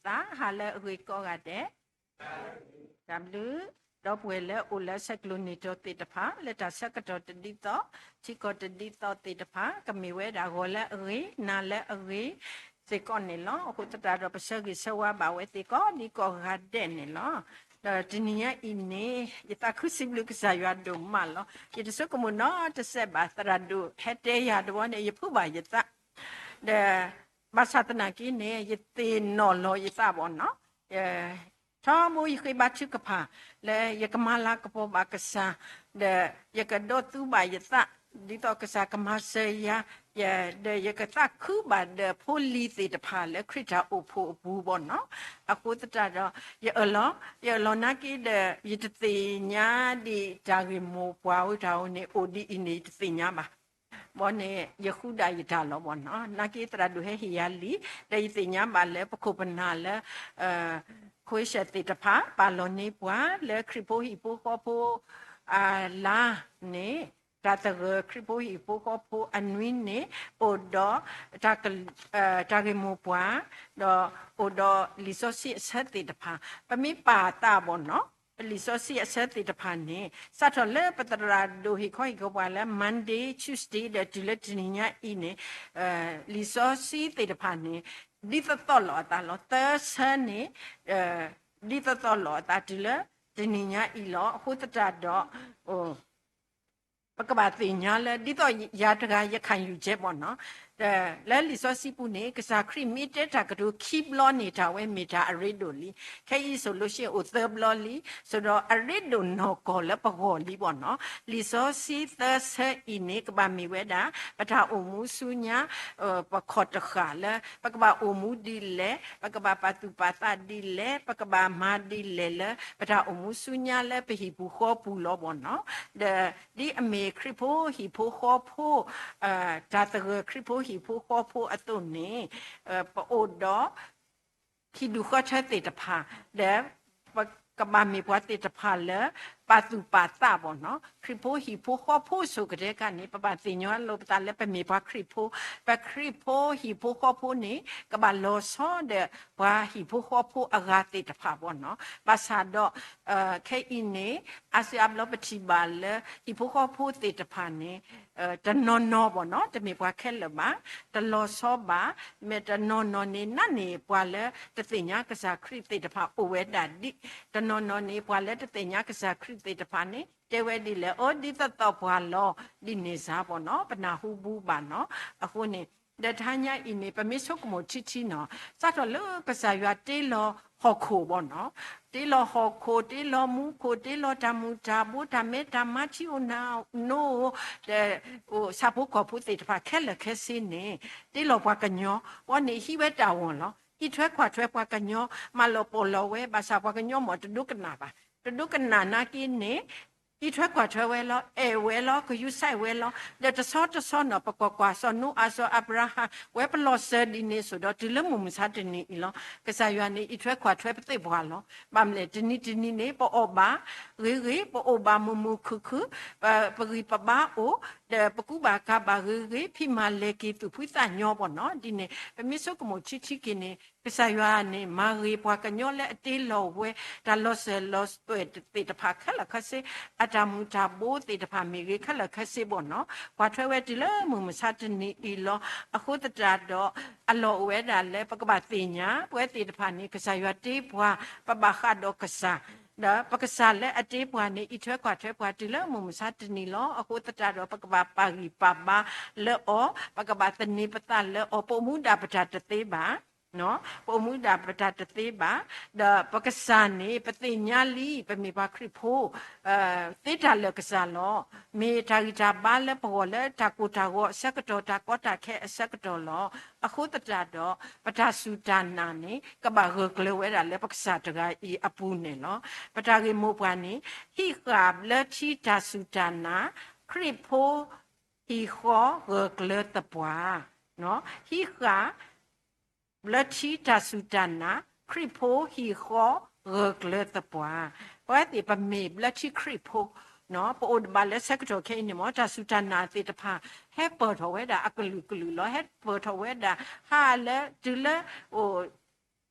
တၢ်ဟါလၢအဂ့ၤကိးဂၤဒဲး, တၢ်ဘျုး, ဒီပုၢ်ဝဲၢ်လၢအိၣ်လၢဆဲးကျိးနံၤတီၤသ့ၣ်တဖၣ် လၢတၢ်ဆၢကတီၢ်တဒ်သိး, ထံကီၢ်တဒ်သိးသ့ၣ်တဖၣ် ကမ့ၢ်ဝဲဒၣ်ဂီၤလၢအဂ့ၤ, နၤလၢအဂ့ၤ စ့ၢ်ကီးန့ၣ်လီၤ. အဃိသတးဒီး ပဆၢဂ့ၤဆၢဝါဘၣ်ဝဲသ့ၣ်ကိးဒံကိးဂၤဒဲးန့ၣ်လီၤ. ဒီးတနံၤညါအံၤန့ၣ် ယသးခုစံးဘျုးကစၢ်ယွၤဒိၣ်မးလီၤ. ယတဆိကမိၣ်နီတစဲးဘၣ် သရၣ်ဒိၣ်ဟဲတဲယၤတဝီန့ၣ် ယဖုးဘၣ်ယသး ဒီး ဘၣ်ဆၣ်သနာ်က့န့ၣ် ယသ့ၣ်နီၣ်လီၤယသးဘၣ်နီၤ, ထီဘိယဃ့ဘါထုကဖၣ် လၢယကမၤလၤကပီၤဘၣ်ကစၢ်, ဒီးယကဒိးသူဘၣ်ယသး ဒ်သိးကစၢ်ကမၤစၢၤယၤ, ဒီးယကသးခုဘၣ်ဒီးဖိလံၤသ့ၣ်တဖၣ်လၢခရံာ်တၢ်အိၣ်ဖှိၣ်အပူၤဘၣ်နီၤ. အဃိသတးဒီး ယအၢၣ်လီၤ, ယအၢၣ်လီၤနာ်က့ဒီး ယတသ့ၣ်ညါဒံးတၢ်ဂ့ၢ်မိၢ်ပှၢ်ဝဲတၢ်ဧိၤန့ၣ် အိၣ်ဒ်အံၤန့ၣ် ယတသ့ၣ်ညါဘၣ် ဘီန့ၣ် ယဃုဒၣ်ယတၢ်လီၤဘၣ်နီၤ. နာ်က့သရၣ်ဒိၣ်ဟဲဟ့ၣ်ယၤလံာ် ဒီးယသ့ၣ်ညါဘၣ်လၢပခိၣ်ပနၢ်လၢ Croatia သ့ၣ်တဖၣ် ပာ်လီၤန့ၢ်ပှၤလၢခရံာ်ဖိဟံၣ်ဖိဃီဖိ အလါန့ၣ်, တၢ်သဂၢၢ်ခရံာ်ဖိဟံၣ်ဖိဃီဖိအနွံန့ၣ် အိၣ်ဒီး တၢ်ဂ့ၢ်မိၢ်ပှၢ် ဒီးအိၣ်ဒီးလံာ်စီဆှံအဆၢသ့ၣ်တဖၣ် ပမ့ၢ်ပာ်သးဘၣ်နီၤ, လံာ်စီဆှံအဆၢသ့ၣ်တဖၣ်န့ၣ် စးထီၣ်လၢပသရၣ်ဒိၣ်ဟ့ၣ်ခီဟ့ၣ်ကပှၤလၢ Monday, Tuesday ဒီးတုၤလၢတနံၤညါအံၤန့ၣ် လံာ်စီဆှံသ့ၣ်တဖၣ်န့ၣ် ဒ်သိးသိးလိာ်အသးလီၤ. သၢဆၢန့ၣ် ဒ်သိးသိးလိာ်အသးတုၤလၢတနံၤညါအံၤလီၤ. အဃိသတးဒီး ပကဘၣ်သ့ၣ်ညါလၢ ဒ်သိးယၤတဂၤ ယခံယူချက်ဘၣ်နီၤ, လၢလံာ်စီဆှံပူၤန့ၣ် ကစၢ်ခရံာ်မ့ၢ်တဲတၢ်ကတိၤခံဘျီန့ၣ် တၢ်ဝဲမ့ၢ်တၢ်အရ့ဒိၣ်လံ. ခဲအံၤစိၤလိၤရှ့ၣ်အိၣ်သၢဘျီလံ, စိၤဒီးအရ့ဒိၣ်နီၢ်ကီၢ်လၢပဂီၢ်လံဘၣ်နီၤ. လံာ်စီဆှံသၢဆၢအံၤန့ၣ် ကဘၣ်မ့ၢ်ဝဲဒၣ် ပတၢ်အိၣ်မူဆူညါ ပခီၣ်တဃာ်လၢ ပကဘၣ်အိၣ်မူဒ်လဲၣ်, ပကဘၣ်ပာ်သူၣ်ပာ်သးဒ်လဲၣ်, ပကဘၣ်မၤဒ်လဲၣ်လၢ ပတၢ်အိၣ်မူဆူညါလၢပဟံၣ်ပူၤဃီပူၤလီၤဘၣ်နီၤ. ဒီးဒ်အမ့ၢ်ခရံာ်ဖိဟံၣ်ဖိဃီဖိ တၢ်သဂၢၢ်ခရံာ်ဖိဟံၣ်ဖိဃီဖိအသိးန့ၣ် ပအိၣ်ဒီး ဟံၣ်ဒူၣ်ဃီထၢသ့ၣ်တဖၣ် ဒီး ပကဘၣ်မ့ၢ်ပှၤသ့ၣ်တဖၣ်လၢ ပာ်သူၣ်ပာ်သးဘၣ်နီၤ. ခရံာ်ဖိဟံၣ်ဖိဃီဖိအဆိကတၢၢ်ခါန့ၣ် ပဘၣ်သ့ၣ်ညါလိာ်ပသးလၢပမ့ၢ်ပှၤခရံာ်ဖိ, ပခရံာ်ဖိဟံၣ်ဖိဃီဖိန့ၣ် ကဘၣ်လီၤဆီဒီးပှၤဟံၣ်ဖိဃီဖိအဂၤသ့ၣ်တဖၣ်ဘၣ်နီၤ. ဘၣ်ဆၣ်ဒီး ခဲအံၤန့ၣ် အါစုအါဘျီပထံၣ်ဘၣ်လၢ ဟံၣ်ဖိဃီဖိသ့ၣ်တဖၣ်န့ၣ် တနီၤနီၤဘၣ်နီၤ တမ့ၢ်ပှၤခဲလၢာ်ဘၣ်, တလီၤဆီဘၣ်, မ့ၢ်တနီၤနီၤန့ၣ် နာ်န့ၢ်ပှၤလၢတသ့ၣ်ညါကစၢ်ခရံာ်သ့ၣ်တဖၣ်အိၣ်ဝဲဒၣ်ဒံး, တနီၤနီၤန့ၣ် ပှၤလၢတသ့ၣ်ညါကစၢ်ခရံာ်သ့ၣ်တဖၣ်န့ၣ် တဲဝဲဒ်လဲၣ်, အိ ဒ်သိးသိးပှၤလီၤ, ဒ်န့ၣ်စ့ၢ်ဘၣ်နီၤ ပနၢ်ဟူဘူးဘၣ်နီၤ. အဃိန့ၣ် ဒီးတဟါညါအံၤန့ၣ် ပမ့ၢ်ဆိကမိၣ်ထံထံနီၤ စးထီၣ်လၢကစၢ်ယွၤတ့လီၤဟီၣ်ခိၣ်ဘၣ်နီၤ, တ့လီၤဟီၣ်ခိၣ် တ့လီၤမူခိၣ် တ့လီၤတၢ်မူၤတၢ်ဘိ တၢ်မဲတၢ်မါ ထံအိၣ်နၢ်အိၣ် ဒီး ဆၣ်ဖိကီၢ်ဖိသ့ၣ်တဖၣ်ခဲလၢာ်ခဲဆ့န့ၣ် တ့လီၤပှၤကညီ, ဘီန့ၣ်ဟံးဝဲတၢ်ဝီၢ်လီၤ. အံးထွဲကွၢ်ထွဲပှၤကညီ မၤလီၤပီၢ်လီၤဝဲ ဘၣ်ဆၣ်ပှၤကညီမ့ၢ်တဒိကနၣ်ဘၣ်, တဒိကနၣ်နာ်က့န့ၣ် အံးထွဲကွၢ်ထွဲဝဲလီၤ, အဲၣ်ဝဲလီၤ, ကယူးစဲးဝဲလီၤ. ဒီးတဆီတဆီနီၤ ပကွၢ်ကွၢ် စီၤနိအၤ စီၤအၤဘြၤဟၣ် ဝဲပလီၢ်စၢၤဒ်န့ၣ်ဆိဒီး တုၤလၢမုၢ်မဆါတနံၤအံၤလီၤ. ကစၢ်ယွၤန့ၣ် အံးထွဲကွၢ်ထွဲပသ့ၣ်ပှၢ်လီၤ. ဘၣ်မနုၤလဲၣ် တနံၤတနံၤန့ၣ် ပအီၣ်ဘၣ်ဂ့ၤဂ့ၤ, ပအိၣ်ဘၣ်မုာ်မုာ်ခုၣ်ခုၣ်, ပဂံၢ်ပဘါအိၣ်, ဒီးပကူဘၣ်ကၤဘၣ်ဂ့ၤဂ့ၤ, ဖံးမၤလဲၤက့ၤသူၣ်ဖှံသးညီဘၣ်နီၤ. ဒ်န့ၣ် ပမ့ၢ်ဆိကမိၣ်ထံထံက့ၤန့ၣ် ကစၢ်ယွၤန့ၣ် မၤဂ့ၤပှၤကညီလၢအတ့လီၤဝဲ တၢ်လီၤစၢၤလီၤသွဲၣ်သ့ၣ်တဖၣ်ခဲလၢာ်ခဲဆ့, အတၢ်မူၤတၢ်ဘိသ့ၣ်တဖၣ်မ့ၢ်ဂ့ၤခဲလၢာ်ခဲဆ့ဘၣ်နီၤ, ကွၢ်ထွဲဝဲတုၤလၢမုၢ်မဆါတနံၤအံၤလီၤ. အဃိသတးဒီး အလီၢ်အိၣ်ဝဲဒၣ်လၢပကဘၣ်သ့ၣ်ညါ ပဝဲသ့ၣ်တဖၣ်န့ၣ် ကစၢ်ယွၤတ့ပှၤ ပဘၣ်ဃးဒီးကစၢ် ဒီးပကစၢ်လၢအတ့ပှၤန့ၣ် အံးထွဲကွၢ်ထွဲပှၤတုၤလၢမုၢ်မဆါတနံၤလီၤ. အဃိသတးဒီး ပကဘၣ်ပာ်ဂံၢ်ပာ်ဘါလၢအီၤ, ပကဘၣ်သန့ၤပသးလၢအီၤ, ပအိၣ်မူဒၣ်ပတၢ်တသ့ဘၣ် ပအိၣ်မူဒၣ်ပတၢ်တသ့ဘၣ်, ဒီးပကစၢ်န့ၣ် ပသ့ၣ်ညါလံ ပမ့ၢ်ပှၤခရံာ်ဖိ သ့တၢ်လၢာ်ကစၢ်လီၤ. မ့ၢ်တၢ်ဂံၢ်တၢ်ဘါလၢပဂီၢ်လၢတၢ်ကိၢ်တၢ်ဂီၤအဆၢကတီၢ် တၢ်ကီတၢ်ခဲအဆၢကတီၢ်လီၤ. အဃိသတးဒီး ပတၢ်စူၢ်တၢ်နာ်န့ၣ် ကဘၣ်ဂၢၢ်ကျၢၤဝဲဒၣ်လၢပကစၢ်တဂၤအံၤအပူၤန့ၣ်လီၤ. ပတၢ်ဂ့ၢ်မိၢ်ပှၢ်န့ၣ် ဟံးဃာ်ဘျၢထံတၢ်စူၢ်တၢ်နာ် ခရံာ်ဖိဟံၣ်ဃီဂၢၢ်ကျၢၤသပှၢ်, ဟံးဃာ် ဘျၢထံတၢ်စူၢ်တၢ်နာ် ခရံာ်ဖိဟံၣ်ဃီဂၢၢ်ကျၢၤသပှၢ်, ပဝဲသ့ၣ်ပမ့ၢ်ဘျၢထံခရံာ်ဖိ, ပအိၣ်ဘၣ်လၢဆၢကတီၢ်ခဲအံၤန့ၣ်မ့ၢ် တၢ်စူၢ်တၢ်နာ်သ့ၣ်တဖၣ် ဟဲပၢၢ်ထီၣ်ဝဲဒၣ်အကလုာ်ကလုာ်လီၤ. ဟဲပၢၢ်ထီၣ်ဝဲဒၣ် ဟးလၢတုၤလၢ အိၣ်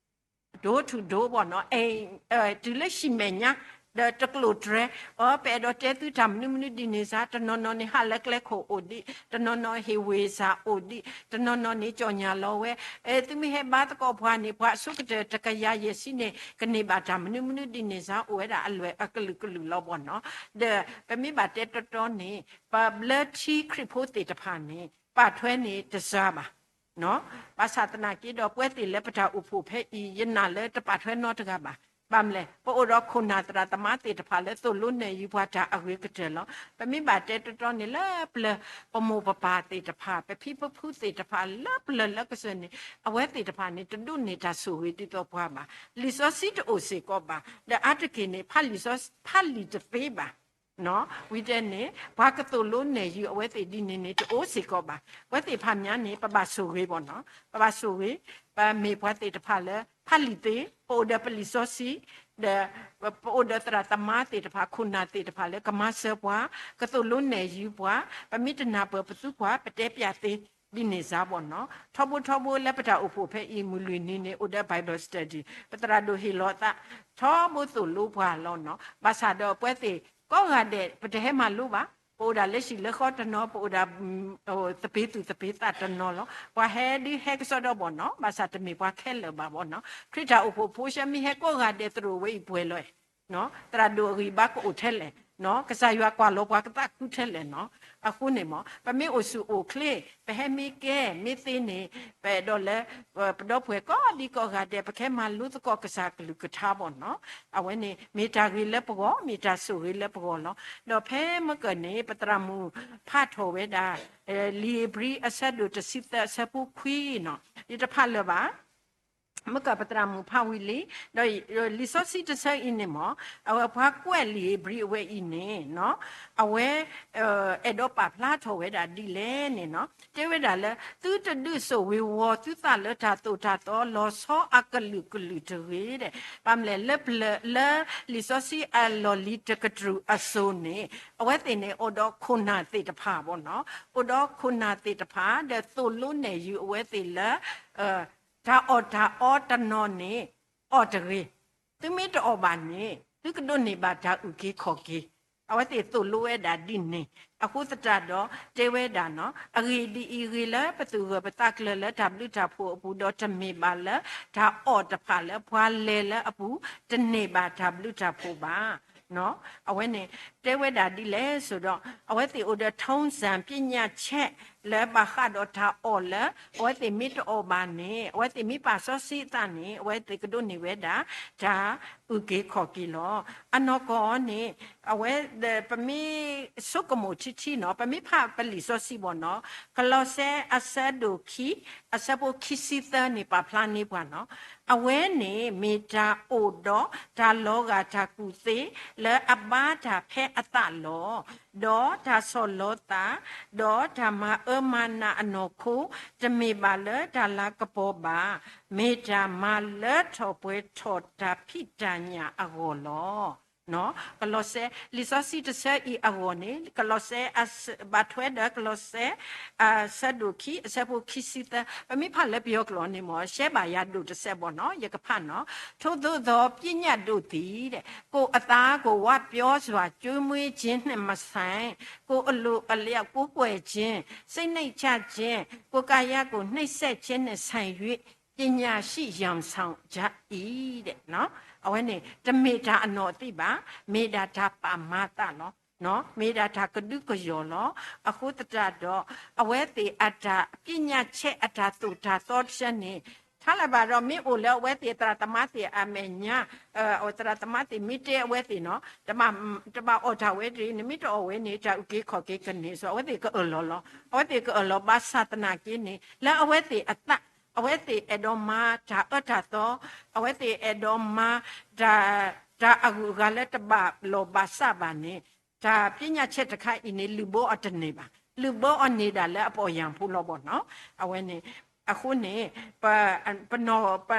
door to door ဘၣ်နီၤ, အဲ တုၤလၢဟံၣ်မဲာ်ညါ ဒီးတကျိာ်တြဲၤ, အ ပအဲၣ်ဒိးတဲသုတၢ်မနုၤမနုၤဒ်န့ၣ်စ့ၢ်, တနီၤနီၤန့ၣ် ဟးလၢကျဲခိၣ်အိၣ်ဒံး, တနီၤနီၤဟ့ၣ်ဝ့ၤစၢ်အိၣ်ဒံး, တနီၤနီၤန့ၣ် ကၠီၣ်ညၣ်လီၤဝဲ, အဲ သုမ့ၢ်ဟဲဘါသကိးပှၤန့ၣ် ပှၤအဆိကတၢၢ်တကယၤယဲၢ်ဆံန့ၣ် ကန့ၢ်ဘၣ်တၢ်မနုၤမနုၤဒ်န့ၣ်စ့ၢ်, အိၣ်ဝဲဒၣ်အလွဲၢ်အကလုာ်ကလုာ်လီၤဘၣ်နီၤ. ဒီးပမ့ၢ်ဘၣ်တဲတီတီန့ၣ် ပဘျၢထံခရံာ်ဖိသ့ၣ်တဖၣ်န့ၣ် ပာ်ထွဲန့ၣ်တစှၤဘၣ် ဘၣ်ဆၣ်သနာ်က့ဒီး ပဝဲသ့ၣ်လၢပတၢ်အိၣ်ဖှိၣ်ဖဲအံၤ ယနာ်လၢတပာ်ထွဲနီတဂၤဘၣ်. ဘၣ်မနုၤလဲၣ်, ပအိၣ်ဒီးခိၣ်နၢ်သရၣ်သမါသ့ၣ်တဖၣ်လၢသိၣ်လိနဲၣ်ယုၤပှၤတၢ်အဂ့ၤကတၢၢ်လီၤ. ပမ့ၢ်ဘၣ်တဲတီတီန့ၣ်လၢပျၢၤ ပမိၢ်ပပၢ်သ့ၣ်တဖၣ် ပဖံပဖုသ့ၣ်တဖၣ်လၢပျၢၤလၢကစၢၢ်န့ၣ် အဝဲသ့ၣ်တဖၣ်န့ၣ် တဒိးန့ၢ်တၢ်ဆိၣ်ဂ့ၤဒ်သိးပှၤဘၣ်. လံာ်စီဆှံတအိၣ်စ့ၢ်ကီးဘၣ်. ဒီးအါတက့ၢ်န့ၣ် ဖးလံာ်စီ ဖးလံာ်တသ့ဘၣ် ဝံၤတဲန့ၣ် ပှၤကသိၣ်လိနဲၣ်ယုၤအဝဲသ့ၣ်ဒ်န့ၣ်န့ၣ် တအိၣ်စ့ၢ်ကီးဘၣ်. အဝဲသ့ၣ်ဖးမးန့ၣ် ပဘၣ်ဆိၣ်ဂ့ၤဘၣ်နီၤ, ပဘၣ်ဆိၣ်ဂ့ၤ, ပမ့ၢ်ပှၤသ့ၣ်တဖၣ်လၢ ဖးလံာ်သ့, ပအိၣ်ဒီးပလံာ်စီဆှံ, ဒီးပအိၣ်ဒီးသရၣ်သမါသ့ၣ်တဖၣ် ခိၣ်နၢ်သ့ၣ်တဖၣ်လၢကမၤစၢၤပှၤ, ကသိၣ်လိနဲၣ်ယုၤပှၤ, ပမ့ၢ်တနၢ်ပၢၢ်ပသူပှၤ ပတဲပျးသ့, ဒ်န့ၣ်စ့ၢ်ဘၣ်နီၤ. ထီဘိထီဘိလၢပတၢ်အိၣ်ဖှိၣ်ဖဲအံၤ မုၢ်လွံၢ်နံၤန့ၣ် အိၣ်ဒီး Bible study ပသရၣ်ဒိၣ်ဟ့ၣ်လီၤသး, ထီဘိသိၣ်လိပှၤလီၤနီၤ. ဘၣ်ဆၣ်ဒီးပဝဲသ့ၣ် ကိးဂၤဒဲး ပတဟဲမၤလိဘၣ်, ပအိၣ်ဒၣ်လၢဟံၣ်လၢဃီတနီၤ, ပအိၣ်ဒၣ် သပ့ၤသူၣ်သပ့ၤသးတနီၤလီၤ. ပှၤဟဲဒုးဟဲကစီဒီဘၣ်နီၤ, ဘၣ်ဆၣ်တမ့ၢ်ပှၤခဲလၢာ်ဘၣ်ဘၣ်နီၤ. ခရံာ်တၢ်အိၣ်ဖှိၣ်ဖိဆၢမ့ၢ်ဟဲကိးဂၤဒဲး သရိာ်ဝဲအံၤပှဲၤလီၤ, သရၣ်ဒိၣ်အဂံၢ်ဘါကအိၣ်ထဲလဲၣ်, ကစၢ်ယွၤကွၢ်လီၤပှၤကသးခုထဲလဲၣ်နီၤ. အဃိန့ၣ်မ့ၢ် ပမ့ၢ်အိၣ်ဆူၣ်အိၣ်ချ့, ပဟဲမ့ၢ်ကဲမ့ၢ်သ့န့ၣ် ပအဲၣ်ဒိးလၢ ပဒီပုၢ်ဝဲၢ်ကိးဒံကိးဂၤဒဲး ပကဟဲမၤလိသကိးကစၢ်ကလုၢ်ကထါဘၣ်နီၤ. အဝဲန့ၣ် မ့ၢ်တၢ်ဂ့ၤလၢပဂီၢ်, မ့ၢ်တၢ်ဆိၣ်ဂ့ၤလၢပဂီၢ်လီၤ. ဒီးဖဲမ့ၢ်ကၢၢ်န့ၣ် ပသရၣ်မုၣ်ဖးထီၣ်ဝဲဒၣ် လံာ်ဧ့ၤဘြံၤအဆၢဒိၣ်တဆံသၢအဆၢဖိခွံနီၤ, ယတဖးလၢၤဘၣ် မ့ၢ်ကၢၢ်ပသရၣ်မုၣ်ဖးဝံၤလံ, ဒီးလံာ်စီဆှံတဆၢအံၤန့ၣ်မ့ၢ် အဝဲပှၤကွဲးလံာ်ဧ့ၤဘြံၤအဝဲအံၤန့ၣ်နီၤ, အဝဲ အဲၣ်ဒိးပာ်ဖျါထီၣ်ဝဲဒၣ်ဒ်လဲၣ်န့ၣ်နီၤ, တဲဝဲဒၣ်လၢ သုတဒုးစိာ်ဝ့ၤဝီၤသုသးလၢတၢ်သိၣ်တၢ်သီ လီၤဆီအကလုာ်ကလုာ်တဂ့ၤဒီး, ဘၣ်မနုၤလဲၣ် လၢပျၢၤ လၢလံာ်စီဆှံအလီၢ်လံၤတကတြူၢ်အစိၤန့ၣ် အဝဲသ့ၣ်န့ၣ် အိၣ်ဒီးခိၣ်နၢ်သ့ၣ်တဖၣ်ဘၣ်နီၤ, အိၣ်ဒီးခိၣ်နၢ်သ့ၣ်တဖၣ် ဒီးသိၣ်လိနဲၣ်ယုၤအဝဲသ့ၣ်လၢ တၢ်အီၣ်တၢ်အီတနီၤန့ၣ် အီၣ်တဂ့ၤ, သုမ့ၢ်တအီၣ်ဘၣ်န့ၣ် သုကဒိးန့ၢ်ဘၣ်တၢ်အုၣ်က့ၤခီၣ်က့ၤ, အဝဲသ့ၣ်သိၣ်လိဝဲဒၣ်ဒ်န့ၣ်, အဃိသတးဒီး တဲဝဲဒၣ်နီၤ, အဂ့ၢ်ဒ်အံၤ, ဂ့ၤလၢပသူၣ်ဂၢၢ်ပသးကျၢၤလၢတၢ်ဘျုးတၢ်ဖှိၣ်အပူၤ, ဒီးတမ့ၢ်ဘၣ်လၢတၢ်အီၣ်တဖၣ်လၢပှၤလဲၤလၢအပူၤ တန့ၢ်ဘၣ်တၢ်ဘျုးတၢ်ဖှိၣ်ဘၣ်. အဝဲန့ၣ် တဲဝဲဒၣ်ဒ်လဲၣ်ဆိးဒီး အဝဲသ့ၣ်အိၣ်ဒီးထုံးစံပြညတ်ချက် လၢဘၣ်ဃးဒီးတၢ်အီၣ်လၢ အဝဲသ့ၣ်မ့ၢ်တအီၣ်ဘၣ်န့ၣ် အဝဲသ့ၣ်မ့ၢ်ပာ်စီဆှံအသးန့ၣ် အဝဲသ့ၣ်ကဒိးန့ၢ်ဝဲဒၣ် တၢ်အုၣ်က့ၤခီၣ်က့ၤလီၤ. အနီၢ်ကီၢ်န့ၣ် အဝဲ ပမ့ၢ်ဆိကမိၣ်ထံထံနီၤ, ပမ့ၢ်ဖးပလံာ်စီဆှံဘၣ်နီၤ, ကလီးစဲအဆၢဒိၣ်ခံ အဆၢဖိခံဆံသၢန့ၣ် ပာ်ဖျါန့ၢ်ပှၤနီၤ, အဝဲန့ၣ်မ့ၢ်တၢ်အိၣ်ဒီးတၢ်လီၤဂာ်တၢ်ကူၣ်သ့ လၢအဘါတၢ်ဖဲအသးလီၤ. ဒီးတၢ်ဆီၣ်လီၤသး, ဒီးတၢ်မၤအၢမၤနးအနီၢ်ခိ, တမ့ၢ်ဘၣ်လၢတၢ်လၤကပီၤဘၣ်, မ့ၢ်တၢ်မၤလၢထီၣ်ပှဲၤထီၣ်တၢ်ဖံးတၢ်ညၣ်အဂီၢ်လီၤ. ကလီးစဲ လံာ်စီဆှံတဆၢအံၤအဂီၢ်န့ၣ် ကလီးစဲ ဘၣ်ထွဲဒီးကလီးစဲ အဆၢဒိၣ်ခံ အဆၢဖိခံဆံသၢ, ပမ့ၢ်ဖးလၢပယီၤကျိာ်န့ၣ်မ့ၢ် ရှဲဘၣ်ယၤဒိၣ်တစဲးဘၣ်နီၤ, ယကဖးနီၤ, ထိုသို့သောပညတ်တို့သည် ကိုယ်အသားကို ဝပြောစွာ ကျွေးမွေးခြင်းနှင့်မဆိုင်၊ ကိုယ်အလိုအလျောက် ကိုးကွယ်ခြင်း၊ စိတ်နှိမ့်ချခြင်း၊ ကိုယ်ကာယကို နှိပ်စက်ခြင်းနှင့်ဆိုင်၍ ပညာရှိ ယောင်ဆောင်ကြ၏ အဝဲန့ၣ် တမ့ၢ်တၢ်အနီၢ်သံဘၣ်, မ့ၢ်ဒၣ်တၢ်ပာ်မၤသးလီၤ. မ့ၢ်ဒၣ်တၢ်ကဒုကယီၤလီၤ. အဃိသတးဒီး အဝဲသ့ၣ်အတၢ်ပညတ်ချက် အတၢ်သိၣ်တၢ်သီတဆၢန့ၣ် ထါလၢၤဘၣ်ဒီး မ့ၢ်အိၣ်လၢအဝဲသ့ၣ်သရၣ်သမါသ့ၣ်အမဲာ်ညါ, သရၣ်သမါသ့ၣ်မ့ၢ်တဲအဝဲသ့ၣ်နီၤ, တဘၣ်အီၣ်တၢ်ဝဲတဂ့ၤ, နမ့ၢ်တအီၣ်ဝဲန့ၣ် တၢ်အုၣ်က့ၤခီၣ်က့ၤကန့ၢ်, အဝဲသ့ၣ်ကအၢၣ်လီၤလီၤ. အဝဲသ့ၣ်ကအၢၣ်လီၤဘၣ်ဆၣ်သနာ်က့န့ၣ် လၢအဝဲသ့ၣ်အသး, အဝဲသ့ၣ်အဲၣ်ဒိးမၤတၢ်အၢတၢ်သီ, အဝဲသ့ၣ်အဲၣ်ဒိးမၤ တၢ်အဂုၤအဂၤလၢတဘၣ်လီၢ်ဘၣ်စးဘၣ်န့ၣ်, တၢ်ပညတ်ချက်တခါအံၤန့ၣ် လုၢ်ဘၢအီၤတန့ၢ်ဘၣ်. လုၢ်ဘၢအီၤန့ၢ်ဒၣ်လၢအပီၢ်ယၢ်ဖိလီၤဘၣ်နီၤ. အဝဲန့ၣ် အဃိန့ၣ် ပ ပနီၢ် ပ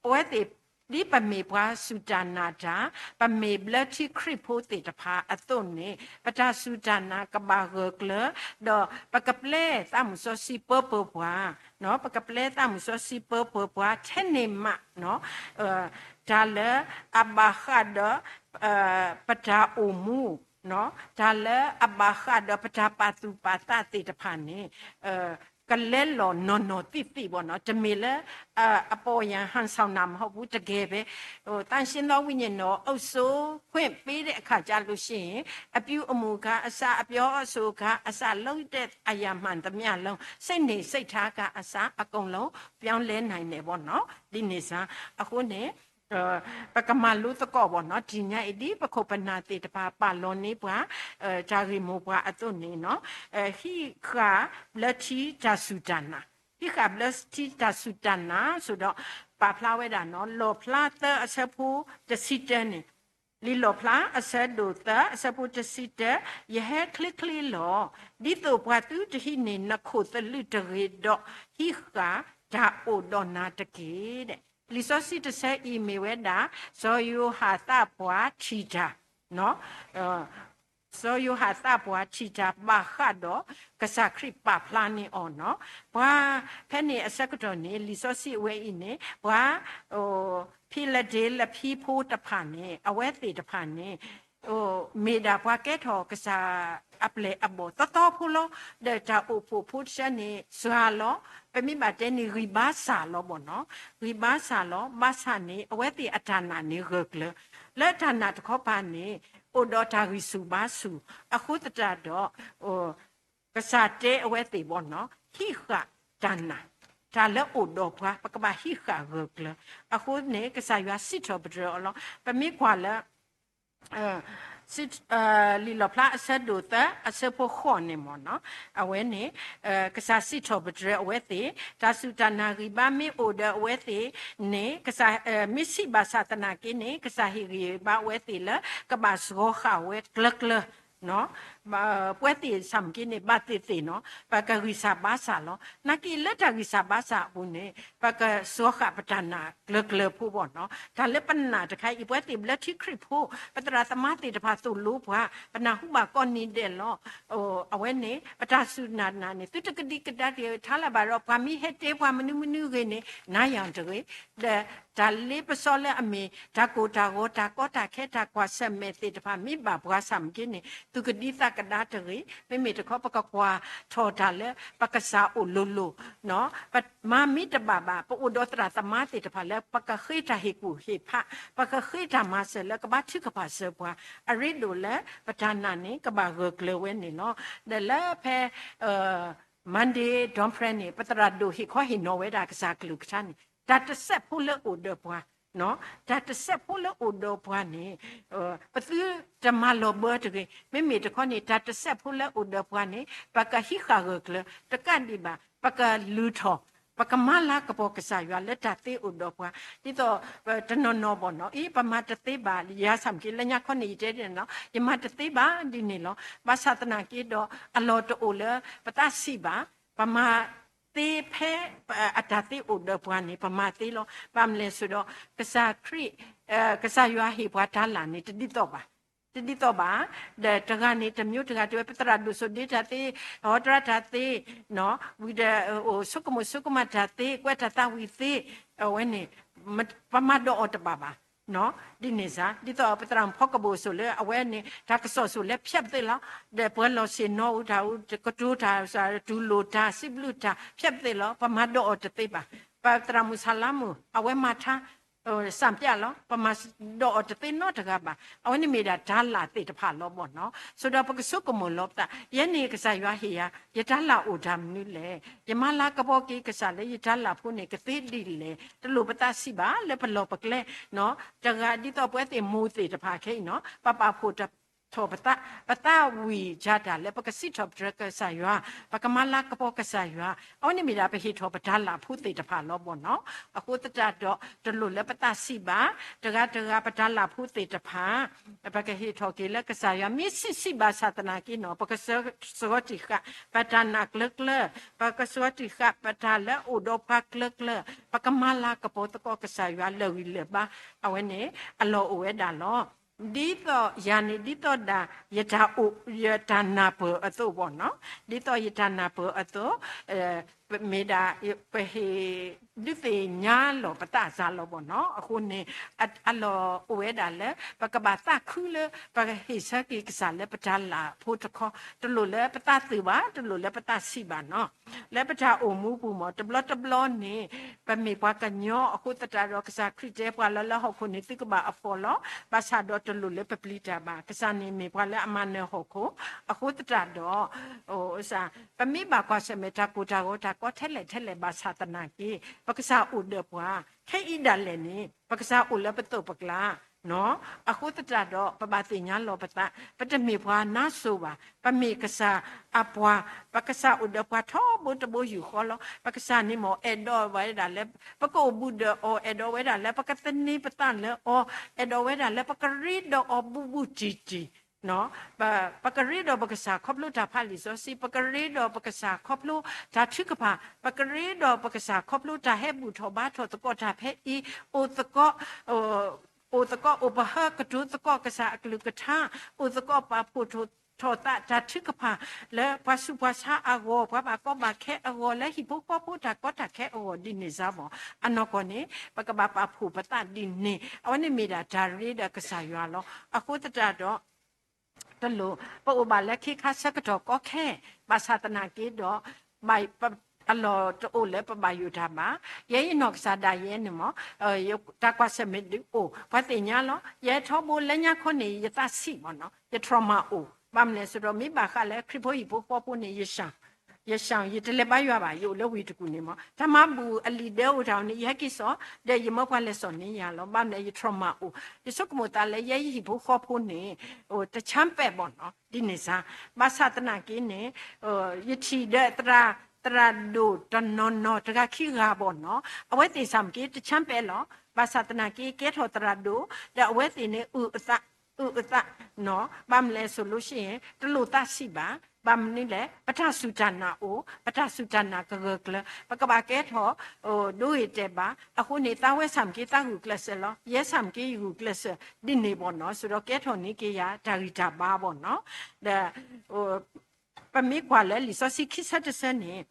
ပဝဲသ့ၣ် ဒ်ပမ့ၢ်ပှၤစူၢ်တၢ်နာ်တၢ်, ပမ့ၢ်ဘျၢထံခရံာ်ဖိသ့ၣ်တဖၣ်အသိးန့ၣ် ပတၢ်စူၢ်တၢ်နာ်ကဘၣ်ဂၢၢ်ကျၢၤ, ဒီးပကပျဲသးမုၢ်စီဆှံပၢပၢၢ်ပှၤ, ပကပျဲသးမုၢ်စီဆှံပၢပၢၢ်ပှၤ ထဲန့ၣ်မး တၢ်လၢအဘၣ်ဃးဒီး ပတၢ်အိၣ်မူ, တၢ်လၢအဘၣ်ဃးဒီးပတၢ်ပာ်သူၣ်ပာ်သးသ့ၣ်တဖၣ်န့ၣ် ကလဲလီၤနီၢ်နီၢ်သံၣ်သံၣ်ဘၣ်နီၤ, တမ့ၢ်လၢ အပေါ်ယံဟန်ဆောင်တာမဟုတ်ဘူး, တကယ်ပဲ သန့်ရှင်းသောဝိညာဉ်တော်အုပ်စိုးခွင့်ပေးတဲ့အခါကျလို့ရှိရင် အပြုအမူကအစ အပြောအဆိုကအစ လုပ်တဲ့အရာမှန်သမျှလုံး စိတ်နေစိတ်ထားကအစ အကုန်လုံးပြောင်းလဲနိုင်တယ်ပေါ့နော်, ဒ်န့ၣ်စ့ၢ် အဃိန့ၣ် ပကမၤလိသကိးဘၣ်နီၤ, တနံၤညါအံၤ ဒ်ပခိၣ်ပနၢ်သ့ၣ်တဖၣ် ပာ်လီၤန့ၢ်ပှၤ တၢ်ဂ့ၢ်မိၢ်ပှၢ်အသိးန့ၣ်နီၤ, ဟံးဃာ်ဘျၢထံတၢ်စူၢ်တၢ်နာ်, ဟံးဃာ်ဘျၢထံတၢ်စူၢ်တၢ်နာ် ဆိုတော့ ပာ်ဖျါဝဲဒၣ်နီၤ, လီၣ်ဖျါသၢအဆၢဖိတဆံတၢန့ၣ်, လံာ်လီၣ်ဖျါအဆၢဒိၣ်သၢအဆၢဖိတဆံတၢ, ယဟဲချ့ချ့လီၤ. ဒ်သိးပှၤသုတဟံးန့ၢ်နခိၣ်သလုးတဂ့ၤဒီး ဟံးဃာ်တၢ်အိၣ်ဒီးနၤတက့ၢ်. လံာ်စီဆှံတဆၢအံၤမ့ၢ်ဝဲဒၣ် စီၤယိၤဟၣ်သးပှၢ်ထံၣ်တၢ်, စီၤယိၤဟၣ်သးပှၢ်ထံၣ်တၢ်ဘၣ်ဃးဒီး ကစၢ်ခရံာ်ပာ်ဖျါန့ၢ်အီၤနီၤ, ပှၤဖဲန့ၣ်အဆၢကတီၢ်န့ၣ် လံာ်စီဆှံအဝဲအံၤန့ၣ် ပှၤ ဖံလဒ့လဖံဖိတဖၣ်န့ၣ် အဝဲသ့ၣ်တဖၣ်န့ၣ် မ့ၢ်ဒၣ်ပှၤကဲထီၣ်ကစၢ်အပျဲၢ်အဘီၣ်သီသီဖိလီၤ. ဒီးတၢ်အိၣ်ဖှိၣ်ဖိတဆၢန့ၣ် စှၤလီၤ, ပမ့ၢ်ဘၣ်တဲန့ၣ် ဂံၢ်ဘါစၢ်လီၤဘၣ်နီၤ, ဂံၢ်ဘါစၢ်လီၤ, ဘၣ်ဆၣ်န့ၣ် အဝဲသ့ၣ်အတၢ်နာ်န့ၣ်ဂၢၢ်ကျၢၤ, လၢတၢ်နာ်တခီပၤန့ၣ် အိၣ်ဒီးတၢ်ဂံၢ်ဆူၣ်ဘါဆူၣ်, အဃိသတးဒီး ကစၢ်တဲအဝဲသ့ၣ်ဘၣ်နီၤ, ဟံးဃာ်တၢ်နာ်, တၢ်လၢအိၣ်ဒီးပှၤ ပကဘၣ်ဟံးဃာ်ဂၢၢ်ကျၢၤ, အဃိန့ၣ် ကစၢ်ယွၤစံးထီၣ်ပတြၢၤအီၤလီၤ. ပမ့ၢ်ကွၢ်လၢ လံာ်လီၣ်ဖျါအဆၢဒိၣ်သၢ အဆၢဖိဃိးန့ၣ်မ့ၢ်နီၤ, အဝဲန့ၣ် ကစၢ်စံးထီၣ်ပတြၢၤအဝဲသ့ၣ်, တၢ်စူၢ်တၢ်နာ်ဂံၢ်ဘါမ့ၢ်အိၣ်ဒီးအဝဲသ့ၣ်န့ၣ် ကစၢ် မ့ၢ်ဆံးဘၣ်ဆၣ်သနာ်က့န့ၣ် ကစၢ်ဟ့ၣ်ဂံၢ်ဘါအဝဲသ့ၣ်လၢ ကဘၣ်စှီၤဃာ်ဝဲကျၢၤကျၢၤ ပဝဲသ့ၣ်ဆၣ်မ့ၢ်က့န့ၣ် ဘၣ်သ့ၣ်သ့ၣ်နီၤ, ပကဂံၢ်စၢ်ဘါစၢ်လီၤ. နာ်က့လၢတၢ်ဂံၢ်စၢ်ဘါစၢ်အပူၤန့ၣ် ပကစှီၤဃာ်ပတၢ်နာ်ကျၢၤကျၢၤဖိဘၣ်နီၤ. တၢ်လၢပနာ်တခါအံၤ ပဝဲသ့ၣ်ဘျၢထံခရံာ်ဖိ ပသရၣ်သမါသ့ၣ်တဖၣ်သိၣ်လိပှၤ, ပနၢ်ဟူဘၣ်ကိးနံၤဒဲးလီၤ. အဝဲန့ၣ် ပတၢ်စူၢ်တၢ်နာ်န့ၣ် သုတကဒံကဒါတ့ၢ် ထါလၢဘၣ်ဒီး ပှၤမ့ၢ်ဟဲတဲပှၤမနုၤမနုၤဂ့ၤန့ၣ် နၤယၤတဂ့ၤ ဒီးတၢ်လ့ပစီလၢအမ့ၢ် တၢ်ကိၢ်တၢ်ဂီၤ တၢ်ကီတၢ်ခဲ တၢ်ကွၢ်ဆၢၣ်မဲာ်သ့ၣ်တဖၣ် မ့ၢ်ဘၣ်ပှၤဆၣ်မ့ၢ်က့န့ၣ် သူၣ်ကဒံသးကဒါတဂ့ၤ. မ့မ့ၢ်တခီ ပကကွၢ်ထီၣ်တၢ်လၢပကစၢ်အိၣ်လိၤလိၤ, ပမၤမ့ၢ်တဘၣ်ဘၣ် ပအိၣ်ဒီးသရၣ်သမါသ့ၣ်တဖၣ်လၢ ပကဃ့တၢ်ဟ့ၣ်ကူၣ်ဟ့ၣ်ဖး, ပကဃ့တၢ်မၤစၢၤလၢကဘါထုကဖၣ်စၢၤပှၤ, အရ့ဒိၣ်လၢပတၢ်နာ်န့ၣ် ကဘၣ်ဂၢၢ်ကျၢၤဝဲန့ၣ်လီၤ. ဒီးလၢဖဲ Monday dawn prayer န့ၣ် ပသရၣ်ဒိၣ်ဟ့ၣ်ခီဟ့ၣ်နီၤဝဲဒၣ်ကစၢ်ကလုၢ်ကထါန့ၣ် တၢ်တစဲးဖိလၢအိၣ်ဒီးပှၤ, တၢ်တစဲးဖိလၢအိၣ်ဒီးပှၤန့ၣ် ပသုတမၤလီၤဘၢတဂ့ၤ. မ့မ့ၢ်တခီန့ၣ် တၢ်တစဲးဖိလၢအိၣ်ဒီးပှၤန့ၣ် ပကဟံးဃာ်ဂၢၢ်ကျၢၤ, တကးဒံးဘၣ် ပကလုၢ်ထီၣ်, ပကမၤလၤကပီၤကစၢ်ယွၤလၢတၢ်သ့အိၣ်ဒီးပှၤ, ဒ်သိး တနီၤနီၤဘၣ်နီၤ, အ့ ပမၤတသ့ဘၣ်, ယၤဆၣ်မ့ၢ်က့ လၢညါခီန့ၣ် ယတဲဒ်န့ၣ်လီၤ, ယမၤတသ့ဘၣ်ဒ်န့ၣ်လီၤ. ဘၣ်ဆၣ်သနာ်က့ဒီး အလီၢ်တအိၣ်လၢပသးဆံးဘၣ်, ပမၤသ့ဖဲ အတၢ်သ့အိၣ်ဒီးပှၤန့ၣ် ပမၤသ့လီၤ. ဘၣ်မနုၤလဲၣ်ဆိုတော့ ကစၢ်ခရံာ် ကစၢ်ယွၤဟ့ၣ်ပှၤတၢ်လၢ်န့ၣ် တဒ်သိးဘၣ်, တဒ်သိးဘၣ်. ဒီးတဂၤန့ၣ် တမျိုးတဂၤတဲဝဲ ပသရၣ်ဒိၣ်စိဒ့တၢ်သ့, ဟီတြၢတၢ်သ့, ဝံၤဒီး အိၣ်ဆိကမိၣ်ဆိကမးတၢ်သ့, ကွဲးတၢ်သးဝံၣ်သ့, အဝဲန့ၣ် ပမၤဒီးအီၤတဘၣ်ဘၣ်. ဒ်န့ၣ်စ့ၢ် ဒ်သိးပသရၣ်မုၣ်ဖီကဘိၣ်စိၤလၢအဝဲန့ၣ် တၢ်ကစီၣ်စိၤလၢဖျဲးပသ့လီၤ. ဒီးပှၤလီၢ်ဆ့ၣ်နီၤအူတၢ်အူ ကတိၤတၢ် တူၢ်လိာ်တၢ်စံးဘျုးတၢ် ဖျဲးပသ့လီၤ. ပမၤဒီးအီၤတသ့ဘၣ်. ပသရၣ်မုၣ်ဆၣ်လါမုၣ် အဝဲမၤထါ စၢ်ပျးလီၤ. ပမၤဒီးအီၤတသ့နီတဂၤဘၣ်. အဝဲန့ၣ်မ့ၢ်ဒၣ်တၢ်လၢ်သ့ၣ်တဖၣ်လီၤဘၣ်နီၤ. ဆိဒီးပကဆိကမိၣ်လီၤပသး ယဲန့ၣ်ကစၢ်ယွၤဟ့ၣ်ယၤ ယတၢ်လၢ်အိၣ်တၢ်မနုၤလဲၣ်. ယမၤလၤကပီၤက့ၤကစၢ်လၢယတၢ်လၢ်ဖိန့ၣ် ကသ့ဒ်လဲၣ်. တလိၣ်ပသးဆံးဘၣ်လၢပလီၢ်ပကျဲနီၤ. တဂၤဒ်သိးပဝဲသ့ၣ်မိၢ်သ့ၣ်တဖၣ်ခဲအံၤနီၤ ပပာ်ဖှိၣ်တ ထီၣ်ပသး, ပသးဝံၣ်ယၤတၢ်လၢပကစံးထီၣ်ပတြၢၤကစၢ်ယွၤ, ပကမၤလၤကပီၤကစၢ်ယွၤ, အဝဲန့ၣ်မ့ၢ်ဒၣ်ပဟ့ၣ်ထီၣ်ပတၢ်လၢ်ဖိသ့ၣ်တဖၣ်လီၤဘၣ်နီၤ. အဃိသတးဒီး တလိၣ်လၢပသးဆံးဘၣ်, တဂၤတဂၤပတၢ်လၢ်ဖိသ့ၣ်တဖၣ် ပကဟ့ၣ်ထီၣ်က့ၤလၢကစၢ်ယွၤ မ့ၢ်ဆံးဆံးဘၣ်ဆၣ်သနာ်က့နီၤ ပကစၢ်စၢဃီတံၢ်ဃာ် ပတၢ်နာ်ကျၢၤကျၢၤ, ပကစၢ်စၢဃီတံၢ်ဃာ် ပတၢ်လၢအိၣ်ဒီးပှၤကျၢၤကျၢၤ, ပကမၤလၤကပီၤသကိးကစၢ်ယွၤလၢာ်ဂံၢ်လၢာ်ဘါ, အဝဲန့ၣ် အလီၢ်အိၣ်ဝဲဒၣ်လီၤ. ဒ်သိးယၤန့ၣ် ဒ်သိးဒၣ် ယတၢ်အိၣ် ယတၢ်နၢ်ပၢၢ်အသိးဘၣ်နီၤ, ဒ်သိးယတၢ်နၢ်ပၢၢ်အသိး မ့ၢ်ဒၣ် ပဟ့ၣ် ဒုးသ့ၣ်ညါလီၤပသးစ့ၢ်လီၤဘၣ်နီၤ. အဃိန့ၣ် အလီၢ်အိၣ်ဝဲဒၣ်လၢ ပကဘၣ်သးခုလၢ ပကဟ့ၣ်ဆၢက့ၤကစၢ်လၢပတၢ်လၢ်ဖိတခီ, တလိၣ်လၢပသးသုးဘၣ်, တလိၣ်လၢပသးဆံးဘၣ်နီၤ. လၢပတၢ်အိၣ်မူပူၤမ့ၢ် တဘျီတဘျီန့ၣ် ပမ့ၢ်ပှၤကညီအဃိသတးဒီး ကစၢ်ခရံာ်တဲပှၤလၢ လၢဟီၣ်ခိၣ်န့ၣ် သုကဘၣ်အဖှီၣ်လီၤ, ဘၣ်ဆၣ်ဒီးတလိၣ်လၢပပျံၤတၢ်ဘၣ်. ကစၢ်န့ၣ်မ့ၢ်ပှၤလၢအမၤနၢၤဟီၣ်ခိၣ်, အဃိသတးဒီး ပမ့ၢ်ဘၣ်ကွၢ်ဆၢၣ်မဲာ်တၢ်ကိၢ်တၢ်ဂီၤတၢ်ကီထဲလဲၣ်ထဲလဲၣ်ဘၣ်ဆၣ်သနာ်က့ ပကစၢ်အိၣ်ဒီးပှၤ ခဲအံၤဒၣ်လဲာ်န့ၣ် ပကစၢ်အိၣ်လၢပသိးပကျါ အဃိသတးဒီး ပဘၣ်သ့ၣ်ညါလီၤပသး, ပတမ့ၢ်ပှၤနါစိၤဘၣ်, ပမ့ၢ်ကစၢ်အပှၤ, ပကစၢ်အိၣ်ဒီးပှၤထီဘိတဘိယူၢ်ဃီလီၤ. ပကစၢ်န့ၣ်မ့ၢ်အဲၣ်ဒိးဝဲဒၣ်လၢ ပကအိၣ်ဘူးဒီးအီၤ, အဲၣ်ဒိးဝဲဒၣ်လၢ ပကသန့ၤပသးလၢအီၤ, အဲၣ်ဒိးဝဲဒၣ်လၢပကရ့ဒီးအီၤဘူးဘူးတံၢ်တံၢ် ပကရ့ဒီးပကစၢ်ခီဖျိတၢ်ဖးလံာ်စီဆှံ, ပကရ့ဒီးပကစၢ်ခီဖျိတၢ်ထုကဖၣ်, ပကရ့ဒီးပကစၢ်ခီဖျိတၢ်ဟဲဘူၣ်ထီၣ်ဘါထီၣ်သကိးတၢ်ဖဲအံၤ, အိၣ်သကိး အိၣ်သကိးအိၣ်ပဟၢကတိၤသကိးကစၢ်အကလုၢ်ကထါ, အိၣ်သကိးပာ်ဖှိၣ်ထီၣ်သးတၢ်ထုကဖၣ်လၢပှၤဆူးပှၤဆါအဂီၢ်, ပှၤဘၣ်ကီဘၣ်ခဲအဂီၢ်, လၢဟံၣ်ဖိဃီဖိတၢ်ကီတၢ်ခဲအဂီၢ်ဒ်န့ၣ်စ့ၢ်ဘၣ်. အနီၢ်ကီၢ်န့ၣ် ပကဘၣ်ပာ်ဖှိၣ်ပသးဒ်န့ၣ်, အဝဲန့ၣ်မ့ၢ်ဒၣ်တၢ်ရ့ဒီးကစၢ်ယွၤလီၤ. အဃိသတးဒီး တလိၣ် ပအိၣ်ဘၣ်လၢခ့ခါဆၢကတီၢ်ကီခဲ, ဘၣ်ဆၣ်သနာ်က့ဒီး အလီၢ်တအိၣ်လၢပဘၣ်ယိၣ်တၢ်ဘၣ်. ယဲယနီၢ်ကစၢ်ဒၣ်ယဲန့ၣ်မ့ၢ် တၢ်ကွၢ်ဆၢၣ်မဲာ်ဒုးအိၣ်, ပှၤသ့ၣ်ညါလီၤ. ယဲထီဘိလၢညါခီန့ၣ် ယသးဆံးဘၣ်နီၤ, ယ trauma အိၣ်, ဘၣ်မနုၤလဲၣ်ဆိုတော့ မ့ၢ်ဘၣ်ဃးလၢခရံာ်ဖိဟံၣ်ဖိဃီဖိန့ၣ် ယ ရှောင်, ယ ရှောင်, ယတလဲၤဘါယွၤဘၣ်, ယအိၣ်လၢဝ့ၢ်တကူၣ်န့ၣ်မ့ၢ် တၢ်မၤဘူၣ်အလံာ်ဒၢအိၣ်တၢ်န့ၣ် ယဟဲက့ၤစိာ်, ဒီးယမၢပှၤလဲၤစိာ်န့ၢ်ယၤလီၤ. ဘၣ်မနုၤလဲၣ် ယ trauma အိၣ်, ယဆိကမိၣ်သးလၢယဲယဟံၣ်ဖိဃီဖိန့ၣ် တဆၢပဲာ်ဘၣ်နီၤ, ဒ်န့ၣ်စ့ၢ်, ဘၣ်ဆၣ်သနာ်က့န့ၣ် ယထံၣ်ဒီး သရၣ်ဒိၣ်တနီၤနီၤတဂၤခံဂၤဘၣ်နီၤ, အဝဲသ့ၣ်ဆၣ်မ့ၢ်က့ တဆၢပဲာ်လီၤ. ဘၣ်ဆၣ်သနာ်က့ ကဲထီၣ်သရၣ်ဒိၣ် ဒီးအဝဲသ့ၣ်န့ၣ် အုၣ်အသး, အုၣ်အသးနီၤ, ဘၣ်မနုၤလဲၣ်ဆိုလို့ရှိရင် တလိၣ်သးဆံးဘၣ်. ဘၣ်မနုၤလဲၣ် ပတၢ်စူၢ်တၢ်နာ်အိၣ်, ပတၢ်စူၢ်တၢ်နာ်ကဂၢၢ်ကျၢၤ, ပကဘၣ်ကဲထီၣ် ဒိဂ့ၤတဲာ်ဘၣ်. အဃိန့ၣ် သးဝဲဆၣ်မ့ၢ်က့ သးဂုာ်ကျဲးစၢးလီၤ, ယဲဆၣ်မ့ၢ်က့ ယဂုာ်ကျဲးစၢး ဒ်န့ၣ်ဘၣ်နီၤ, ဆိုတော့ ကဲထီၣ်န့ၢ်က့ၤယၤတၢ်ဂံၢ်တၢ်ဘါဘၣ်နီၤ. ဒီး ပမ့ၢ်ကွၢ်လၢလံာ်စီဆှံခံဆၢတဆၢန့ၣ်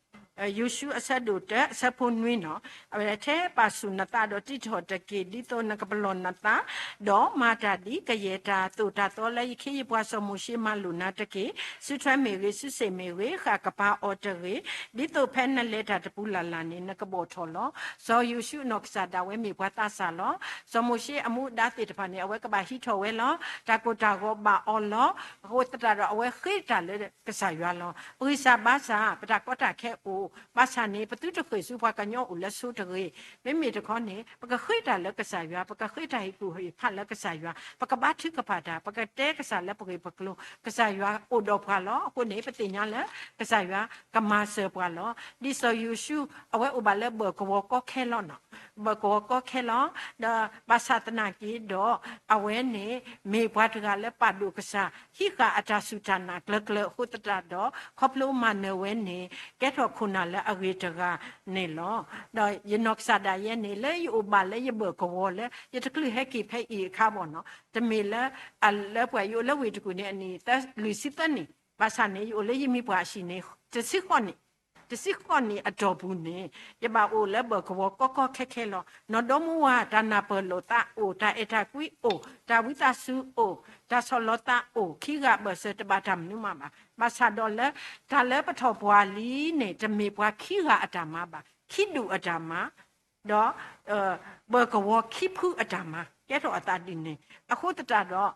ယိၤၡူအဆၢဒိၣ်တၢ အဆၢဖိနွံနီၤ, အဝဲထဲပာ်ဆူၣ်နသးဒီးတံးထီၣ်တက့ၢ်, ဒ်သိးနကပလီၢ်နသး, ဒီးမၤတၢ်ဒ်ကယဲၢ်တၢ်သိၣ်တၢ်သီလၢယခ့ယပှၤစီၤမိၤၡ့မၤလိာ်နၤတက့ၢ်. စုထွဲမ့ၢ်ဂ့ၤ, စုစ့ၣ်မ့ၢ်ဂ့ၤ, ဃၣ်ကပၤအီၤတဂ့ၤ, ဒ်သိးဖဲနလဲၤတၢ်တပူၤလၢ်လၢ်န့ၣ် နကဘီၣ်ထီၣ်လီၤ. စီၤယိၤၡူအနီၢ်ကစၢ်ဒၣ်ဝဲမ့ၢ်ပှၤသးစၢ်လီၤ. စီၤမိၤၡ့အမူအဒါသ့ၣ်တဖၣ်န့ၣ် အဝဲကဘၣ်ဟံးထီၣ်ဝဲလီၤ. တၢ်ကိၢ်တၢ်ဂီၤဘၣ်အီၤလီၤ. အဃိသတးဒီး အဝဲဃ့တၢ်လၢကစၢ်ယွၤလီၤ. ပဂံၢ်စၢ်ဘါစၢ် ပတၢ်ကီတၢ်ခဲအိၣ်, ဘၣ်ဆၣ်န့ၣ် ပသုတဃ့ၢ်ဆူပှၤကညီအိၣ်လၢဆိတဂ့ၤ. မ့မ့ၢ်တခီန့ၣ် ပကဃ့တၢ်လၢကစၢ်ယွၤ, ပကဃ့တၢ်ဟ့ၣ်ကူၣ်ဟ့ၣ်ဖးလၢကစၢ်ယွၤ, ပကဘါထုကဖၣ်တၢ်, ပကတဲကစၢ်လၢပဂ့ၢ်ပကျိၤ, ကစၢ်ယွၤအိၣ်ဒီးပှၤလီၤ. အဃိန့ၣ် ပသ့ၣ်ညါလၢကစၢ်ယွၤကမၤစၢၤပှၤလီၤ. ဒ်စီၤယိၤၡူ အဝဲအိၣ်ဘၣ်လၢဘၢၣ်ကဝီၤကီခဲလီၤနီၤ, ဘၢၣ်ကဝီၤကီခဲလီၤ. ဒီးဘၣ်ဆၣ်သနာ်က့ဒီး အဝဲန့ၣ် မ့ၢ်ပှၤတဂၤလၢပာ်ဒိၣ်ကစၢ်, ဟံးဃာ်အတၢ်စူၢ်တၢ်နာ်ကျၢၤကျၢၤအဃိသတးဒီး ခီဖျိမၤနၢၤဝဲန့ၣ် ကဲထီၣ်ခိၣ်နၢ်လၢအဂ့ၤတဂၤန့ၣ်လီၤ. ဒီးယနီၢ်ကစၢ်ဒၣ်ယဲန့ၣ် လၢယအိၣ်ဘၣ်လၢယဘၢၣ်ကဝီၤလၢ ယတချုးဟဲက့ၤဖဲအံၤအခါဘၣ်နီၤ, တမ့ၢ်လၢ လၢပှၤယအိၣ်လၢဝ့ၢ်တကူၣ်န့ၣ် အနံၣ်လွံၢ်ဆံသၢနံၣ်, ဘၣ်ဆၣ်န့ၣ် ယအိၣ်လၢယမံၤပှၢ်အဟံၣ်န့ၣ် တဆံဃိးနံၣ်, တဆံဃိးနံၣ်အတီၢ်ပူၤန့ၣ် ယဘၣ်အိၣ်လၢဘၢၣ်ကဝီၤကီကီခဲခဲလီၤ. နီၢ်ဒီမါဝၤ တၢ်နၢ်ပၢၢ်လိာ်သးအိၣ်, တၢ်အဲၣ်တၢ်ကွံအိၣ်, တၢ်ဝံသးစူၤအိၣ်, တၢ်ဆီၣ်လီၤသးအိၣ်, ခံဂၤအဘၢၣ်စၢၤတဘၣ်တၢ်မနုၤမးဘၣ်. ဘၣ်ဆၣ်ဒီးလၢ တၢ်လၢပထီၣ်ပှၢ်လံန့ၣ် တမ့ၢ်ပှၤခံဂၤအတၢ်မၤဘၣ်, ခံဒူၣ်အတၢ်မၤ ဒီး ဘၢၣ်ကဝီၤခံဖုအတၢ်မၤ ကဲထီၣ်အသးဒ်န့ၣ်. အဃိသတးဒီး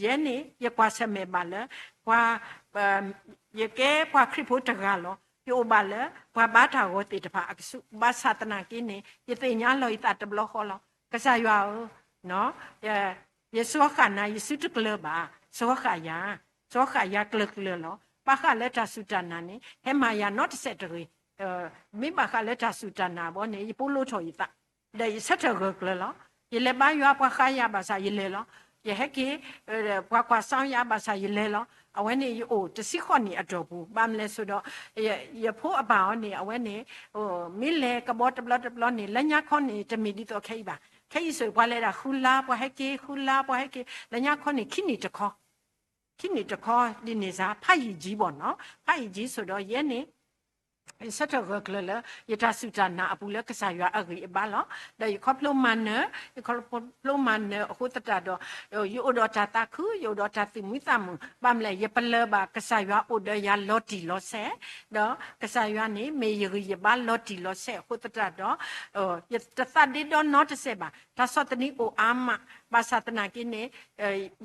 ယဲန့ၣ် ယကွၢ်ဆၢၣ်မဲာ်ဘၣ်လၢ ပှၤ ယကဲပှၤခရံာ်ဖိတဂၤလီၤ. ယအိၣ်ဘၣ်လၢ ပှၤဘါတၢ်ဂီၤသ့ၣ်တဖၣ်အကဆူး, ဘၣ်ဆၣ်သနာ်က့န့ၣ် ယသ့ၣ်ညါလီၤယသးတဘျီဃီလီၤ. ကစၢ်ယွၤဧၢ, ယစှီၤဃာ်နၤ ယစုတကျၢၤဘၣ်. စီဃာ်ယၤ, စီဃာ်ယၤကျၢၤကျၢၤလီၤ. ဘၣ်ဃးလၢတၢ်စူၢ်တၢ်နာ်န့ၣ် ဟဲမၤယၤနီတစဲးတဂ့ၤ. မ့ၢ်ဘၣ်ဃးလၢတၢ်စူၢ်တၢ်နာ်ဘီန့ၣ် ယပီလိထီၣ်ယသး, ဒီးယဆၢထၢၣ်ဂၢၢ်ကျၢၤလီၤ. ယလဲၤဘါယွၤ ပှၤဃါယၤဘၣ်ဆၣ်ယလဲၤလီၤ. ယဟဲက့ၤ ပှၤကွၢ်စါယၤဘၣ်ဆၣ်ယလဲၤလီၤ. အဝဲန့ၣ်ယအိၣ်တဆံဃိးနံၣ်အတီၢ်ပူၤ ဘၣ်မလဲၤစိဒီး ယဖိအပၢ်အီၤန့ၣ် အဝဲန့ၣ် မ့ၢ်လဲၤကဘီတဘျီတဘျီန့ၣ် လၢညါခီန့ၣ် တမ့ၢ်ဒ်သိးခဲအံၤဘၣ်. ခဲအံၤစ့ၢ် ပှၤလဲၤဒၣ်ဃုလါ ပှၤဟဲက့ၤဃုလါ ပှၤဟဲက့ၤ လၢညါခီန့ၣ် ခံနံၣ်တခီ ခံနံၣ်တခီ ဒ်န့ၣ်စ့ၢ် ဖးယံာ်ကံဘီနီၤ, ဖးယံာ်ကံစိဒီး ယဲန့ၣ် ယဆၢထၢၣ်ဂၢၢ်ကျၢၤလၢ ယတၢ်စူၢ်တၢ်နာ်အပူၤလၢကစၢ်ယွၤအဂံၢ်အဘါလီၤ. ဒီးယခီဖျိမၤနၢၤ, ယခီဖျိမၤနၢၤအဃိသတးဒီး ယအိၣ်ဒီးတၢ်သးခု, ယအိၣ်ဒီးတၢ်သူၣ်မံသးမုာ်, ဘၣ်မလဲၣ် ယပလၢၢ်ဘၣ်ကစၢ်ယွၤအိၣ်ဒီးယၤလီၤတံၢ်လီၤဆဲး, ဒီးကစၢ်ယွၤန့ၣ် မ့ၢ်ယဂံၢ်ယဘါလီၤတံၢ်လီၤဆဲးအဃိသတးဒီး ယတသးဒ့ဒီနီတစဲးဘၣ်. တၢ်ဆီၣ်သနံးအိၣ်အါမး, ဘၣ်ဆၣ်သနာ်က့န့ၣ်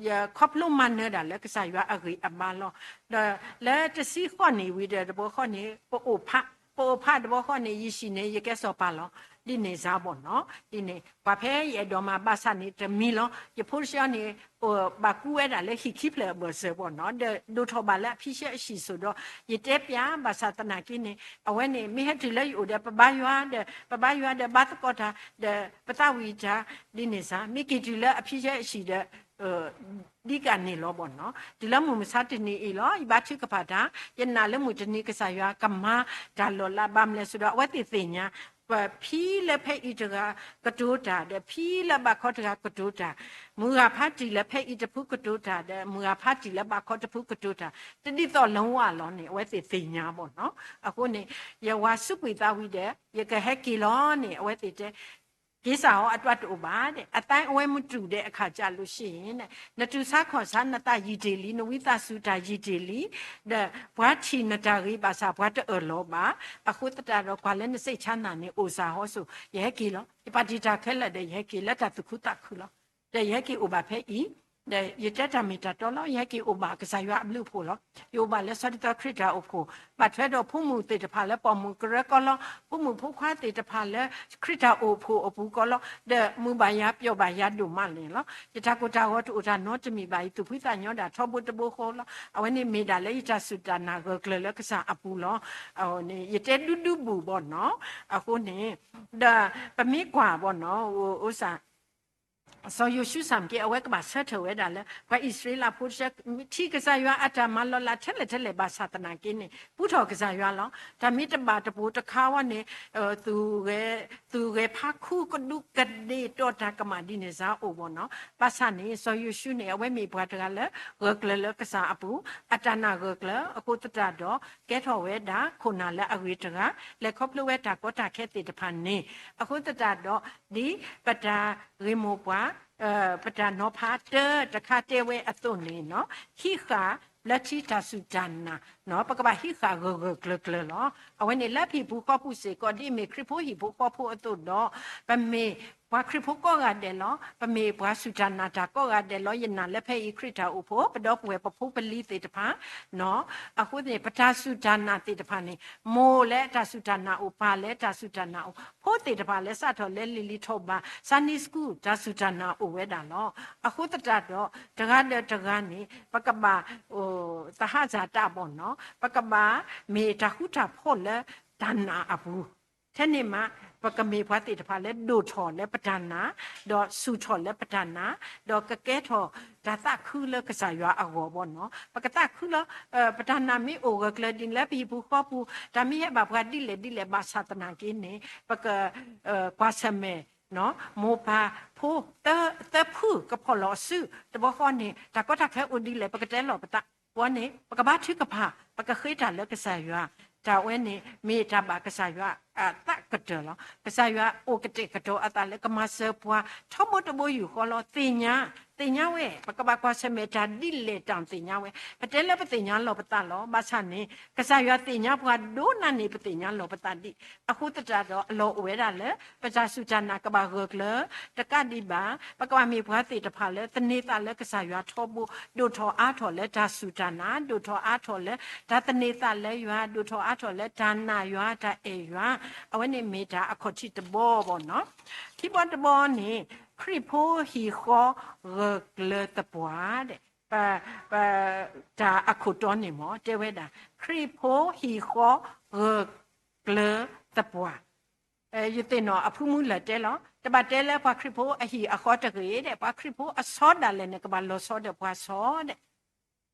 ယခီဖျိမၤနၢၤဒၣ်လၢကစၢ်ယွၤအဂံၢ်အဘါလီၤ. ဒီးလၢတဆံဃိးနံၣ်ဝံၤဒီးတဘျီဃီန့ၣ် ပအိၣ်ဖး, ပအိၣ်ဖးတဘျီဃီန့ၣ် ယဟံၣ်န့ၣ် ယကဲစီၤပၤလီၤ. ဒ်န့ၣ်စ့ၢ်ဘီနီၤ, ဒ်န့ၣ် ပှၤဖဲယအဲၣ်ဒိးမၤဘၣ်ဆၣ်န့ၣ်တမံၤလီၤ. ယဖိတဆှီန့ၣ် ဘၣ်ကူဝဲဒၣ်လၢဟံၣ်ခံဖျၢၣ်အဘၢၣ်စၢၤဘီနီၤ, ဒီးဒိၣ်ထီၣ်ဘၣ်လၢအဖံဆှၢအဟံၣ်စိဒီး ယတဲပျး ဘၣ်ဆၣ်သနာ်က့န့ၣ် အဝဲန့ၣ် မ့ၢ်ဟဲတုၤလၢယအိၣ်ဒီး ပဘါယွၤဒီး ပဘါယွၤဒီးဘါသကိးတၢ် ဒီးပသးဝံၣ်တၢ် ဒ်န့ၣ်စ့ၢ် မ့ၢ်က့ၤတုၤလၢအဖံဆှၢအဟံၣ်ဒီး ဒ်ကန့ၣ်လီၤဘီနီၤ. တုၤလၢမုၢ်မဆါတနံၤအံၤလီၤ ယဘါထုကဖၣ်တၢ်, ယနာ်လၢမုၢ်တနံၤကစၢ်ယွၤကမၤတၢ်လီၤလး ဘၣ်မလဲၣ်စိဒီး အဝဲသ့ၣ်သ့ၣ်ညါ ပဖံလၢဖဲအံၤတဂၤကတိၤတၢ် ဒီးဖံလၢဘၣ်ခီတဂၤကတိၤတၢ်, မုၢ်ဂၤဖးတံၢ်လၢဖဲအံၤတဖုကတိၤတၢ် ဒီးမုၢ်ဂၤဖးတံၢ်လၢဘၣ်ခီတဖုကတိၤတၢ် တဒ်သိးလၢဝဲလီၤန့ၣ် အဝဲသ့ၣ်သ့ၣ်ညါဘီနီၤ. အဃိန့ၣ် ယဝၤစူးကွံာ်သးဝံၤဒီး ယကဟဲက့ၤလီၤန့ၣ် အဝဲသ့ၣ်တဲ က့ၤစၢ်ဟီ အတၢ်တအိၣ်ဘၣ်ဒီး အသဲအဝဲမတူၢ်ဒီးအခါကျလို့ရှိရင် နတူၢ်ဆါခီၣ်ဆါနသးယံာ်တ့ၢ်လံ နဝံသးစူၤတၢ်ယံာ်တ့ၢ်လံ, ဒီးပှၤထံၣ်နတၢ်ဂ့ၤဘၣ်ဆၣ် ပှၤတအၢၣ်လီၤဘၣ်. အဃိသတးဒီး ကွၢ်လၢနစိတ်ချမ်းသာန့ၣ် အိၣ်စၢ်ဟီစိၤ ယဟဲက့ၤလီၤ. ယပာ်တံာ်တာ်ခဲလၢာ်ဒီး ယဟဲက့ၤလၢတၢ်သူၣ်ခုသးခုလီၤ. ဒီးယဟဲက့ၤအိၣ်ဘၣ်ဖဲအံၤ ဒီးယတဲတၢ်မ့ၢ်တၢ်တီလီၤ. ယဟဲက့ၤအိၣ်ဘၣ်ကစၢ်ယွၤအဘျုးအဖှိၣ်လီၤ. ယအိၣ်ဘၣ်လၢစီၤဒ်သိးခရံာ်တၢ်အိၣ်ဖှိၣ်, ဘၣ်ထွဲဒီးဖိမုၣ်သ့ၣ်တဖၣ်လၢပိာ်မုၣ်ကရၢကီလီၤ. ဖိမုၣ်ဖိခွါသ့ၣ်တဖၣ်လၢခရံာ်တၢ်အိၣ်ဖှိၣ်အပူၤကီလီၤ. ဒီးမုာ်ဘၣ်ယၤပျီၣ်ဘၣ်ယၤဒိၣ်မးန့ၣ်လီၤ. ယတၢ်ကိၢ်တၢ်ဂီၤတအိၣ်တၢ်နီတမံၤဘၣ်. ယသူၣ်ဖှံသးညီဒၣ်ထီဘိတဘိဃီလီၤ. အဝဲန့ၣ်မ့ၢ်ဒၣ်လၢယတၢ်စူၢ်တၢ်နာ်ဂၢၢ်ကျၢၤလၢကစၢ်အပူၤလီၤ. ယတဲဒူဒူဘူးဘီနီၤ. အဃိန့ၣ် ဒီးပမ့ၢ်ကွၢ်ဘီနီၤ အိၣ်စၢ် စီၤယိၤၡူစၢ်မ့ၢ်က့ အဝဲကဘၣ်ဆၢထၢၣ်ဝဲဒၣ်လၢ ပှၤအံၣ်စရ့လးဖိတဆၢ ထံၣ်ကစၢ်ယွၤအတၢ်မၤလီၤလးထဲလဲၣ်ထဲလဲၣ်ဘၣ်ဆၣ်သနာ်က့န့ၣ် ပူထီၣ်ကစၢ်ယွၤလီၤ. တၢ်မ့ၢ်တဘၣ်တပိၤတခါဝဲန့ၣ် သူၣ်ဂဲၤဖးခူကဒူးကဒ့ၣ်တီၢ်တၢ်ကမၣ်ဒ်န့ၣ်စ့ၢ်အိၣ်ဘီနီၤ. ဘၣ်ဆၣ်န့ၣ် စီၤယိၤၡူန့ၣ် အဝဲမ့ၢ်ပှၤတဂၤလၢ ဂၢၢ်ကျၢၤလၢကစၢ်အပူၤ, အတၢ်နာ်ဂၢၢ်ကျၢၤအဃိသတးဒီး ကဲထီၣ်ဝဲဒၣ်ခိၣ်နၢ်လၢအဂ့ၤတဂၤ, လဲၤခီဖျိဝဲတၢ်ကီတၢ်ခဲသ့ၣ်တဖၣ်န့ၣ် အဃိသတးဒီး ဒ်ပတၢ်ဂ့ၢ်မိၢ်ပှၢ် ပတၢ်နီၤဖးတၢ်တခါတဲဝဲအသိးန့ၣ် ဟံးဃာ်လၢထံတၢ်စူၢ်တၢ်နာ်, ပကဘၣ်ဟံးဃာ်ဂၢၢ်ဂၢၢ်ကျၢၤကျၢၤလီၤ. အဝဲန့ၣ်လၢပဟံၣ်ပူၤဃီပူၤစ့ၢ်ကီး ဒ်အမ့ၢ်ခရံာ်ဖိဟံၣ်ဖိဃီဖိအသိးဒီး ပမ့ၢ်ပှၤခရံာ်ဖိကိးဂၤဒဲးလီၤ. ပမ့ၢ်ပှၤစူၢ်တၢ်နာ်တၢ်ကိးဂၤဒဲးလီၤ. ယနာ်လၢဖဲအံၤခရံာ်တၢ်အိၣ်ဖှိၣ် ပဒီပုၢ်ဝဲၢ်ပဖိပလံၤသ့ၣ်တဖၣ် အဃိန့ၣ် ပတၢ်စူၢ်တၢ်နာ်သ့ၣ်တဖၣ်န့ၣ် မိၢ်လၢတၢ်စူၢ်တၢ်နာ်အိၣ် ပၢ်လၢတၢ်စူၢ်တၢ်နာ်အိၣ် ဖိသ့ၣ်တဖၣ်လၢစးထီၣ်လၢလံၤလံၤ ထီၣ်ဘး Sunday School တၢ်စူၢ်တၢ်နာ်အိၣ်ဝဲဒၣ်လီၤ. အဃိသတးဒီး တဂၤဒီးတဂၤန့ၣ် ပကဘၣ် သဟဇာတဘီနီၤ, ပကဘၣ်မ့ၢ်တၢ်ဃူတၢ်ဖိးလၢတၢ်နာ်အပူၤ ထဲန့ၣ်မး ပကမ့ၢ်ပှၤသ့ၣ်တဖၣ်လၢဒိၣ်ထီၣ်လၢပတၢ်နာ်, ဒီးဆူၣ်ထီၣ်လၢပတၢ်နာ်, ဒီးကကဲထီၣ်တၢ်သးခုလၢကစၢ်ယွၤအဂီၢ်ဘီနီၤ. ပကသးခုလီၤ. ပတၢ်နာ်မ့ၢ်အိၣ်ဂၢၢ်ကျၢၤဒ်လဲၣ် ပဟံၣ်ပူၤဃီပူၤ တၢ်မ့ၢ်ဟဲဘၣ်ပှၤဒ်လဲၣ်ဒ်လဲၣ်ဘၣ်ဆၣ်သနာ်က့န့ၣ် ပက ကွၢ်ဆၢၣ်မဲာ် မိၢ်ပၢ်ဖိ သၢဖုကဖီၣ်လီၤအစု တဘျီဃီန့ၣ် တၢ်ကီတၢ်ခဲအိၣ်ဒ်လဲၣ် ပကတဲလီၤပသး ဝဲန့ၣ် ပကဘါထုကဖၣ် ပကဃ့တၢ်လၢကစၢ်ယွၤ တၢ်ဝဲန့ၣ် မ့ၢ်တၢ်ဘၣ်ကစၢ်ယွၤအသးကတၢၢ်လီၤ. ကစၢ်ယွၤအိၣ်ကတဲာ်ကတီၤအသးလၢကမၤစၢၤပှၤ ထီဘိတဘိယူၢ်ဃီလီၤ. သ့ၣ်ညါ သ့ၣ်ညါဝဲ ပကဘၣ်ကွၢ်ဆၢၣ်မဲာ်တၢ်ဒ်လဲၣ်တၢ်သ့ၣ်ညါဝဲ ပတဲလၢပသ့ၣ်ညါလီၤပသးလီၤ. ဘၣ်ဆၣ်န့ၣ် ကစၢ်ယွၤသ့ၣ်ညါပှၤဒိၣ်နၤန့ၣ် ပသ့ၣ်ညါလီၤပသးဒံး အဃိသတးဒီး အလီၢ်အိၣ်ဝဲဒၣ်လၢ ပတၢ်စူၢ်တၢ်နာ်ကဘၣ်ဂၢၢ်ကျၢၤ တကးဒံးဘၣ် ပကဘၣ်မ့ၢ်ပှၤသ့ၣ်တဖၣ်လၢ သန့ၤသးလၢကစၢ်ယွၤထီဘိ ဒိၣ်ထီၣ်အါထီၣ်လၢတၢ်စူၢ်တၢ်နာ် ဒိၣ်ထီၣ်အါထီၣ်လၢတၢ်သန့ၤသးလၢယွၤ ဒိၣ်ထီၣ်အါထီၣ်လၢတၢ်နာ်ယွၤ တၢ်အဲၣ်ယွၤ အဝဲန့ၣ်မ့ၢ်တၢ်အခီၣ်ထံးတဘီဘီနီၤ. ခံဘီတဘီန့ၣ် ခရံာ်ဖိဟံၣ်ဃီဂၢၢ်ကျၢၤသပှၢ်ဒဲး ပ ပ တၢ်အခိၣ်တီန့ၣ်မ့ၢ် တဲဝဲဒၣ် ခရံာ်ဖိဟံၣ်ဃီဂၢၢ်ကျၢၤသပှၢ် ယသ့ၣ်နီၣ်အဖုမူလၢာ်တဲလီၤ. တဘၣ်တဲလၢပှၤခရံာ်ဖိအဟံၣ်အဃီတဂ့ၤဒဲး, ပှၤခရံာ်ဖိအဆီဒၣ်လဲာ်န့ၣ် ကဘၣ်လီၤဆီဒီးပှၤဆီဒဲး,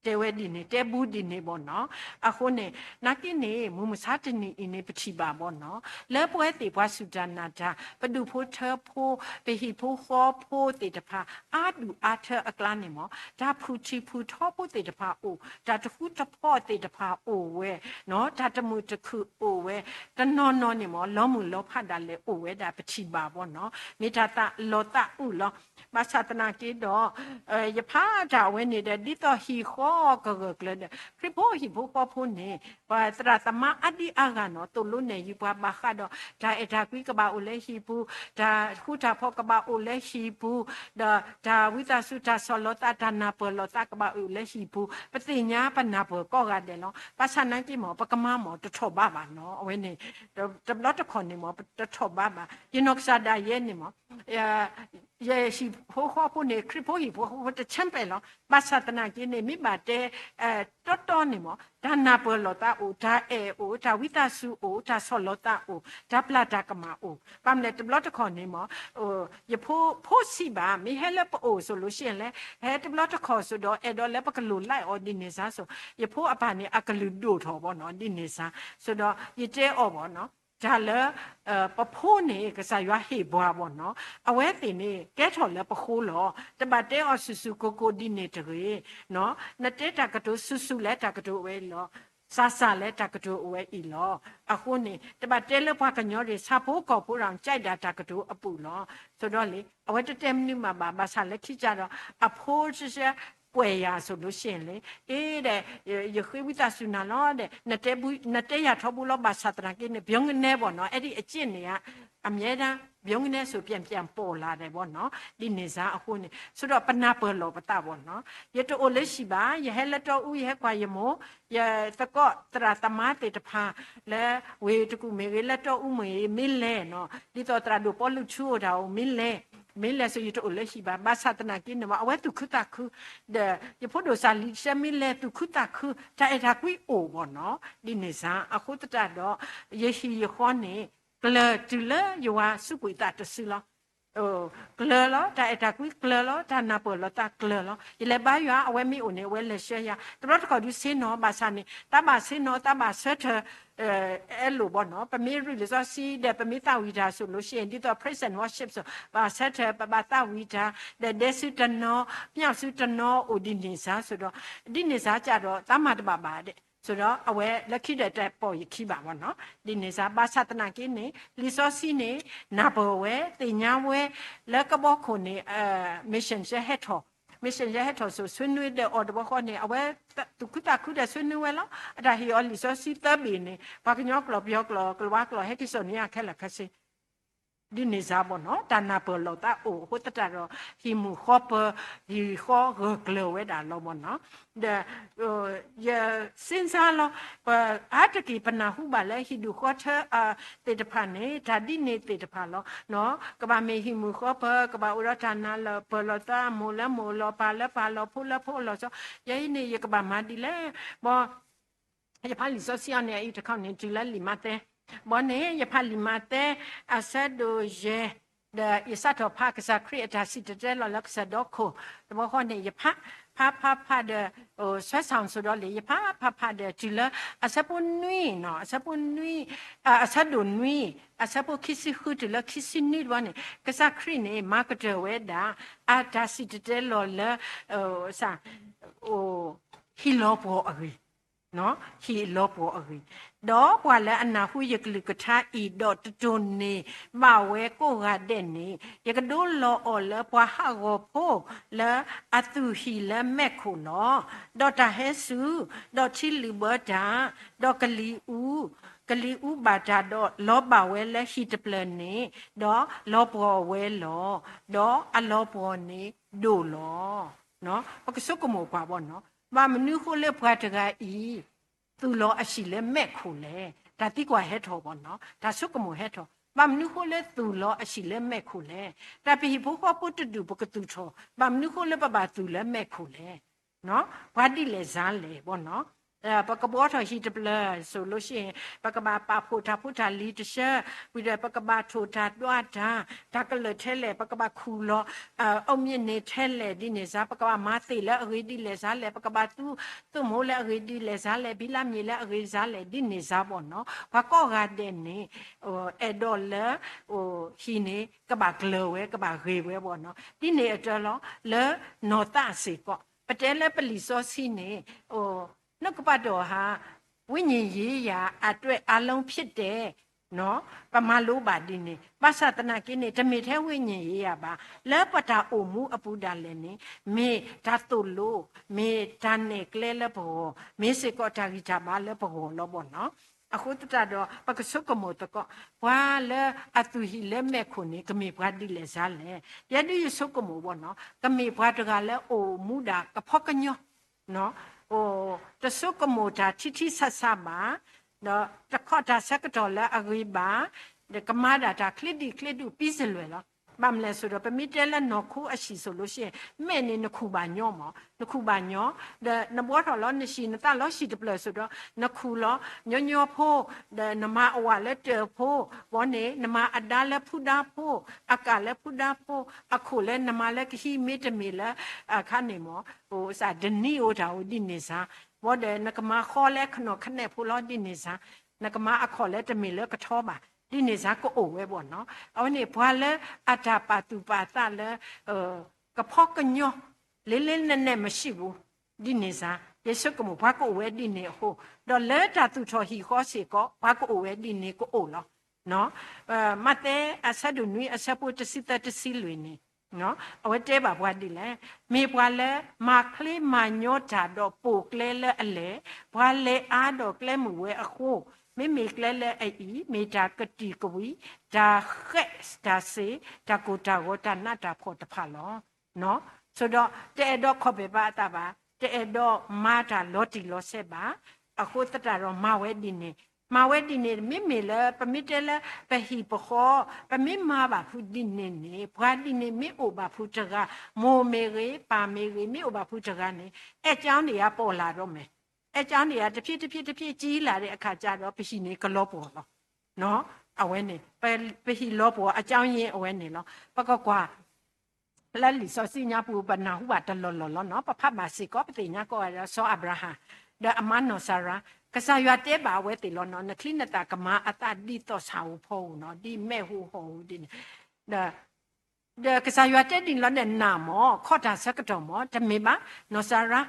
တဲဝဲဒ်န့ၣ်, တဲဘူးဒ်န့ၣ်ဘၣ်နီၤ. အဃိန့ၣ် နာ်က့န့ၣ် မုၢ်မဆါတနံၤအံၤန့ၣ် ပထံၣ်ဘၣ်ဘၣ်နီၤ, လၢပဝဲသ့ၣ်ပှၤစူၢ်တၢ်နာ်တၢ် ပဒူၣ်ဖိထၢဖိ ပဟံၣ်ဖိဃီဖိသ့ၣ်တဖၣ် အါဒူၣ်အါထၢအကျါန့ၣ်မ့ၢ် တၢ်ဖုၣ်ထံဖုၣ်ထီဖိသ့ၣ်တဖၣ်အိၣ်, တၢ်တဃူတဖိးသ့ၣ်တဖၣ်အိၣ်ဝဲ, တၢ်တမုာ်တခုၣ်အိၣ်ဝဲ, တနီၤနီၤန့ၣ်မ့ၢ် လီၤမုၢ်လီၤဖးဒၣ်လဲာ်အိၣ်ဝဲဒၣ်ပထံၣ်ဘၣ်ဘၣ်နီၤ, မ့ၢ်တၢ်သးလီၤသးအုးလီၤ. ဘၣ်ဆၣ်သနာ်က့ဒီး ယဖးတၢ်အဝဲန့ၣ်ဒီး ဒ်သိးဟံၣ်ဃီကဂၢၢ်ကျၢၤဒီး ခရံာ်ဖိဟံၣ်ဖိဃီဖိန့ၣ် ပှၤသရၣ်သမါအါဒံအါဂၤနီၤ သိၣ်လိနဲၣ်ယုာ်ပှၤဘၣ်ဃးဒီး တၢ်အဲၣ်တၢ်ကွံကဘၣ်အိၣ်လၢဟံၣ်ပူၤ, တၢ်ဃူတၢ်ဖိးကဘၣ်အိၣ်လၢဟံၣ်ပူၤ, ဒီးတၢ်ဝံသးစူၤ တၢ်ဆီၣ်လီၤသး တၢ်နၢ်ပၢၢ်လီၤသးကဘၣ်အိၣ်လၢဟံၣ်ပူၤ, ပသ့ၣ်ညါပနၢ်ပၢၢ်ကိးဂၤဒဲးလီၤ. ဘၣ်ဆၣ်နာ်က့မ့ၢ် ပကမၤမ့ၢ်တထီၣ်ဘးဘၣ်နီၤ, အဝဲန့ၣ် တဘျီတခီၣ်န့ၣ်မ့ၢ် တထီၣ်ဘးဘၣ်. ယနီၢ်ကစၢ်ဒၣ်ယဲန့ၣ်မ့ၢ် ယဟံၣ်ဖိဃီဖိန့ၣ် ခရံာ်ဖိဟံၣ်ဖိဃီဖိတဆၢပဲာ်လီၤ. ဘၣ်ဆၣ်သနာ်က့န့ၣ် မ့ၢ်ဘၣ်တဲ တီတီန့ၣ်မ့ၢ် တၢ်နၢ်ပၢၢ်လီၤသးအိၣ်, တၢ်အဲၣ်အိၣ်, တၢ်ဝံသးစူၤအိၣ်, တၢ်ဆီၣ်လီၤသးအိၣ်, တၢ်ပျၢ်တၢ်ကမၣ်အိၣ်, ဘၣ်မနုၤလဲၣ် တဘျီတခီၣ်န့ၣ်မ့ၢ် ယဖိဖိစံးဘၣ် မ့ၢ်ဟဲလၢပအိၣ် solution လဲၣ်, ဟဲတဘျီတခီၣ်စိဒီး အဲၣ်ဒိးလၢပကလိၣ် like အီၤဒ်န့ၣ်စါစိၤ, ယဖိအပၢ်န့ၣ် အကလုၢ်ဒိၣ်ထီၣ်ဘၣ်နီၤ ဒ်န့ၣ်စါ, စိဒီးယတဲအီၤဘၣ်နီၤ, တၢ်လၢ ပဖိန့ၣ် ကစၢ်ယွၤဟ့ၣ်ပှၤဘၣ်နီၤ, အဝဲသ့ၣ်န့ၣ် ကဲထီၣ်လၢပဃိလီၤ. တဘၣ်တဲအီၤစူၤစူၤကိၢ်ကိၢ်ဒ်န့ၣ်တဂ့ၤ, နတဲတၢ်ကတိၤစူၤစူၤလၢတၢ်ကတိၤအိၣ်ဝဲအံၤလီၤ, စၤစၤလၢတၢ်ကတိၤအိၣ်ဝဲအံၤလီၤ. အဃိန့ၣ် တဘၣ်တဲလၢပှၤကညီရ့ၣ် ဆၣ်ဖိကီၢ်ဖိဒီး ကၠဲးဒၣ်တၢ်ကတိၤအပူၤလီၤ. စိဒီးလံ အဝဲတတဲမနုၤမးဘၣ်, ဘၣ်ဆၣ်လၢခံကဒီး အဖိစဲ ကွဲးယၤ solution လံ, အ့ဒီး ယဃ့ဝံသးစူၤနၤလီၤဒီး နတဲယၤထီဘိလီၤ. ဘၣ်ဆၣ်သနာ်က့န့ၣ် ပြောင်းကနဲဘၣ်နီၤ, အဲဒ်အကျင့်န့ၣ်ဧါ, အမြဲတမ်း ပြောင်းကနဲ ဆို ပြန်ပြန်ပေါ်လာတယ် ဘၣ်နီၤ, ဒ်န့ၣ်စါအဃိန့ၣ် စိဒီးပနၢ်ပၢၢ်လီၤပသးဘၣ်နီၤ. ယတအိၣ်လၢဟံၣ်ဘၣ်, ယဟဲလၢတီအူ ယဟဲကွၢ်ယမိၢ်, ယသကိးသရၣ်သမါသ့ၣ်တဖၣ် လၢဝ့ၢ်တကူၣ်မ့ၢ်ဂ့ၤ လၢတီအူမ့ၢ်ဂ့ၤ မ့ၢ်လဲၤနီၤ, ဒ်သိးသရၣ်ဒိၣ်ပီလူးထူအိၣ်တၢ်အိၣ် မ့ၢ်လဲၤ, မ့ၢ်လဲၤစိ ယတအိၣ်လၢဟံၣ်ဘၣ်. ဘၣ်ဆၣ်သနာ်က့န့ၣ်မ့ၢ် အဝဲသူၣ်ခုသးခု ဒီး ယဖိဒိၣ်စၢ်လံၤတဆၢ မ့ၢ်လဲၤသူၣ်ခုသးခု တၢ်အဲၣ်တၢ်ကွံအိၣ်ဘၣ်နီၤ, ဒ်န့ၣ်စါအဃိသတးဒီး ယဟံၣ်ယဃီန့ၣ် ကျၢၤတုၤလၢယွၤစူးကွံာ်သးတစုလီၤ. ကျၢၤလီၤ, တၢ်အဲၣ်တၢ်ကွံကျၢၤလီၤ, တၢ်နၢ်ပၢၢ်လီၤသးကျၢၤလီၤ. ယလဲၤဘါယွၤ အဝဲမ့ၢ်အိၣ်န့ၣ် အဝဲလဲၤဆှၢယၤ, တဘျီတခီၣ်ဒုးဆ့ၣ်နီၤ, ဘၣ်ဆၣ်န့ၣ် သးဘၣ်ဆ့ၣ်နီၤ သးဘၣ်ဆၢထၢၣ် အဲၣ်လိာ်ဘၣ်နီၤ, ပမ့ၢ်ရ့လံာ်စီဆှံဒီး ပမ့ၢ်သးဝံၣ်တၢ် solution ဒ်သိး praise and worship စိ ဘၣ်ဆၢထၢၣ် ပဘၣ်သးဝံၣ်တၢ်, ဒီးဒဲစုတနီၤ ပၠၣ်စုတနီၤအိၣ်ဒ်န့ၣ်စါစိဒီး, ဒ်န့ၣ်စါကဒီး သးမၤတဘၣ်ဘၣ်ဒဲး, စိဒီးအဝဲလၢခံဒီးတပိာ်ယခံဘၣ်ဘၣ်နီၤ, ဒ်န့ၣ်စါ ဘၣ်ဆၣ်သနာ်က့န့ၣ် လံာ်စီဆှံန့ၣ် နၢ်ပၢၢ်ဝဲ သ့ၣ်ညါဝဲ လၢကဘီခိၣ်န့ၣ် mission ဟဲထီၣ် mission ဟဲထီၣ်စိ ဆွေးနွေးဒီးအီၤတဘျီဃီန့ၣ် အဝဲသူၣ်ခုသးခုဒီးဆွေးနွေးဝဲလီၤ. အတၢ်ဟ့ၣ်အီၤလံာ်စီဆှံသၢဘ့ၣ်န့ၣ် ပှၤကညီကျိာ် ပယီၤကျိာ် ကလၤဝါကျိာ် ဟဲက့ၤစိာ်န့ၢ်ယၤခဲလၢာ်ခဲဆ့ ဒ်န့ၣ်စါဘၣ်နီၤ, တၢ်နၢ်ပၢၢ်လီၤသးအိၣ်အဃိသတးဒီး ဟံၣ်မုာ်ဃီပၢၤ ဟံၣ်ဃီဂၢၢ်ကျၢၤဝဲဒၣ်လီၤဘၣ်နီၤ, ဒီး ယစ့စါလီၤ, ပအါတက့ၢ်ပနၢ်ဟူဘၣ်လၢဟံၣ်ဒူၣ်ဃီထၢသ့ၣ်တဖၣ်န့ၣ် တၢ်ဒ်န့ၣ်သ့ၣ်တဖၣ်လီၤ. ကဘၣ်မ့ၢ်ဟံၣ်မုာ်ဃီပၢၤ ကဘၣ်အိၣ်ဒီးတၢ်နၢ်ပၢၢ်လီၤသး မိၢ်လၢမိၢ်လီၤ ပၢ်လၢပၢ်လီၤ ဖိလၢဖိလီၤစိ, ယဲအံၤန့ၣ် ယကဘၣ်မၤဒ်လဲၣ်, ဘၣ် ယဖးလံာ်စီဆှံအံၤန့ၣ် အံၤတခီန့ၣ် တုၤလၢလံာ်မးသဲ, ဘၣ်န့ၣ် ယဖးလံာ်မးသဲ အဆၢဒိၣ်ယဲၢ်, ဒီးယစးထီၣ်ဖးကစၢ်ခရံာ်အတၢ်စံၣ်တဲၤတဲလီၤလၢကစၢၢ်ဒီခိၣ်, တဘျီဃီန့ၣ် ယဖး ဖးဖးဖးဒီး ဆွဲဆောင် စိဒီးလံာ် ယဖးဖးဖးဒီး တုၤလၢအဆၢဖိနွံနီၤ, အဆၢဖိနွံ အဆၢဒိၣ်နွံ အဆၢဖိခံဆံဃုတုၤလၢခံဆံနွံတဘျီန့ၣ် ကစၢ်ခရံာ်န့ၣ် မၤကတၢၢ်ဝဲဒၣ် အတၢ်စံၣ်တဲၤတဲလီၤလၢ ဟံၣ်လီၤပှီၢ်အဂ့ၢ် ဟံၣ်လီၤပှီၢ်အဂ့ၢ်, ဒီးပှၤလၢအနၢ်ဟူယကလုၢ်ကထါအံၤ ဒီးတတိၢ်န့ၢ်ဘၣ်ဝဲကိးဂၤဒဲးန့ၣ် ယကဒိလီၤအီၤလၢပှၤဟးဂီၤဖိ လၢအသူၣ်ဟံၣ်လၢမဲးခိၣ်လီၤ. ဒီးတၢ်ဟဲစူၤ, ဒီးထံလုာ်ဘၢတၢ်, ဒီးကလံၤအူ, ကလံၤအူဘၣ်တၢ်, ဒီးလီၤဘၣ်ဝဲလၢဟံၣ်တဖျၢၣ်န့ၣ်, ဒီးလီၤပှီၢ်ဝဲလီၤ. ဒီးအလီၤပှီၢ်န့ၣ်ဒိၣ်လီၤ. ပကဆိကမိၣ်ကွၢ်ဘၣ်နီၤ, ဘၣ်မနုၤဃိလၢပှၤတဂၤအံၤ သူၣ်လီၤအဆံးလၢမဲးခိၣ်လဲၣ်. တၢ်သံကွၢ်ဟဲထီၣ်ဘၣ်နီၤ, တၢ်ဆိကမိၣ်ဟဲထီၣ်, ဘၣ်မနုၤဃိလၢသူၣ်လီၤအဆံးလၢမဲးခိၣ်လဲၣ်. တၢ်ပဟံၣ်ဖိဃီဖိတဒူၣ်ပကသူၣ်ထီၣ်, ဘၣ်မနုၤဃိလၢပဘၣ်သူၣ်လၢမဲးခိၣ်လဲၣ်. ပှၤဒ်လဲၣ်စါလဲၣ်ဘၣ်နီၤ. ပကဘှီထီၣ်ဟံၣ်တဖျၢၣ် ဆိုလို့ရှိရင် ပကဘၣ်ပာ်ဖှိၣ်တၢ်ဖိတၢ်လံၤတဆၢ, ဝံၤဒီးပကဘၣ်ထိၣ်တၢ်ဒွးတၢ်, တၢ်ကလုာ်ထဲလဲၣ် ပကဘၣ်ခူၣ်လီၤ, အုၣ်မ့ၢ်န့ၢ်ထဲလဲၣ် ဒ်န့ၣ်စါ, ပကဘၣ်မၤသ့ၣ်လၢအဂ့ၤဒ်လဲၣ်စါလဲၣ်, ပကဘၣ်သူ သိၣ်မိၣ်လၢအဂ့ၤဒ်လဲၣ်စါလဲၣ်, ဘံလါမ့ၤလၢအဂ့ၤစါလဲၣ် ဒ်န့ၣ်စါဘၣ်နီၤ. ပှၤကိးဂၤဒဲးန့ၣ် အဲၣ်ဒိးလၢ ဟံၣ်န့ၣ် ကဘၣ်ကျၢၤဝဲ ကဘၣ်ဂ့ၤဝဲဘၣ်နီၤ. ဒ်န့ၣ်အတၢ်လီၤ လၢနီၢ်သးစ့ၢ်ကီး ပတဲလၢပလံာ်စီဆှံန့ၣ် နှုတ်ကပတ်တော်ဟာ ဝိညာဉ်ရေးရာအတွက် အားလုံးဖြစ်တယ်, ပမၤလိဘၣ်ဒ်န့ၣ်, ဘၣ်ဆၣ်သနာ်က့န့ၣ် တမ့ၢ်ထဲ ဝိညာဉ်ရေးရာ ဘၣ်, လၢပတၢ်အိၣ်မူအပူၤဒၣ်လဲာ်န့ၣ် မ့ၢ်တၢ်သိၣ်လိ, မ့ၢ်တၢ်နဲၣ်ကျဲလၢပဂီၢ်, မ့ၢ်စ့ၢ်ကီးတၢ်ဂံၢ်တၢ်ဘါလၢပဂီၢ်လီၤဘၣ်နီၤ. အဃိသတးဒီး ပကဆိကမိၣ်သကိး ပှၤလၢအသူၣ်ဟံၣ်လၢမဲာ်ခိၣ်န့ၣ် ကမ့ၢ်ပှၤဒ်လဲၣ်စါလဲၣ်. ယဲဒုးယဆိကမိၣ်ဘၣ်နီၤ, ကမ့ၢ်ပှၤတဂၤလၢအိၣ်မူဒၣ်ကဖီကညီ, တဆိကမိၣ်တၢ်ထံထံဆးဆးဘၣ်, ဒီးတခီၣ်တၢ်ဆၢကတီၢ်လၢအဂ့ၤဘၣ်, ဒီးကမၤဒၣ်တၢ်ချ့ဒံးချ့ဒူၣ်ပံစလွဲၣ်လီၤ. ဘၣ်မနုၤလဲၣ်ဆိုဒီး ပမ့ၢ်တဲလၢနီၢ်ခိအဟံၣ် ဆိုလို့ရှိရင် မ့ၢ်န့ၣ်နခူၣ်ဘၣ်ညီမး, နခူၣ်ဘၣ်ညီ, ဒီးနဘှီထီၣ်လီၤနဟံၣ်နသးလီၤဟံၣ်တဖျၢၣ်ဆိုဒီး နခူၣ်လီၤ ညီညီဖိ, ဒီးနမၤအဝၤလၢတၢၢ်ဖိ, ဘီန့ၣ် နမၤအဒါလၢဖုဒါဖိ, အကၣ်လၢဖုဒါဖိ, အခိၣ်လၢနမၤလၢကဟံးမ့တမ့ၢ်လၢ အခါန့ၣ်မး စးဒနံၤအိၣ်တၢ်အိၣ်ဒ်န့ၣ်စါ, ဘီဒီးနကမၤဃီလၢခနီၣ်ခနဲၣ်ဖိလီၤဒ်န့ၣ်စါ, နကမၤအခီၣ်လၢတမ့ၢ်လၢကထီဘၣ် ဒ်န့ၣ်စါကအိၣ်ဝဲဘၣ်နီၤ. အဝဲန့ၣ်ပှၤလၢအတၢ်ပာ်သူၣ်ပာ်သးလၢ ကဖီကညီ လေးလေးနက်နက်မရှိဘူး, ဒ်န့ၣ်စါ, ယဆိကမိၣ်ပှၤကအိၣ်ဝဲဒ်န့ၣ်အဃိ, ဒီးလၢတၢ်သူၣ်ထီၣ်ဟံၣ်ဃီစ့ၢ်ကီး ပှၤကအိၣ်ဝဲဒ်န့ၣ်ကအိၣ်လီၤ. မးသဲအဆၢဒိၣ်နွံအဆၢဖိတဆံသၢတဆံလွံၢ်န့ၣ် အဝဲတဲဘၣ်ပှၤဒ်လဲၣ်, မ့ၢ်ပှၤလၢမၤချ့မၤညီတၢ်ဒီးပိာ်ကျဲလၢအလဲၢ်, ပှၤလဲၤအါဒီးကျဲမုၢ်ဝဲအဃိ, မ့မ့ၢ်ကျဲလၢအအံၤ မ့ၢ်တၢ်ကတံာ်ကဝံၤ, တၢ်ဃဲးတၢ်စ့ၤ, တၢ်ကိၢ်တၢ်ဂီၤ တၢ်နးတၢ်ဖှီၣ်တဖၣ်လီၤ. ဆိုတော့ တအဲၣ်ဒိးခီၣ်ဘဲၣ်ဘၣ်အသးဘၣ်, တအဲၣ်ဒိးမၤတၢ်လီၤတံၢ်လီၤဆဲးဘၣ်, အဃိသတးဒီးမၤဝဲဒ်န့ၣ်, မၤဝဲဒ်န့ၣ် မ့မ့ၢ်လၢပမ့ၢ်တဲလၢပဟံၣ်ပဃီ, ပမ့ၢ်မၤဘၣ်ဖုးဒ်န့ၣ်န့ၣ် ပှၤဒ်န့ၣ်မ့ၢ်အိၣ်ဘၣ်ဖုးတဂၤ, မိၢ်မ့ၢ်ဂ့ၤ, ပၢ်မ့ၢ်ဂ့ၤ, မ့ၢ်အိၣ်ဘၣ်ဖုးတဂၤန့ၣ် အဲၣ်ကၠီန့ၣ်ယါပိာ်လာတော့မယ်, အဲၣ်ကၠီန့ၣ်ယါ တဖြည်းဖြည်းတဖြည်း ကြီးလာတဲ့အခါကျတော့ ပဟံၣ်န့ၣ်ကလီၤပှီၢ်လီၤ. အဝဲန့ၣ် ပဟံၣ်လီၤပှီၢ်အကြောင်းရင်း အဝဲန့ၣ်လီၤ. ပကကွၢ် လၢလံာ်စီဆှံညါပူၤ ပနၢ်ဟူဘၣ်တလီၢ်လီၢ်လီၤနီၤ, ပဖးဘၣ်စ့ၢ်ကီး ပသ့ၣ်ညါကီးဝဲဒၣ် စီၤအၤဘြၤဟၣ် ဒီးအမါနီၢ်စၤရါ, ကစၢ်ယွၤတဲဘၣ်အဝဲသ့ၣ်လီၤနီၤ, နချံနသၣ်ကမၤအသးဒ်သိးဆၣ်ဧိၤဖီဧိၤနီၤ, ဒ်မဲာ်ဟူဟီၣ်ဧိၤဒ်န့ၣ်, ဒီး ဒီးကစၢ်ယွၤတဲဒ်န့ၣ်လီၤဒီး နၢ်မး ခီၣ်တၢ်ဆၢကတီၢ်မး တမ့ၢ်ဘၣ်, နီၢ်စၤရါ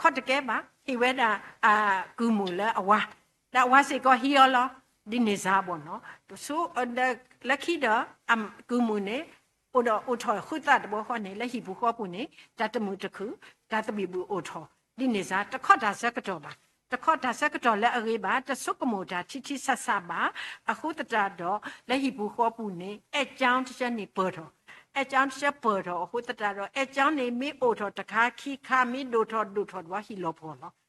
ခီၣ်တကဲဘၣ်, ဟ့ၣ်ဝဲဒၣ်အကုၢ်မုၣ်လၢအဝၤ, ဒီးအဝၤစ့ၢ်ကီးဟံးအီၤလီၤ, ဒ်န့ၣ်စါဘၣ်နီၤ, လၢခံဒီး အကုၢ်မုၣ်န့ၣ် အိၣ်ဒီးအိၣ်ထီၣ်ဃုသးတဘျီဃီန့ၣ် လၢဟံၣ်ပူၤဃီပူၤန့ၣ် တၢ်တမုာ်တခုၣ်, တၢ်သဘံၣ်ဘုၣ်အိၣ်ထီၣ်, ဒ်န့ၣ်စါ တခီၣ်တၢ်ဆၢကတီၢ်ဘၣ်, တခီၣ်တၢ်ဆၢကတီၢ်လၢအဂ့ၤဘၣ်, တဆိကမိၣ်တၢ်ထံထံဆးဆးဘၣ်, အဃိသတးဒီး လၢဟံၣ်ပူၤဃီပူၤန့ၣ် အဲၣ်ကၠီတဆၢန့ၣ်ပၢၢ်ထီၣ်, အဲၣ်ကၠီတဆၢပၢၢ်ထီၣ်အဃိသတးဒီး အဲၣ်ကၠီန့ၣ်မ့ၢ်အိၣ်ထီၣ်တခါခံခါ မ့ၢ်ဒိၣ်ထီၣ်ဒိၣ်ထီၣ်တဘျီ ဟံၣ်လီၤပှီၢ်လီၤ.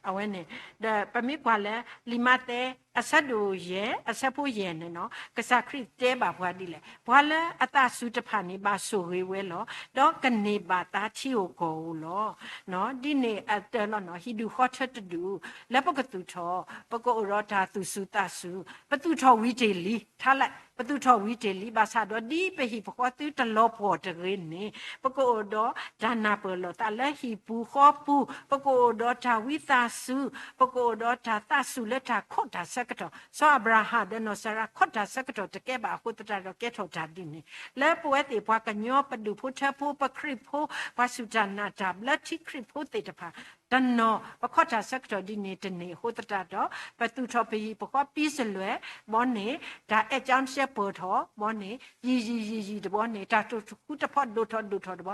အဝဲန့ၣ် ဒီးပမ့ၢ်ကွၢ်လၢ လံာ်မးသဲ အဆၢဒိၣ်ယဲၢ် အဆၢဖိယဲၢ်န့ၣ်နီၤ, ကစၢ်ခရံာ်တဲဘၣ်ပှၤဒ်လဲၣ်, ပှၤလၢအသးစူၤတဖၣ်န့ၣ် ဘၣ်ဆိၣ်ဂ့ၤဝဲလီၤ, ဒီးကန့ၢ်ဘၣ်သါထံဧိၤကီၢ်ဧိၤလီၤ. ဒ်န့ၣ်အတၢ်လီၤနီၤ, ဟံၣ်ဒူၣ်ဃီထၢတဒူၣ် လၢပကသူၣ်ထီၣ်, ပကအိၣ်ဒီးတၢ်သူၣ်စူၤသးစူၤ, ပသူၣ်ထီၣ်ဝံၤတ့ၢ်လံ, ထါလဲၣ်, ပသူၣ်ထီၣ်ဝံၤတ့ၢ်လံ, ဘၣ်ဆၣ်ဒီးဒ်ပဟံၣ်ပဃီသုတလီၤပှီၢ်တဂ့ၤန့ၣ် ပကအိၣ်ဒီးတၢ်နၢ်ပၢၢ်လိာ်သးလၢဟံၣ်ပူၤဃီပူၤ, ပကအိၣ်ဒီးတၢ်ဝံသးစူၤ, ပကအိၣ်ဒီးတၢ်သးစူၤလၢတၢ်ခီၣ်တၢ်ဆၢကတီၢ်, စီၤအၤဘြၤဟၣ်ဒီးနီၢ်စၤရါ ခီၣ်တၢ်ဆၢကတီၢ်တကဲဘၣ်အဃိသတးဒီး ကဲထီၣ်တၢ်ဒ်န့ၣ်, လၢပဝဲသ့ၣ်ပှၤကညီ ပဒူၣ်ဖိထၢဖိ ပခရံာ်ဖိ ပှၤစူၢ်တၢ်နာ်တၢ် ဘျၢထံခရံာ်ဖိသ့ၣ်တဖၣ် တနီၤ ပခီၣ်တၢ်ဆၢကတီၢ်ဒ်န့ၣ်တန့ၢ်အဃိသတးဒီး ပသူၣ်ထီၣ်ပဟံၣ်ပဃီပံစလွဲၣ် ဘီန့ၣ် တၢ်အဲၣ်ကၠီတဆၢပၢၢ်ထီၣ် ဘီန့ၣ် ယံာ်ယံာ်ယံာ်ယံာ်တဘီန့ၣ် တၢ်တဃူတဖိးဒိၣ်ထီၣ်ဒိၣ်ထီၣ်တဘီ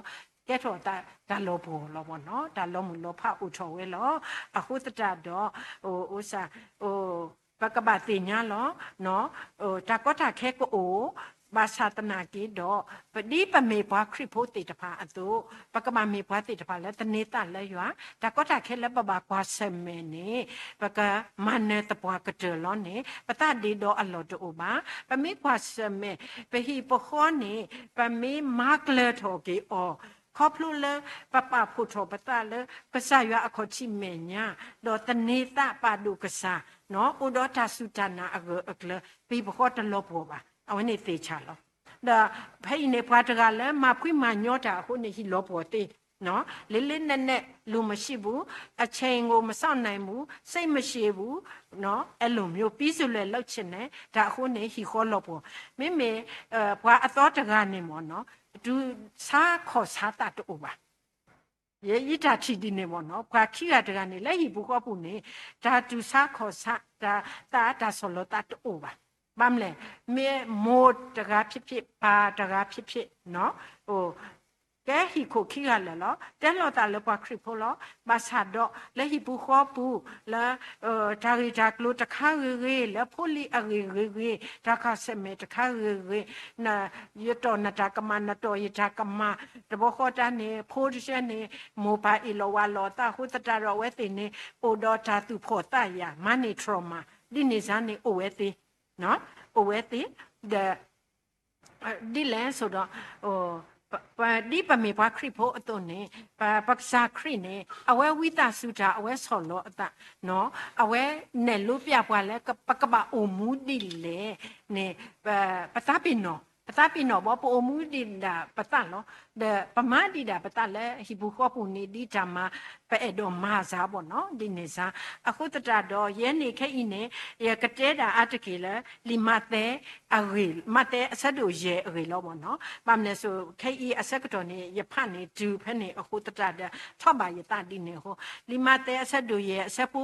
ကဲထီၣ်တၢ်လီၤပှီၢ်လီၤဘီနီၤ, တၢ်လီၤမုၢ်လီၤဖးအိၣ်ထီၣ်ဝဲလီၤ. အဃိသတးဒီး အိၣ်စၢ် ပကဘၣ်သ့ၣ်ညါလီၤ တၢ်ကီတၢ်ခဲကအိၣ်, ဘၣ်ဆၣ်သနာ်က့ဒီး ဒ်ပမ့ၢ်ပှၤခရံာ်ဖိသ့ၣ်တဖၣ်အသိး, ပကဘၣ်မ့ၢ်ပှၤသ့ၣ်တဖၣ်လၢသန့ၤသးလၢယွၤ, တၢ်ကီတၢ်ခဲလၢပဘၣ်ကွၢ်ဆၢၣ်မဲာ်န့ၣ် ပကမၤနၢၤသပှၢ်ကတၢၢ်လီၤန့ၣ် ပသးဒ့ဒီအလီၢ်တအိၣ်ဘၣ်. ပမ့ၢ်ကွၢ်ဆၢၣ်မဲာ် ပဟံၣ်ပဃီန့ၣ် ပမ့ၢ်မၤကျၢၤထီၣ်က့ၤအီၤ ခီဖျိလၢပပာ်ဖှိၣ်ထီၣ်ပသးလၢကစၢ်ယွၤအခီၣ်ထံးမဲာ်ညါ, ဒီးသန့ၤသးပာ်ဒိၣ်ကစၢ်, အိၣ်ဒီးတၢ်စူၢ်တၢ်နာ်အဂၢၢ်အကျၢၤ, ပဟံၣ်ပဃီတလီၤပှီၢ်ဘၣ်. အဝဲန့ၣ်သ့ၣ်ဆၣ်လီၤ. ဒီးဖဲအံၤန့ၣ် ပှၤတဂၤလၢမၤဖှံမၤညီတၢ်အဃိန့ၣ် ဟံၣ်လီၤပှီၢ်သ့, လေးလေးနက်နက် လူမရှိဘူး, အချိန်ကို မစောင့်နိုင်ဘူး, စိတ်မရှိဘူး, အဲလိုမျိုး ပြီးစွာလဲၤလုပ်ချင်တယ်, တၢ်အဃိန့ၣ် ဟံၣ်ဃီလီၤပှီၢ်. မ့မ့ၢ် ပှၤအသီတဂၤန့ၣ်မ့ၢ်နီၤ, တူၢ်ဆါခီၣ်ဆါသးတအိၣ်ဘၣ်. ယဲယတၢ်ထံၣ်ဒ်န့ၣ်မ့ၢ်နီၤ, ပှၤခံဂၤတဂၤန့ၣ် လၢဟံၣ်ပူၤဃီပူၤန့ၣ် တၢ်တူၢ်ဆါခီၣ်ဆါ တၢ်သး တၢ်ဆီၣ်လီၤသးတအိၣ်ဘၣ်. ဘၣ်မလဲၣ်, မ့ၢ်မိၢ်တဂၤဖြစ်ဖြစ် ပၢ်တဂၤဖြစ်ဖြစ်, ကဲဟံၣ်ခိၣ်ခံဂၤလၢာ်လီၤ, တဲလိာ်သးလၢပှၤခရံာ်ဖိလီၤ. ဘၣ်ဆၣ်ဒီးလၢဟံၣ်ပူၤဃီပူၤ လၢ တၢ်ဂ့ၢ်တၢ်ကျိၤတခါဂ့ၤဂ့ၤ, လၢဖိလံၤအဂ့ၢ်ဂ့ၤဂ့ၤ, တၢ်ခးဆဲးမဲာ်တခါဂ့ၤဂ့ၤ, ယတီၢ်နတၢ်ကမၣ် နတီၢ်ယတၢ်ကမၣ်, တဘျီဃီတၢ်န့ၣ် ဖိတဆၢန့ၣ် မိၢ်ပၢ်အ့ၣ်လိာ်ဝါလိာ်အသးအဃိသတးဒီး အဝဲသ့ၣ်န့ၣ် အိၣ်ဒီးတၢ်သူၣ်ဖှီၣ်သးယာ် mind trauma, ဒ်န့ၣ်စ့ၢ်န့ၣ် အိၣ်ဝဲသ့, အိၣ်ဝဲသ့, ဒီး ဒ်လဲၣ်ဆိဒီး ဒ်ပမ့ၢ်ပှၤခရံာ်ဖိအသိးန့ၣ် ပကစၢ်ခရံာ်န့ၣ် အဝဲဝံသးစူၤတၢ် အဝဲဆီၣ်လီၤအသး, အဝဲနဲၣ်လိပျၢ်ပှၤလၢပကဘၣ်အိၣ်မူဒ်လဲၣ်န့ၣ် ပသးပ့ၤနီၣ်, ပသးပ့ၤနီၣ်ဘီ ပအိၣ်မူဒံးဒၣ်ပသးလီၤ. ဒီးပမၤဒံးဒၣ်ပသးလၢဟံၣ်ပူၤဃီပူၤန့ၣ် ဒ်တၢ်မၤ ပအဲၣ်ဒိးမၤစ့ၢ်ဘီၢ်နီၤ ဒ်န့ၣ်စ့ၢ်. အဃိသတးဒီး ယဲန့ၣ်ခဲအံၤန့ၣ် ယကတဲဒၣ်အါတက့ၢ်လၢ လံာ်မးသဲ အဂ့ၢ်, မးသဲအဆၢဒိၣ်ယဲၢ်အဂ့ၢ်လီၤဘီၢ်နီၤ. ဘၣ်မနုၤလဲၣ်, ခဲအံၤအဆၢကတီၢ်န့ၣ် ယဖးန့ၣ်တုၤဖဲန့ၣ်အဃိသတးဒီး ထီၣ်ဘၣ်ယသးဒ်န့ၣ်အဃိ, လံာ်မးသဲအဆၢဒိၣ်ယဲၢ် အဆၢဖိ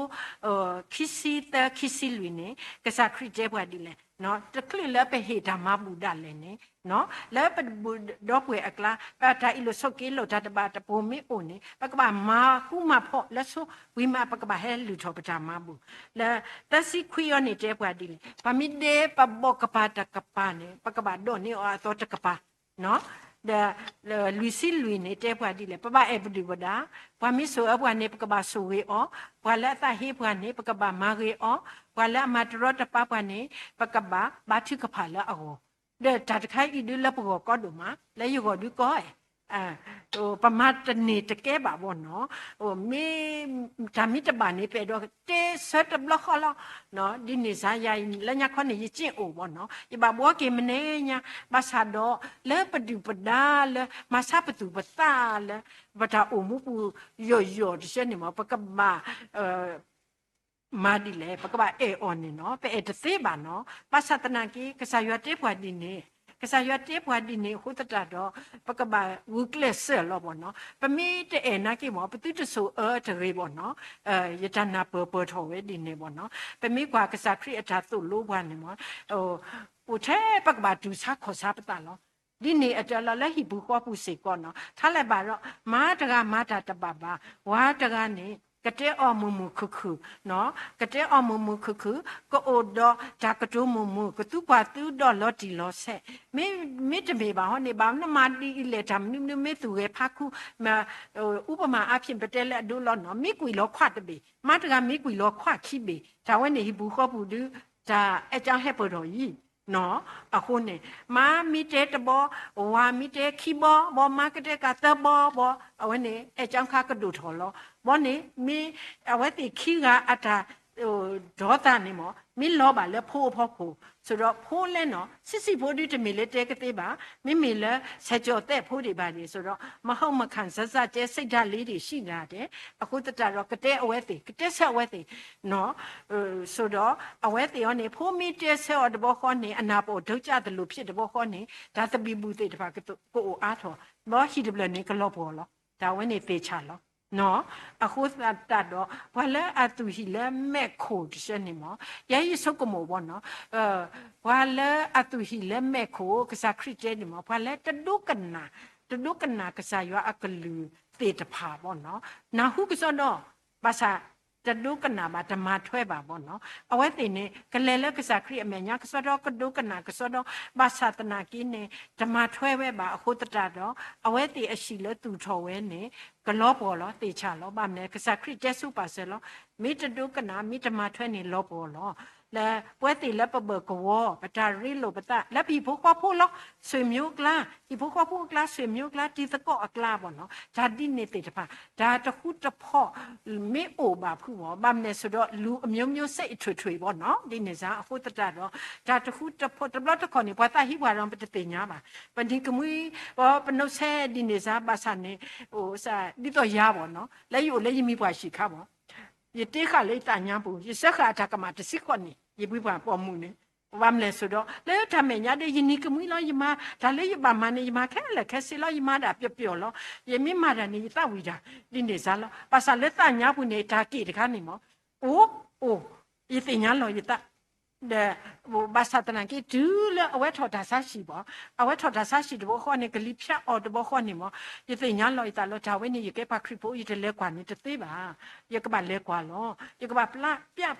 ခံဆံသၢ ခံဆံလွံၢ်န့ၣ် ကစၢ်ခရံာ်တဲပှၤဒ်လဲၣ်, တချုးလၢပဟ့ၣ်တၢ်မၤဘူၣ်ဒၣ်လဲာ်န့ၣ်, လၢပတဘူးဒီပုၢ်ဝဲၢ်အကျါ ပတၢ်အ့ၣ်လိာ်ဆိးက့လိာ် တၢ်တဘၣ်တပိၤမ့ၢ်အိၣ်န့ၣ် ပကဘၣ်မၤဃူမၤဖိးလၢဆိဝံၤမး ပကဘၣ်ဟဲလုၢ်ထီၣ်ပတၢ်မၤဘူၣ်. လၢသၢဆံခွံအံၤန့ၣ်တဲပှၤဒ်လဲၣ်, ပှၤမ့ၢ်ဒဲပဘီၣ်ကပၤတကပၤန့ၣ် ပကဘၣ်ဒိးန့ၢ်အီၤအသီတကပၤ ဒီးလွံၢ်ဆံလွံၢ်န့ၣ် တဲပှၤဒ်လဲၣ်, ပဘၣ်အဲၣ်ပဒုၣ်ပဒါ, ပှၤမ့ၢ်ဆိၣ်အၢပှၤန့ၣ် ပကဘၣ်ဆိၣ်ဂ့ၤအီၤ, ပှၤလၢအသးဟ့ပှၤန့ၣ် ပကဘၣ်မၤဂ့ၤအီၤ, ပှၤလၢအမၤတရီတပါပှၤန့ၣ် ပကဘၣ်ဘါထုကဖၣ်လၢအဂီၢ်, ဒီးတၢ်တခါအံၤဒုးလၢပဂီၢ်ကီဒိၣ်မး, လၢယဂီၢ်ဒုးကီ, ပမၤတန့ၢ်တကဲဘၣ်ဘီၢ်နီၤ, မ့ၢ်တၢ်မ့ၢ်တဘၣ်န့ၣ် ပအဲၣ်ဒိးတဲဆၢတဘျီဃီလီၤ. ဒ်န့ၣ်စ့ၢ် ယၤလၢညါခီန့ၣ် ယစ့ၣ်အိၣ်ဘီၢ်နီၤ, ယဘၣ်ဘှီက့ၤမနုၤညါ, ဘၣ်ဆၣ်ဒီး လၢပဒုၣ်ပဒါလၢ မၤဆါပသူၣ်ပသးလၢ ပတၢ်အိၣ်မူပူၤ ယီၢ်ယီၢ်တဆၢန့ၣ်မး ပကဘၣ် မၤဒ်လဲၣ်, ပကဘၣ်အဲၣ်အီၤန့ၣ်နီၤ, ပအဲၣ်တသ့ဘၣ်နီၤ, ဘၣ်ဆၣ်သနာ်က့ ကစၢ်ယွၤတဲပှၤဒ်န့ၣ်, ကစၢ်ယွၤတဲပှၤဒ်န့ၣ်အဃိသတးဒီး ပကဘၣ်ဂုာ်ကျဲးစၢးလီၤဘီၢ်နီၤ, ပမ့ၢ်တအဲၣ်နာ်က့မး ပသုတဆိၣ်အၢတဂ့ၤဘီၢ်နီၤ, ယတၢ်နၢ်ပၢၢ်ပၢၢ်ထီၣ်ဝဲဒ်န့ၣ်ဘီၢ်နီၤ, ပမ့ၢ်ကွၢ်ကစၢ်ခရံာ်အတၢ်သိၣ်လိပှၤန့ၣ်မး အိၣ်ထဲပကဘၣ်တူၢ်ဆါခီၣ်ဆါပသးလီၤ. ဒ်န့ၣ်အတၢ်လီၤလၢဟံၣ်ပူၤဃီပူၤစ့ၢ်ကီးနီၤ, ထါလဲၣ်ဘၣ်ဒီး မါတဂၤမၤတၢ်တဘၣ်ဘၣ်, ဝၤတဂၤန့ၣ် ကတဲအီၤမုာ်မုာ်ခုၣ်ခုၣ်, ကတဲအီၤမုာ်မုာ်ခုၣ်ခုၣ်, ကအိၣ်ဒီးတၢ်ကတိၤမုာ်မုာ်, ကသူပှၤသူဒီးလီၤတံၢ်လီၤဆဲး, မ့မ့ၢ်တမ့ၢ်ဘၣ်ဟီန့ၣ် ဘၣ်နမၤဒ်အံၤလဲၣ် တၢ်မနုၤမနုၤ မ့ၢ်သူၣ်ဂဲၤဖးခူ, မ့ၢ် ဥပမာအားဖြင့် ပတဲလၢအဒိလီၤနီၤ, မ့ၢ်ကွံာ်လီၤခွးတဘ့ၣ်, မါတဂၤမ့ၢ်ကွံာ်လီၤခွးခံဘ့ၣ်, တၢ်ဝဲန့ၣ်ဟံၣ်ပူၤဃီပူၤဒုး တၢ်အဲၣ်ကၠီဟဲပၢၢ်ထီၣ်အံၤ အဃိန့ၣ် မါမ့ၢ်တဲတဘီ, ဝၤမ့ၢ်တဲခံဘီ, ဘီမါကတဲကးသၢဘီဘီ, အဝဲန့ၣ် အဲၣ်ကၠီခါကဒိၣ်ထီၣ်လီၤ. ဘီန့ၣ် မ့ၢ်အဝဲသ့ၣ်ခံဂၤအတၢ် ဒီသးန့ၣ်မး မ့ၢ်လီၤဘၣ်လၢဖိအဖီခိၣ်, ဆိဒီးဖိလဲၣ်နီၤ, ဆံးဆံးဖိဒုးတမ့ၢ်လၢတဲကသ့ဘၣ်, မ့မ့ၢ်လၢ ဆဲးကၠီၤသဲးဖိဒံးဘၣ်ဒံး ဆိဒီး မဟုတ်မခံစစကျဲ စိတ်ဓာတ်လေးတွေ ရှိလာတယ်, အဃိသတးဒီး ကတဲအဝဲသ့ၣ်, ကတဲဆၢအဝဲသ့ၣ် ဆိဒီး အဝဲသ့ၣ်အီၤန့ၣ် ဖိမ့ၢ်တဲဆၢအီၤတဘျီဃီန့ၣ် အနၢ်ပီၢ်ဒိကၠၢ်သလိာ်ဖျ့ၣ်တဘျီဃီန့ၣ် တၢ်သဘံၣ်ဘုၣ်သ့ၣ်တဖၣ်ကအိၣ်အါထီၣ်, ဒီးဟံၣ်တဖျၢၣ်န့ၣ် ကလီၤပှီၢ်လီၤ. တၢ်ဝဲန့ၣ်သ့ၣ်ဆၣ်လီၤ. အဃိသတးဒီး ပှၤလၢအသူၣ်ဟံၣ်လၢမဲာ်ခိၣ်တဆၢန့ၣ်မး ယဲယဆိကမိၣ်ဘီၢ်နီၤ, ပှၤလၢအသူၣ်ဟံၣ်လၢမဲာ်ခိၣ် ကစၢ်ခရံာ်တဲန့ၣ်မး ပှၤလၢတဒိကနၣ်, တဒိကနၣ်ကစၢ်ယွၤအကလုၢ်သ့ၣ်တဖၣ်ဘီၢ်နီၤ, နၢ်ဟူကစီဒီ ဘၣ်ဆၣ် တဒိကနၣ်ဘၣ် တမၤထွဲဘၣ်ဘီၢ်နီၤ, အဝဲသ့ၣ်န့ၣ် ကလဲၤလၢကစၢ်ခရံာ်အမဲာ်ညါကစီဒီ ကဒိကနၣ်ကစီဒီ ဘၣ်ဆၣ်သနာ်က့န့ၣ် တမၤထွဲဝဲဘၣ်အဃိသတးဒီး အဝဲသ့ၣ်အဟံၣ်လၢသူၣ်ထီၣ်ဝဲန့ၣ် ကလီၤပှီၢ်လီၤ သ့ၣ်ဆၣ်လီၤ. ဘၣ်မနုၤလဲၣ် ကစၢ်ခရံာ်တဲဆိပာ်စၢၤလီၤ. မ့ၢ်တဒိကနၣ် မ့ၢ်တမၤထွဲန့ၣ်လီၤပှီၢ်လီၤ. လၢပဝဲသ့ၣ်လၢပဘၢၣ်ကဝီၤ ပတၢ်ရ့လိာ်ပသး လၢပဟံၣ်ဖိဃီဖိလီၤ ဆွေမျိုးအကျါ, ဟံၣ်ဖိဃီဖိအကျါ ဆွေမျိုးအကျါ တံၤသကိးအကျါဘၣ်နီၤ, တၢ်ဒ်န့ၣ်သ့ၣ်တဖၣ် တၢ်တဃူတဖိး မ့ၢ်အိၣ်ဘၣ်ဖုးဘၣ်, ဘၣ်မနုၤလဲၣ်ဆိုတော့ လူအမျိုးမျိုးစိတ်အထွေထွေဘၣ်နီၤ, ဒ်န့ၣ်စါ အဃိသတးဒီး တၢ်တဃူတဖိး တဘျီတခီၣ်န့ၣ် ပှၤသးဟံးပှၤဒီး ပတသ့ၣ်ညါဘၣ်, ပနံၤကမှံ ပနုတ်ဆဲ ဒ်န့ၣ်စါ ဘၣ်ဆၣ်န့ၣ် ဒ်သိးယၤဘၣ်နီၤ, လၢယအိၣ်လၢယမံၤပှၢ်ဆံးခါဘၣ် ယတ့ဃာ်လၢယသးညါပူၤ, ယစၢဃာ်အတၢ်ကမၣ်တဆံဃိးနံၣ်, ယမံၤပှၢ်ပိာ်မုၣ်န့ၣ်, ဘၣ်မနုၤလဲၣ်ဆိုတော့ လၢတၢ်မဲာ်ညါဒီး ယနံၤကမှံလီၤ, ယမၤတၢ်လၢယဘၣ်မၤန့ၣ် ယမၤခဲလၢာ်ခဲဆ့လီၤ, ယမၤဒၣ်ပျီပျီလီၤ, ယမ့ၢ်မၤတၢ်န့ၣ် ယသးဝံၣ်တၢ် ဒ်န့ၣ်စါလီၤ. ဘၣ်ဆၣ်လၢသးညါပူၤန့ၣ် တၢ်က့ၣ်တခါန့ၣ်မ့ၢ် အိၣ် အိၣ် ယသ့ၣ်ညါလီၤယသး ဒီး ဘၣ်ဆၣ်သနာ်က့ တုၤလၢအဝဲထီၣ်တၢ်ဆါဟံၣ်ဘၣ်, အဝဲထီၣ်တၢ်ဆါဟံၣ်တဘျီဃီန့ၣ် ကလံၤဖၠးအီၤတဘျီဃီန့ၣ်မ့ၢ် ယသ့ၣ်ညါလီၤယသးလီၤ, တၢ်ဝဲန့ၣ် ယကဲပှၤခရံာ်ဖိ ယတလဲၤကွၢ်န့ၣ်တသ့ဘၣ်, ယကဘၣ်လဲၤကွၢ်လီၤ, ယကဘၣ်ပျၢ်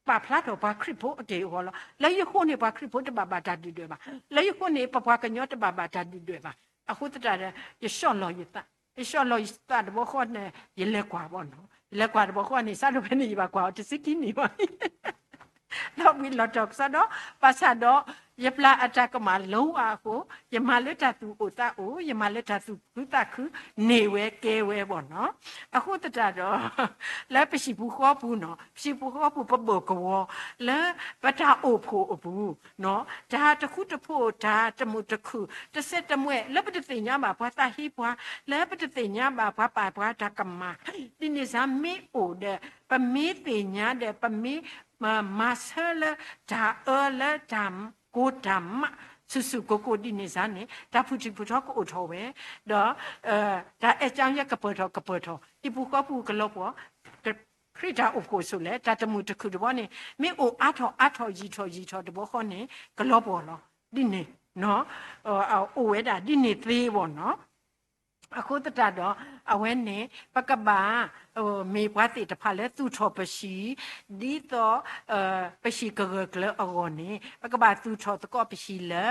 ပာ်ဖျါထီၣ်ပှၤခရံာ်ဖိအက့ၢ်အဂီၤလီၤ. လၢယဃိန့ၣ် ပှၤခရံာ်ဖိတဘၣ်ဘၣ်တၢ်ဒုၣ်ဒွဲၣ်ဘၣ်, လၢယဃိန့ၣ် ပပှၤကညီတဘၣ်ဘၣ်တၢ်ဒုၣ်ဒွဲၣ်ဘၣ်, အဃိသတးဒီး ယဆှီၣ်လီၤယသး, ယဆှီၣ်လီၤယသးတဘျီဃီန့ၣ် ယလဲၤကွၢ်ဘၣ်နီၤ, ယလဲၤကွၢ်တဘျီဃီန့ၣ် စးဒိၣ်ဖဲန့ၣ် ယဘၣ်ကွၢ်အီၤတဆံခံနံၣ်ဘၣ် လီၤဘှံးလီၤတီၤကစီဒီး ဘၣ်ဆၣ်ဒီး ယပျၢ်အတၢ်ကမၣ်လီၤအဃိ ယမၤလၢတၢ်သူၣ်အိၣ်သးအိၣ်, ယမၤလၢတၢ်သူၣ်ခုသးခု န့ၢ်ဝဲကဲဝဲဘၣ်နီၤ. အဃိသတးဒီး လၢပဟံၣ်ပူၤဃီပူၤနီၤ, ပဟံၣ်ပူၤဃီပူၤ ပဘၢၣ်ကဝီၤ လၢပတၢ်အိၣ်ဖှိၣ်အပူၤ တၢ်တဃူတဖိး တၢ်တမုာ်တခုၣ် တစဲးတမှဲာ် လၢပတသ့ၣ်ညါဘၣ်ပှၤသးဟံးပှၤ, လၢပတသ့ၣ်ညါဘၣ်ပှၤပာ်ပှၤတၢ်ကမၣ် ဒ်န့ၣ်စါမ့ၢ်အိၣ်ဒီး ပမ့ၢ်သ့ၣ်ညါဒီး ပမ့ၢ်မၤဆၢလၢတၢ်အၢလၢတၢ်ကိၢ်တၢ်မး ဆူၣ်ဆူၣ်ကိၢ်ကိၢ်ဒ်န့ၣ်စါန့ၣ် တၢ်ဖုၣ်ထံၣ်ဖုၣ်ထီကအိၣ်ထီၣ်ဝဲ, ဒီး တၢ်အဲၣ်ကၠါယဲကပၢၢ်ထီၣ်ကပၢၢ်ထီၣ် ဟံၣ်ပူၤဃီပူၤကလီၤပှီၢ် ခရံာ်တၢ်အိၣ်ဖှိၣ်ဆိးလဲၣ် တၢ်တမုာ်တခုၣ်တဘီန့ၣ် မ့ၢ်အိၣ်အါထီၣ်အါထီၣ်ယံာ်ထီၣ်ယံာ်ထီၣ်တဘီဃီန့ၣ် ကလီၤပှီၢ်လီၤ. ဒ်န့ၣ် အိၣ်ဝဲဒၣ်ဒ်န့ၣ်သ့ဘၣ်နီၤ. အဃိသတးဒီး အဝဲန့ၣ် ပကဘၣ် မ့ၢ်ပှၤသ့ၣ်တဖၣ်လၢသူၣ်ထီၣ်ပဟံၣ် ဒ်သိး ပဟံၣ်ကဂၢၢ်ကျၢၤအဂီၢ်န့ၣ် ပကဘၣ်သူၣ်ထီၣ်သကိးပဟံၣ်လၢ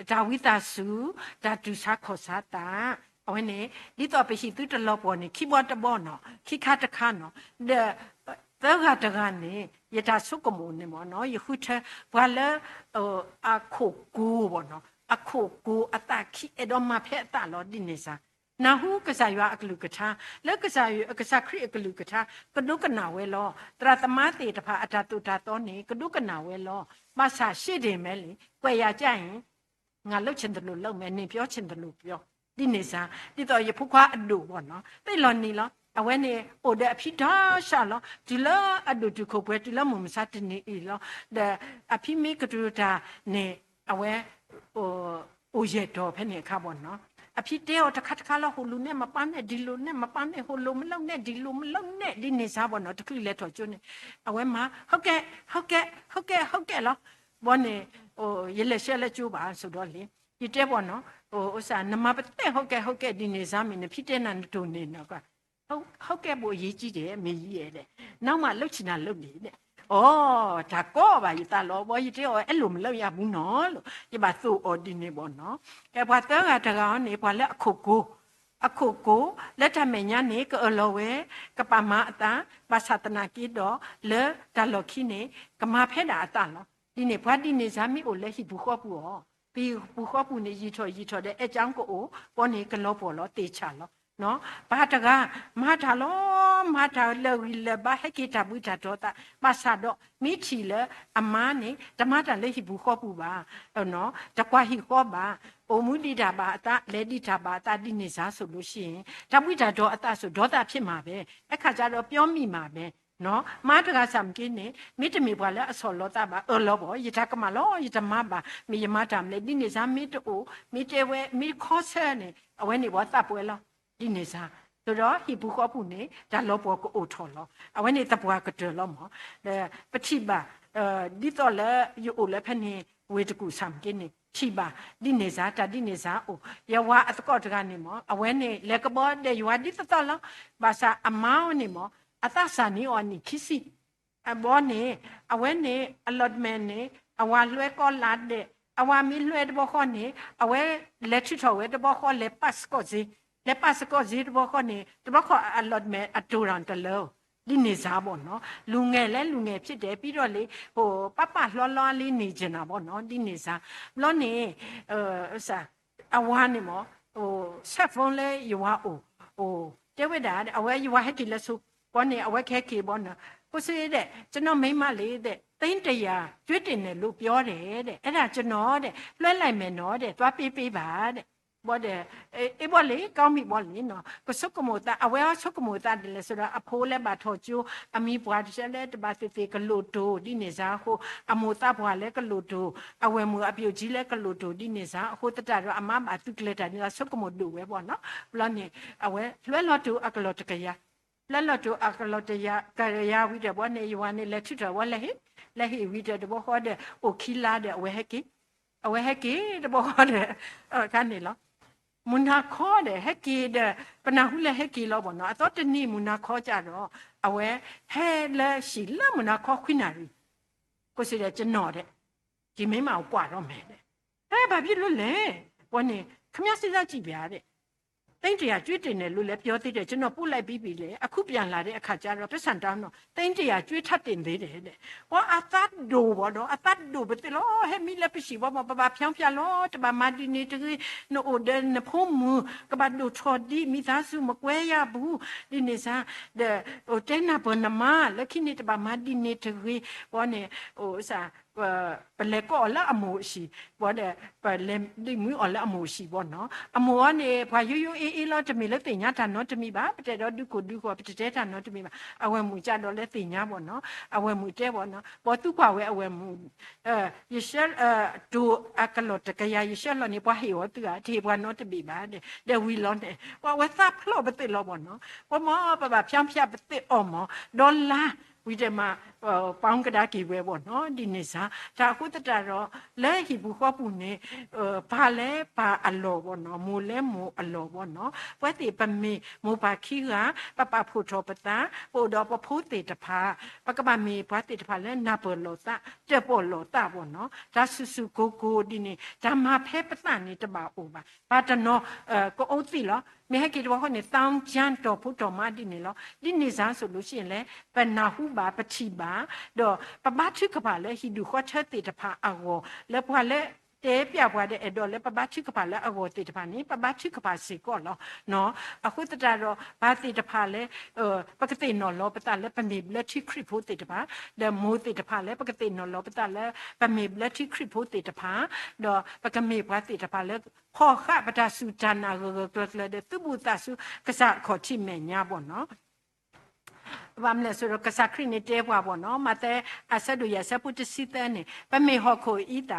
တၢ်ဝံသးစူၤ တၢ်တူၢ်ဆါခီၣ်ဆါသး အဝဲန့ၣ် ဒ်သိးပဟံၣ်သုတလီၤပှီၢ်န့ၣ် ခံဘီတဘီနီၤ ခံခါတခါနီၤ ဒီး သၢဂၤတဂၤန့ၣ် ယတၢ်ဆိကမိၣ်န့ၣ်မ့ၢ်နီၤ ယဃုထၢ ပှၤလၢ အခိၣ်ကိၤဘၣ်နီၤ အခိၣ်ကိၤအသးခံအဲၣ်ဒိးမၤဖဲအသးလီၤ ဒ်န့ၣ်စါ နၢ်ဟူကစၢ်ယွၤအကလုၢ်ကထါ လၢကစၢ်ယွၤ ကစၢ်ခရံာ်အကလုၢ်ကထါ ကဒိကနၣ်ဝဲလီၤ. သရၣ်သမါသ့ၣ်တဖၣ်အတၢ်သိၣ်တၢ်သီန့ၣ် ကဒိကနၣ်ဝဲလီၤ. ဘၣ်ဆၣ်ရှ့ဒ့ၣ်မဲာ်လံ ကွဲးယၤကၢ်အံၤ ငါလုပ်ချင်သလိုလုပ်မယ် နင်ပြောချင်သလိုပြော ဒ်န့ၣ်စါ ဒ်သိးယဖိခွါအဒိၣ်ဘၣ်နီၤ သ့ၣ်လီၤနံၤလီၤ အဝဲန့ၣ် အိၣ်ဒီးအဖံဒီးစၢ်လီၤ တုၤလၢအဒိၣ်တုာ်ခိၣ်ပှဲၤ တုၤလၢမုၢ်မဆါတနံၤအံၤလီၤ ဒီးအဖံမ့ၢ်ကတိၤတၢ်န့ၣ် အဝဲ အိၣ်ယဲၢ်တီၤဖဲန့ၣ်အခါဘၣ်နီၤ အဖံတဲအီၤတခါတခါလီၤ ဟိၣ်လူၤနဲၣ်မပာ်နဲၣ် ဒံလိၤနဲၣ်မပာ်နဲၣ် ဟိၣ်လိၤမလိၣ်နဲၣ် ဒံလိၤမလိၣ်နဲၣ် ဒ်န့ၣ်စါဘၣ်နီၤ တချုးလဲၤထီၣ်ကၠိန့ၣ် အဝဲမၤ ဟုတ်ကဲ့ ဟုတ်ကဲ့ ဟုတ်ကဲ့ ဟုတ်ကဲ့ လီၤ ဘီန့ၣ် ယလဲၤဆှၢလၢကၠိဘၣ် ဆိးဒီးလံ ယတဲဘၣ်နီၤ အိၣ်စၢ် နမၤပသဲ ဟုတ်ကဲ့ ဟုတ်ကဲ့ ဒ်န့ၣ်စါမ့ၢ် နဖံတဲနၤနတိၢ်န့ၣ်နီၤ ဟုတ်ကဲ့ ဘိၣ်အရေးကြီးတယ် မ့ၢ်ယံၤအဲၣ်ဒဲး နောက်မှလုပ်ချင်တာလုပ်လေ န့ၣ် အိ တၢ်ကီဘၣ်ယသးလီၤ ဘီယတဲအီၤ အဲၣ်လိာ်မလိာ်ယၤဘူးနီၤ လီၤ ယဘၣ်သိၣ်အီၤဒ်န့ၣ်ဘၣ်နီၤ ကဲပှၤသၢဂၤတဂၤအံၤန့ၣ် ပှၤလၢအခိၣ်ကိၤ အခိၣ်ကိၤ လၢတၢ်မဲာ်ညါန့ၣ် ကအၢၣ်လီၤဝဲ ကပာ်မၤအသး ဘၣ်ဆၣ်သနာ်က့ဒီး လၢတၢ်လီၢ်ခံန့ၣ် ကမၤဖဲဒၣ်အသးလီၤ ဒ်န့ၣ် ပှၤဒ်န့ၣ်စါမ့ၢ်အိၣ်လၢဟံၣ်ပူၤဃီပူၤအီၤ, ပဟံၣ်ပူၤဃီပူၤန့ၣ် ယံာ်ထီၣ်ယံာ်ထီၣ်ဒီး အဲၣ်ကၠီကအိၣ်, ဘီန့ၣ်ကလီၤပှီၢ်လီၤ သ့ၣ်ဆၣ်လီၤ. ပၢ်တဂၤ မၤတၢ်လီၤ, မၤတၢ်လၢာ်ဂံၢ်လၢာ်ဘါ ဟဲက့ၤတၢ်ဘှံးတၢ်တီၤသး, ဘၣ်ဆၣ်ဒီး မ့ၢ်ထံၣ်လၢအမါန့ၣ် တမၤတၢ်လၢဟံၣ်ပူၤဃီပူၤဘၣ်, တကွၢ်ဟံၣ်ဃီဘၣ်, အိၣ်မူဒံးတၢ်ဘၣ်အသး လဲၤဒံးတၢ်ဘၣ်အသး ဒ်န့ၣ်စါ ဆိုလို့ရှိရင် တၢ်ဘှံးတၢ်တီၤအသး ဆို ဒေါသဖြစ်မှာပဲ, အခါကျတော့ ပြောမိမှာပဲ မါတဂၤစၢ်မ့ၢ်က့န့ၣ် မ့တမ့ၢ်ပှၤလၢအဆီၣ်လီၤသးဘၣ် အၢၣ်လီၤဘၣ် ယတၢ်ကမၣ်လီၤ ယတမၤဘၣ် မ့ၢ်ယမၤတၢ်မနုၤလဲၣ် ဒ်န့ၣ်စါ မ့ၢ်တအိၣ် မ့ၢ်တဲဝဲ မ့ၢ်ခီဆၢန့ၣ် အဝဲန့ၣ်ပှၤသးပှဲၤလီၤ ဒ်န့ၣ်စါ ဆိုတော့ ဟံၣ်ပူၤဃီပူၤန့ၣ် တၢ်လီၤပှီၢ်ကအိၣ်ထီၣ်လီၤ အဝဲန့ၣ်သပှၢ်ကတၢၢ်လီၤမး ပထံၣ်ဘၣ် ဒ်သိးလၢယအိၣ်လၢဖဲန့ၣ် ဝ့ၢ်တကူၣ်စၢ်မ့ၢ်က့န့ၣ် ထံၣ်ဘၣ် ဒ်န့ၣ်စါ တၢ်ဒ်န့ၣ်စါအိၣ် ယဝၤအသကိးတဂၤန့ၣ်မး အဝဲန့ၣ် လဲၤကဘီဒဲးယွၤဒ်သိးသိးလီၤ ဘၣ်ဆၣ်အမါန့ၣ်မး အသးစၢ်န့ၢ်အီၤနံၣ်ခံဆံ အဘီန့ၣ် အဝဲန့ၣ် အလီၢ်တမဲာ်န့ၣ် အဝၤလွဲကီးလါဒဲး အဝၤမ့ၢ်လွဲတဘီဃီန့ၣ် အဝဲလဲၤထုးထီၣ်ဝဲတဘီဃီ လဲၤပာ်စ့ၢ်ကီးစ့ လဲၤပာ်စ့ၢ်ကီးစ့တဘီဃီန့ၣ် တဘျီဃီအလီၢ်တမဲာ်အတိၢ်ဒီးတလၢ ဒ်န့ၣ်စါဘၣ်နီၤ, လူငယ်လည်းလူငယ်ဖြစ်တယ်, ပြီးတော့လေ ဟို ပပၢ်လီၤလီၤလံန့ၣ် ကျင်တာပေါ့နော်, ဒ်န့ၣ်စါ, ဘျီန့ၣ် အဝၤန့ၣ်မ့ၢ် ဟို cell phone လၢယဝၤအိၣ်, ဟို တဲဝဲဒၣ် အဝဲယဝၤဟဲက့ၤလၢဆိ, ဘီန့ၣ် အဝဲကဟဲက့ၤဘီနီၤ, ကိုယ်စိတဲ့ ကျွန်တော်မိန်းမလေးတဲ့ သိန်းတစ်ရာကြွေးတင်တယ်လို့ပြောတယ်တဲ့, အဲ့ဒါကျွန်တော်တဲ့ လွှဲလိုက်မယ်နော်တဲ့ သွားပေးပေးပါတဲ့, ဘီဒီး အ့ ဘီလံ ကောင်းပြီဘီလံနီၤ, ကဆိကမိၣ်သး အဝဲဟီဆိကမိၣ်သးဒ်လဲၣ်ဆိုတော့ အဖိလၢဘၣ်ထီၣ်ကၠိ, အမံၤပှၤတဆၢလၢတဘၣ်သ့ၣ်သ့ၣ်ကလိၣ်တိၢ် ဒ်န့ၣ်စါအဃိ, အမိၢ်သးပှၢ်လၢကလိၣ်တိၢ်, အဝဲၢ်မုၣ်အပျိၢ်ကၠံလၢကလိၣ်တိၢ် ဒ်န့ၣ်စါအဃိသတးဒီး အမါဘၣ်သုးကျဲၤတၢ်န့ၣ် ဆိကမိၣ်ဒိၣ်ဝဲဘီနီၤ, ဘျီန့ၣ် အဝဲလွဲလီၤတိၢ်အကလီၢ်တကယၤ, လွဲလီၤတိၢ်အကလီၢ်တကယၤဝံၤဒီး ဘီန့ၣ် ယဝၤန့ၣ် လဲၤထုးထီၣ်ဝဲလဲၤဟ့ၣ်, လဲၤဟ့ၣ်ဝံၤဒီး တဘီဃီဒီး အိၣ်ခံလါဒီး အဝဲဟဲက့ၤ, အဝဲဟဲက့ၤ တဘီဃီဒီး အခါန့ၣ်လီၤ. မုၢ်နၤခီဒီး ဟဲက့ၤဒီး ပနၢ်ဟူလၢဟဲက့ၤလီၤဘီနီၤ, အသီတနံၤမုၢ်နၤခီကဒီး အဝဲဟဲလၢဟံၣ်လၢမုၢ်နၤခီခွံနၣ်ရံၣ်, ကိုယ်စိတဲ့ ကျွန်တော်တဲ့ ဒီမိန်းမကိုကွာတော့မယ်တဲ့, အဲ ဘာဖြစ်လို့လဲ, ဘီန့ၣ် ခင်ဗျားစဉ်းစားကြည့်ဗျာတဲ့, သိန်းတစ်ရာကြွေးတင်တယ်လို့လည်းပြောသေးတယ်, ကျွန်တော်ပို့လိုက်ပြီးပြီလေ, အခုပြန်လာတဲ့အခါကျတော့ ပိုက်ဆံတောင်းတော့ သိန်းတစ်ရာကြွေးထပ်တင်သေးတယ်တဲ့, ဘီအသးဒိၣ်ဘီဒီး အသးဒိၣ်ပသ့ၣ်လီၤ, ဟဲမံလၢပဟံၣ်ဘီမ့ၢ် ပဘၣ်ဖျီဖျါလီၤ, တဘၣ်မၤဒ်န့ၣ်တဂ့ၤ, နအိၣ်ဒီးနဖိမုၣ် ကဘၣ်ဒိၣ်ထီၣ်ဒံး မိသားစုမကွဲရဘူး, ဒ်န့ၣ်စါ, ဒီး တဲနၢ်ပၢၢ်နမါ လၢခံန့ၣ်တဘၣ်မၤဒ်န့ၣ်တဂ့ၤ, ဘီန့ၣ် အိၣ်စါ ပလဲၤကိးအီၤလၢအမိၢ်အဟံၣ်, ဘီဒီး ပလဲၤဒ့ၣ်မုၢ်အီၤလၢအမိၢ်အဟံၣ်ဘီနီၤ, အမိၢ်အီၤန့ၣ် ပှၤယိယိအ့အ့လီၤ, တမ့ၢ်လၢသ့ၣ်ညါတၢ်နီတမံၤဘၣ်, ပတဲဒီးဒုးခိၣ်ဒုးဃီၤ ပတတဲတၢ်နီတမံၤဘၣ်, အဝဲၢ်မုၣ်ကဒီးလၢသ့ၣ်ညါဘီနီၤ, အဝဲၢ်မုၣ်တဲဘီနီၤ, ဘီသူကွၢ်ဝဲအဝဲၢ်မုၣ် ယဆှၢ တိၢ်အကလီၢ်တကယၤ ယဆှၢလီၤန့ၣ် ပှၤဟ့ၣ်အီၤသုဧါ, တဟ့ၣ်ပှၤနီတဘ့ၣ်ဘၣ်, ဒီးဝံၤလီၤန့ၣ် ပှၤဝဲသးဖျိးပသ့ၣ်လီၤဘီနီၤ, ပှၤမ့ၢ် ပဘၣ်ဖျီဖျါပသ့ၣ်အီၣ်မး ဒီလါ ဝံၤဒီးမး ပီကဒါက့ၤဝဲဘီနီၤ, ဒ်န့ၣ်စါ, တၢ်အဃိသတးဒီး လၢဟံၣ်ပူၤဃီပူၤန့ၣ် ပၢ်လၢပၢ်အလီၢ်ဘီနီၤ, မိၢ်လၢမိၢ်အလီၢ်ဘီနီၤ, ပဝဲသ့ၣ်ပမ့ၢ်မိၢ်ပၢ်ခံဂၤ ပပာ်ဖှိၣ်ထီၣ်ပသး, ပအိၣ်ဒီးပဖိသ့ၣ်တဖၣ်, ပကဘၣ်မ့ၢ်ပှၤသ့ၣ်တဖၣ်လၢနၢ်ပၢၢ်လိာ်သး, တၢၣ်ပီၣ်လိာ်သးဘီနီၤ, တၢ်စူၢ်စူၢ်ကိၢ်ကိၢ်ဒ်န့ၣ် တၢ်မၤဖဲပသးန့ၣ်တဘၣ်အိၣ်ဘၣ်, ပှၤတနီၤ ကအိၣ်သံလီၤ, မ့ၢ်ဟဲက့ၤတဘီဃီန့ၣ် သောင်းကျန်း တီၢ်ဖိတီၢ်မါဒ်န့ၣ်လီၤ, ဒ်န့ၣ်စါစိၤလိၤစ့ၢ်လဲၣ် ပနၢ်ဟူဘၣ် ပထံၣ်ဘၣ်, ဒီးပဘါထုကဖၣ်လၢဟံၣ်ဒူၣ်ဃီထၢသ့ၣ်တဖၣ်အဂီၢ်, လၢပှၤလၢတဲပျၢ်ပှၤဒီးအဲၣ်ဒိးလၢပဘါထုကဖၣ်လၢအဂီၢ်သ့ၣ်တဖၣ်န့ၣ် ပဘါထုကဖၣ်စ့ၢ်ကီးလီၤ. အဃိသတးဒီး ပၢ်သ့ၣ်တဖၣ်လၢ ပကသ့ၣ်နီၣ်လီၤပသးလၢပမ့ၢ်ဘျၢထံခရံာ်ဖိသ့ၣ်တဖၣ်, ဒီးမိၢ်သ့ၣ်တဖၣ်လၢ ပကသ့ၣ်နီၣ်လီၤပသးလၢ ပမ့ၢ်ဘျၢထံခရံာ်ဖိသ့ၣ်တဖၣ်, ဒီးပကမ့ၢ်ပှၤသ့ၣ်တဖၣ်လၢ ဖီၣ်ဃာ်ပတၢ်စူၢ်တၢ်နာ်ဂၢၢ်ဂၢၢ်ကျၢၤကျၢၤဒီး သုးဘူးသးစူၤကစၢ်အခီၣ်ထံးမဲာ်ညါဘီနီၤ. ဘၣ်မနုၤလဲၣ်ဆိုတော့ ကစၢ်ခရံာ်န့ၣ်တဲပှၤဘီနီၤ, မးသဲအဆၢဒိၣ်ယဲၢ်အဆၢဖိတဆံသၢန့ၣ် ပမ့ၢ်ဟီၣ်ခိၣ်အံသ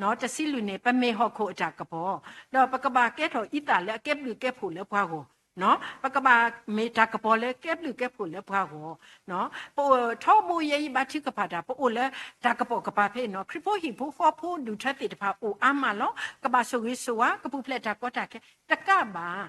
ၣ်, တဆံလွံၢ်န့ၣ် ပမ့ၢ်ဟီၣ်ခိၣ်အတၢ်ကပီၤ, ဒီးပကဘၣ်ကဲထီၣ်အံသၣ်လၢအကဲဘျုးကဲဖှိၣ်လၢပှၤဂီၢ်, ပကဘၣ်မ့ၢ်တၢ်ကပီၤလၢကဲဘျုးကဲဖှိၣ်လၢပှၤဂီၢ်, ပအိၣ်ထီဘိယဲအံၤဘါထုကဖၣ်တၢ် ပအိၣ်လၢတၢ်ကပီၤကပၤဖဲအံၤနီၤ, ခရံာ်ဖိဟံၣ်ဖိဃီဖိဒူၣ်ထၢသ့ၣ်တဖၣ်အိၣ်အါမးလီၤ. ကဘၣ်ဆိၣ်ဂ့ၤဆိၣ်ဝါ ကပူၤဖျဲးတၢ်ကီတၢ်ခဲ တကးဘၣ်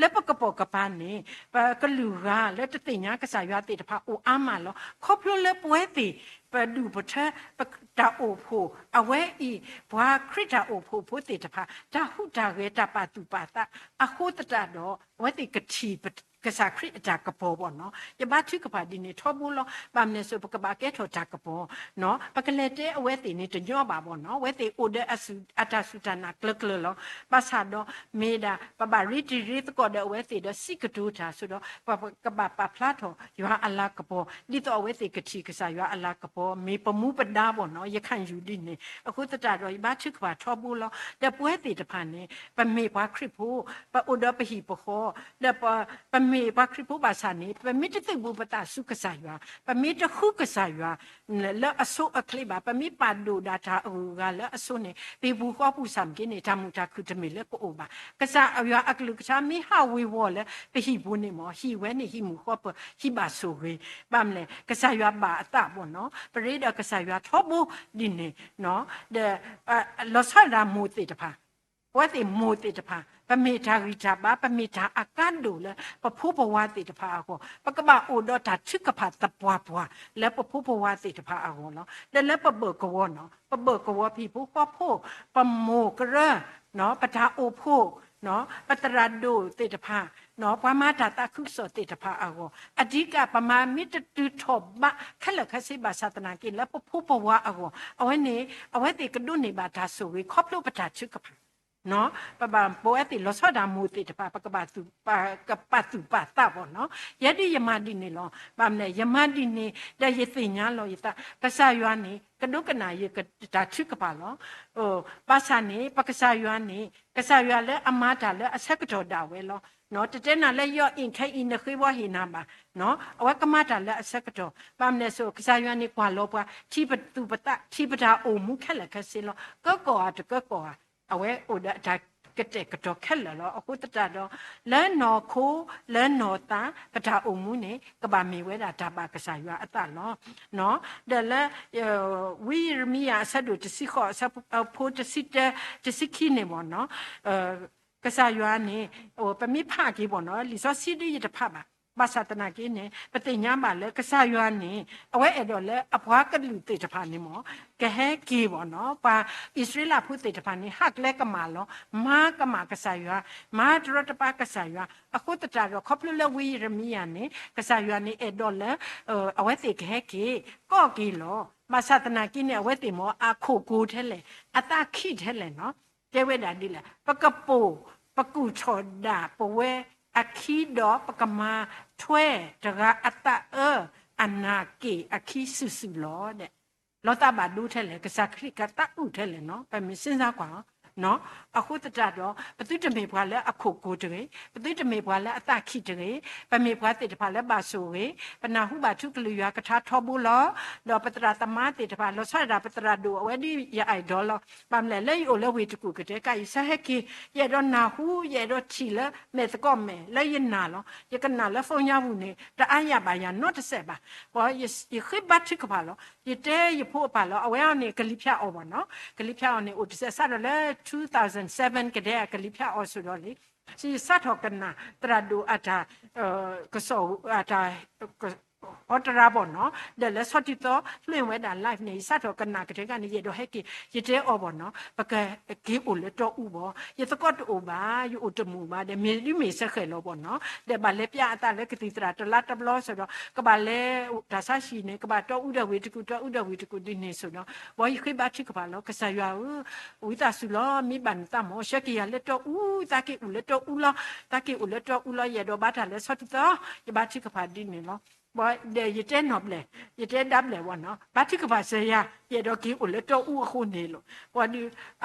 လၢပကပီၤကပၤန့ၣ် ပကလုာ်ဂၤလၢတသ့ၣ်ညါကစၢ်ယွၤသ့ၣ်တဖၣ်အိၣ်အါမးလီၤ. ခီဖျိလၢပဝဲသ့ၣ် ပဒူၣ်ပထၢ ပတၢ်အိၣ်ဖှိၣ် အဝဲအံၤ ပှၤခရံာ်တၢ်အိၣ်ဖှိၣ်ဖိသ့ၣ်တဖၣ် တၢ်ဟူးတၢ်ဂဲၤတၢ်ပာ်သူၣ်ပာ်သးအဃိသတးဒီး အဝဲသ့ၣ်ကထံၣ်ကစၢ်ခရံာ်အတၢ်ကပီၤဘီနီၤ. ယဘါထုကဖၣ်ဒ်န့ၣ်ထီဘိလီၤ. ဘၣ်မနုၤလဲၣ်ဆို ပကဘၣ်ကဲထီၣ်တၢ်ကပီၤ ပကလဲၤတဲအဝဲသ့ၣ်န့ၣ်တညီဘၣ်ဘီနီၤ. အဝဲသ့ၣ်အိၣ်ဒီးအတၢ်စူၢ်တၢ်နာ်ကျၢၤကျၢၤလီၤ. ဘၣ်ဆၣ်ဒီး မ့ၢ်ဒၣ် ပဘၣ်ရ့တံၤရ့သကိးဒီးအဝဲသ့ၣ်ဒီးစံးကတိၤတၢ် ဆိဒီး ပကဘၣ်ပာ်ဖျါထီၣ်ယွၤအလၤကပီၤ ဒ်သိးအဝဲသ့ၣ်ကထံၣ်ကစၢ်ယွၤအလၤကပီၤ မ့ၢ်ပမူပဒါဘီနီၤ. ယခါယူၤဒ်န့ၣ် အဃိသတးဒီး ယဘါထုကဖၣ်ထီဘိလီၤ. ဒီးပဝဲသ့ၣ်တဖၣ်န့ၣ် ပမ့ၢ်ပှၤခရံာ်ဖိ ပအိၣ်ဒီးပဟံၣ်ပဃီ ဒီးပမ့ၢ်ပှၤခရံာ်ဖိဘၣ်ဆၣ်န့ၣ် ပမ့ၢ်တသုးဘူးပသးဆူကစၢ်ယွၤ ပမ့ၢ်တဃုကစၢ်ယွၤ လၢအဆိအချ့ဘၣ်, ပမ့ၢ်ပာ်ဒိၣ်ဒၣ်တၢ်အဂုၤအဂၤလၢအဆိန့ၣ် ပဟံၣ်ပူၤဃီပူၤစၢ်မ့ၢ်က့န့ၣ် တၢ်မုာ်တၢ်ခုၣ်တမ့ၢ်လၢကအိၣ်ဘၣ်. ကစၢ်ယွၤအကလုၢ်ကထါမ့ၢ်ဟးဝ့ၤဝီၤလၢပဟံၣ်ပူၤန့ၣ်မ့ၢ် ဟံၣ်ဝဲန့ၣ်ဟံၣ်မုာ်ဃီပၢၤ ဟံၣ်ဘၣ်ဆိၣ်ဂ့ၤ, ဘၣ်မနုၤလဲၣ် ကစၢ်ယွၤဘၣ်အသးဘီနီၤ. ပရ့ဒီးကစၢ်ယွၤထီဘိဒ်န့ၣ် ဒီး လီၤဆီဒၣ်မိၢ်သ့ၣ်တဖၣ် ပဝဲသ့ၣ်မိၢ်သ့ၣ်တဖၣ် ပမ့ၢ်တၢ်ဂံၢ်တၢ်ဘါ ပမ့ၢ်တၢ်အကါဒိၣ်လၢပဖိပဝါသ့ၣ်တဖၣ်အဂီၢ်, ပကဘၣ်အိၣ်ဒီးတၢ်ထုကဖၣ်သပှၢ်ပှၢ်လၢပဖိပဝါသ့ၣ်တဖၣ်အဂီၢ်လီၤ. ဒီးလၢပဘၢၣ်ကဝီၤနီၤ, ပဘၢၣ်ကဝီၤပဟံၣ်ဖိဃီဖိ, ပမိၢ်ကရၢ, ပတၢ်အိၣ်ဖှိၣ် ပသရၣ်ဒိၣ်သ့ၣ်တဖၣ်, ပှၤမၤတၢ်သးခုကစီၣ်သ့ၣ်တဖၣ်အဂီၢ်, အဓိက ပမၤမ့ၢ်တတုၤထီၣ်ဘးခဲလၢာ်ခဲဆ့ဘၣ်ဆၣ်သနာ်က့ လၢပဖိပဝၤအဂီၢ် အဝဲန့ၣ် အဝဲသ့ၣ်ကဒိးန့ၢ်ဘၣ်တၢ်ဆိၣ်ဂ့ၤ ခီဖျိပတၢ်ထုကဖၣ် ပဘၣ်ပဝဲသ့ၣ်လီၤဆီဒၣ်တၢ်မိၢ်သ့ၣ်တဖၣ် ပကပာ်သူၣ်ပာ်သးဘၣ်နီၤ. ယဲဒၣ်ယမၤဒ်န့ၣ်လီၤ. ဘၣ်မနုၤလဲၣ် ယမၤဒ်န့ၣ် ဒီးယသ့ၣ်ညါလီၤယသး ကစၢ်ယွၤန့ၣ် ကဒိကနၣ်ယတၢ်ထုကဖၣ်လီၤ. ဘၣ်ဆၣ်န့ၣ် ပကစၢ်ယွၤန့ၣ် ကစၢ်ယွၤလၢအမၤတၢ်လၢအဆၢကတီၢ်ဒၣ်ဝဲလီၤ. တတဲနၤလၢယီၤအ့ၣ်ခဲအံၤ နဃ့ဝီဟ့ၣ်နၤဘၣ်. အဝဲကမၤတၢ်လၢအဆၢကတီၢ် ဘၣ်မနုၤလဲၣ် ကစၢ်ယွၤန့ၣ်ကွၢ်လီၤပှၤ ထံပသူၣ်ပသး ထံပတၢ်အိၣ်မူခဲလၢာ်ခဲဆ့လီၤ. ကၢကီၢ်ဧါတကၢကီၢ်ဧါ အဝဲအိၣ်ဒီးအတၢ်ကတဲာ်ကတီၤခဲလၢာ်လီၤ. အဃိသတးဒီး လၢနီၢ်ခိ လၢနီၢ်သး ပတၢ်အိၣ်မူန့ၣ် ကဘၣ်မ့ၢ်ဝဲဒၣ်တၢ်ဘၣ်ကစၢ်ယွၤအသးလီၤ. ဒီးလၢ ဝံယံးရမံယၤအဆၢဒိၣ်တဆံဃိး အဆၢဖိတဆံတၢ တဆံခံန့ၣ်မ့ၢ်နီၤ ကစၢ်ယွၤန့ၣ် ပမ့ၢ်ဖးက့ၤဘၣ်နီၤ လံာ်စီဆှံဒ်ယတဖးဘၣ်. ဘၣ်ဆၣ်သနာ်က့န့ၣ် ပသ့ၣ်ညါဘၣ်လၢကစၢ်ယွၤန့ၣ် အဝဲအဲၣ်ဒိးလၢအပှၤကလုာ်သ့ၣ်တဖၣ်န့ၣ်မ့ၢ် ကဟဲက့ၤဘၣ်နီၤ ပှၤအံၣ်စရ့လးဖိသ့ၣ်တဖၣ်န့ၣ် ဟးကျဲကမၣ်လီၤ. မၤကမၣ်ကစၢ်ယွၤ မၤတရီတပါကစၢ်ယွၤ အဃိသတးဒီး ခီဖျိလၢဝံယံးရမံယၤန့ၣ် ကစၢ်ယွၤန့ၣ်အဲၣ်ဒိးလၢ အဝဲသ့ၣ်ကဟဲက့ၤ ကီၢ်က့ၤလီၤ. ဘၣ်ဆၣ်သနာ်က့န့ၣ် အဝဲသ့ၣ်မ့ၢ်အခိၣ်ကိၤထဲလဲၣ် အသးခံထဲလဲၣ်နီၤ တဲဝဲဒၣ်ဒ်လဲၣ် ပကပိာ် ပကူၣ်ထီၣ်ဒၣ်ပဝဲအခံဒီး ပကမၤထွဲတဂၤအသးအၢ အနၢ်က့ၣ်အခံစုာ်စုာ်လီၤ. လီၤသးဘၣ်ဒိထဲလဲၣ် ကစၢ်ခရံာ်ကသးအုးထဲလဲၣ်နီၤ ပမ့ၢ်စ့ၢ်စၢ်ကွၢ် အဃိသတးဒီး ပသုတမ့ၢ်ပှၤလၢအခိၣ်ကိၤတဂ့ၤ, ပသုတမ့ၢ်ပှၤလၢအသးခံတဂ့ၤ, ပမ့ၢ်ပှၤသ့ၣ်တဖၣ်လၢဘၣ်ဆိၣ်ဂ့ၤ, ပနၢ်ဟူဘၣ်ထူကလုၢ်ယွၤကထါထီဘိလီၤ. ဒီးပသရၣ်သမါသ့ၣ်တဖၣ် လီၤဆီဒၣ်တၢ် ပသရၣ်ဒိၣ်အဝဲဒ်ယအဲၣ်ဒိးလီၤ. ဘၣ်မနုၤလဲၣ် လၢယအိၣ်လၢဝ့ၢ်တကူၣ်ကတဲာ်ကါ ယဆၢဟဲက့ၤ ယအဲၣ်ဒိးနၢ်ဟူ ယအဲၣ်ဒိးထံၣ်လၢမဲာ်သကိးမဲာ် လၢယနာ်လီၤ. ယကနၣ်လၢ phone ညါပူၤန့ၣ် တအါယၤဘၣ်ယၤနီတစဲးဘၣ်. ယဃ့ဘါထုကဖၣ်လီၤ. ယတဲယဖိအပၢ်လီၤ အဝဲအံၤန့ၣ် ကလံၤဖၠါအီၤဘၣ်နီၤ ကလံၤဖၠါအီၤန့ၣ် အိၣ်တစဲးစးထီၣ်လၢ two thousand seven ကဒဲအကလံၤဖၠါအီၤဆိဒီးလံ ယစးထီၣ်ကနၣ်သရၣ်ဒိၣ်အတၢ် ကစီၣ်အတၢ် အီတရါဘၣ်နီၤ ဒီးလၢဆီထံသီ လွှင့်ဝဲဒၣ် live န့ၣ် ယစးထီၣ်ကနၣ်ကတၢၢ်ကါန့ၣ် ယအဲၣ်ဒိးဟဲက့ၤ ယတဲအီၤဘၣ်နီၤ ပကက့ၤအိၣ်လၢတီအူဘၣ် ယသကိးတအိၣ်ဘၣ် ယအိၣ်တမုာ်ဘၣ်ဒီး မ့ၢ်ဒ်မ့ၢ်စဲဃဲၤလီၤဘၣ်နီၤ ဒီးဘၣ်လဲၤပျၢ်အသးလၢကသံၣ်သရၣ်တလါတဘျီဆိဒီး ကဘၣ်လဲၤတၢ်ဆါဟံၣ်န့ၣ် ကဘၣ်တီအူဒီးဝ့ၢ်တကူၣ် တီအူဒီးဝ့ၢ်တကူၣ်ဒ်န့ၣ်ဆိဒီး ဘၣ်ယဃ့ဘါထုကဖၣ်လီၤ ကစၢ်ယွၤဧၢ ဝံသးစူၤလီၤ မ့ၢ်ဘၣ်နသးမ့ၢ် ဆှၢက့ၤယၤလၢတီအူ သးက့ၤအိၣ်လၢတီအူလီၤ သးက့ၤအိၣ်လၢတီအူလီၤ ယအဲၣ်ဒိးဘါတၢ်လၢဆီထံသီ ယဘါထုကဖၣ်ဒ်န့ၣ်လီၤ. ဒီးယတဲနီၢ်ဘျဲၣ် ယတဲဒါဘျဲၣ်ဘၣ်နီၤ ဘါထုကဖၣ်စၢၤယၤ ယအဲၣ်ဒိးက့ၤအိၣ်လၢတီအူအဃိန့ၣ်လီၤ. ဘၣ်ဒီး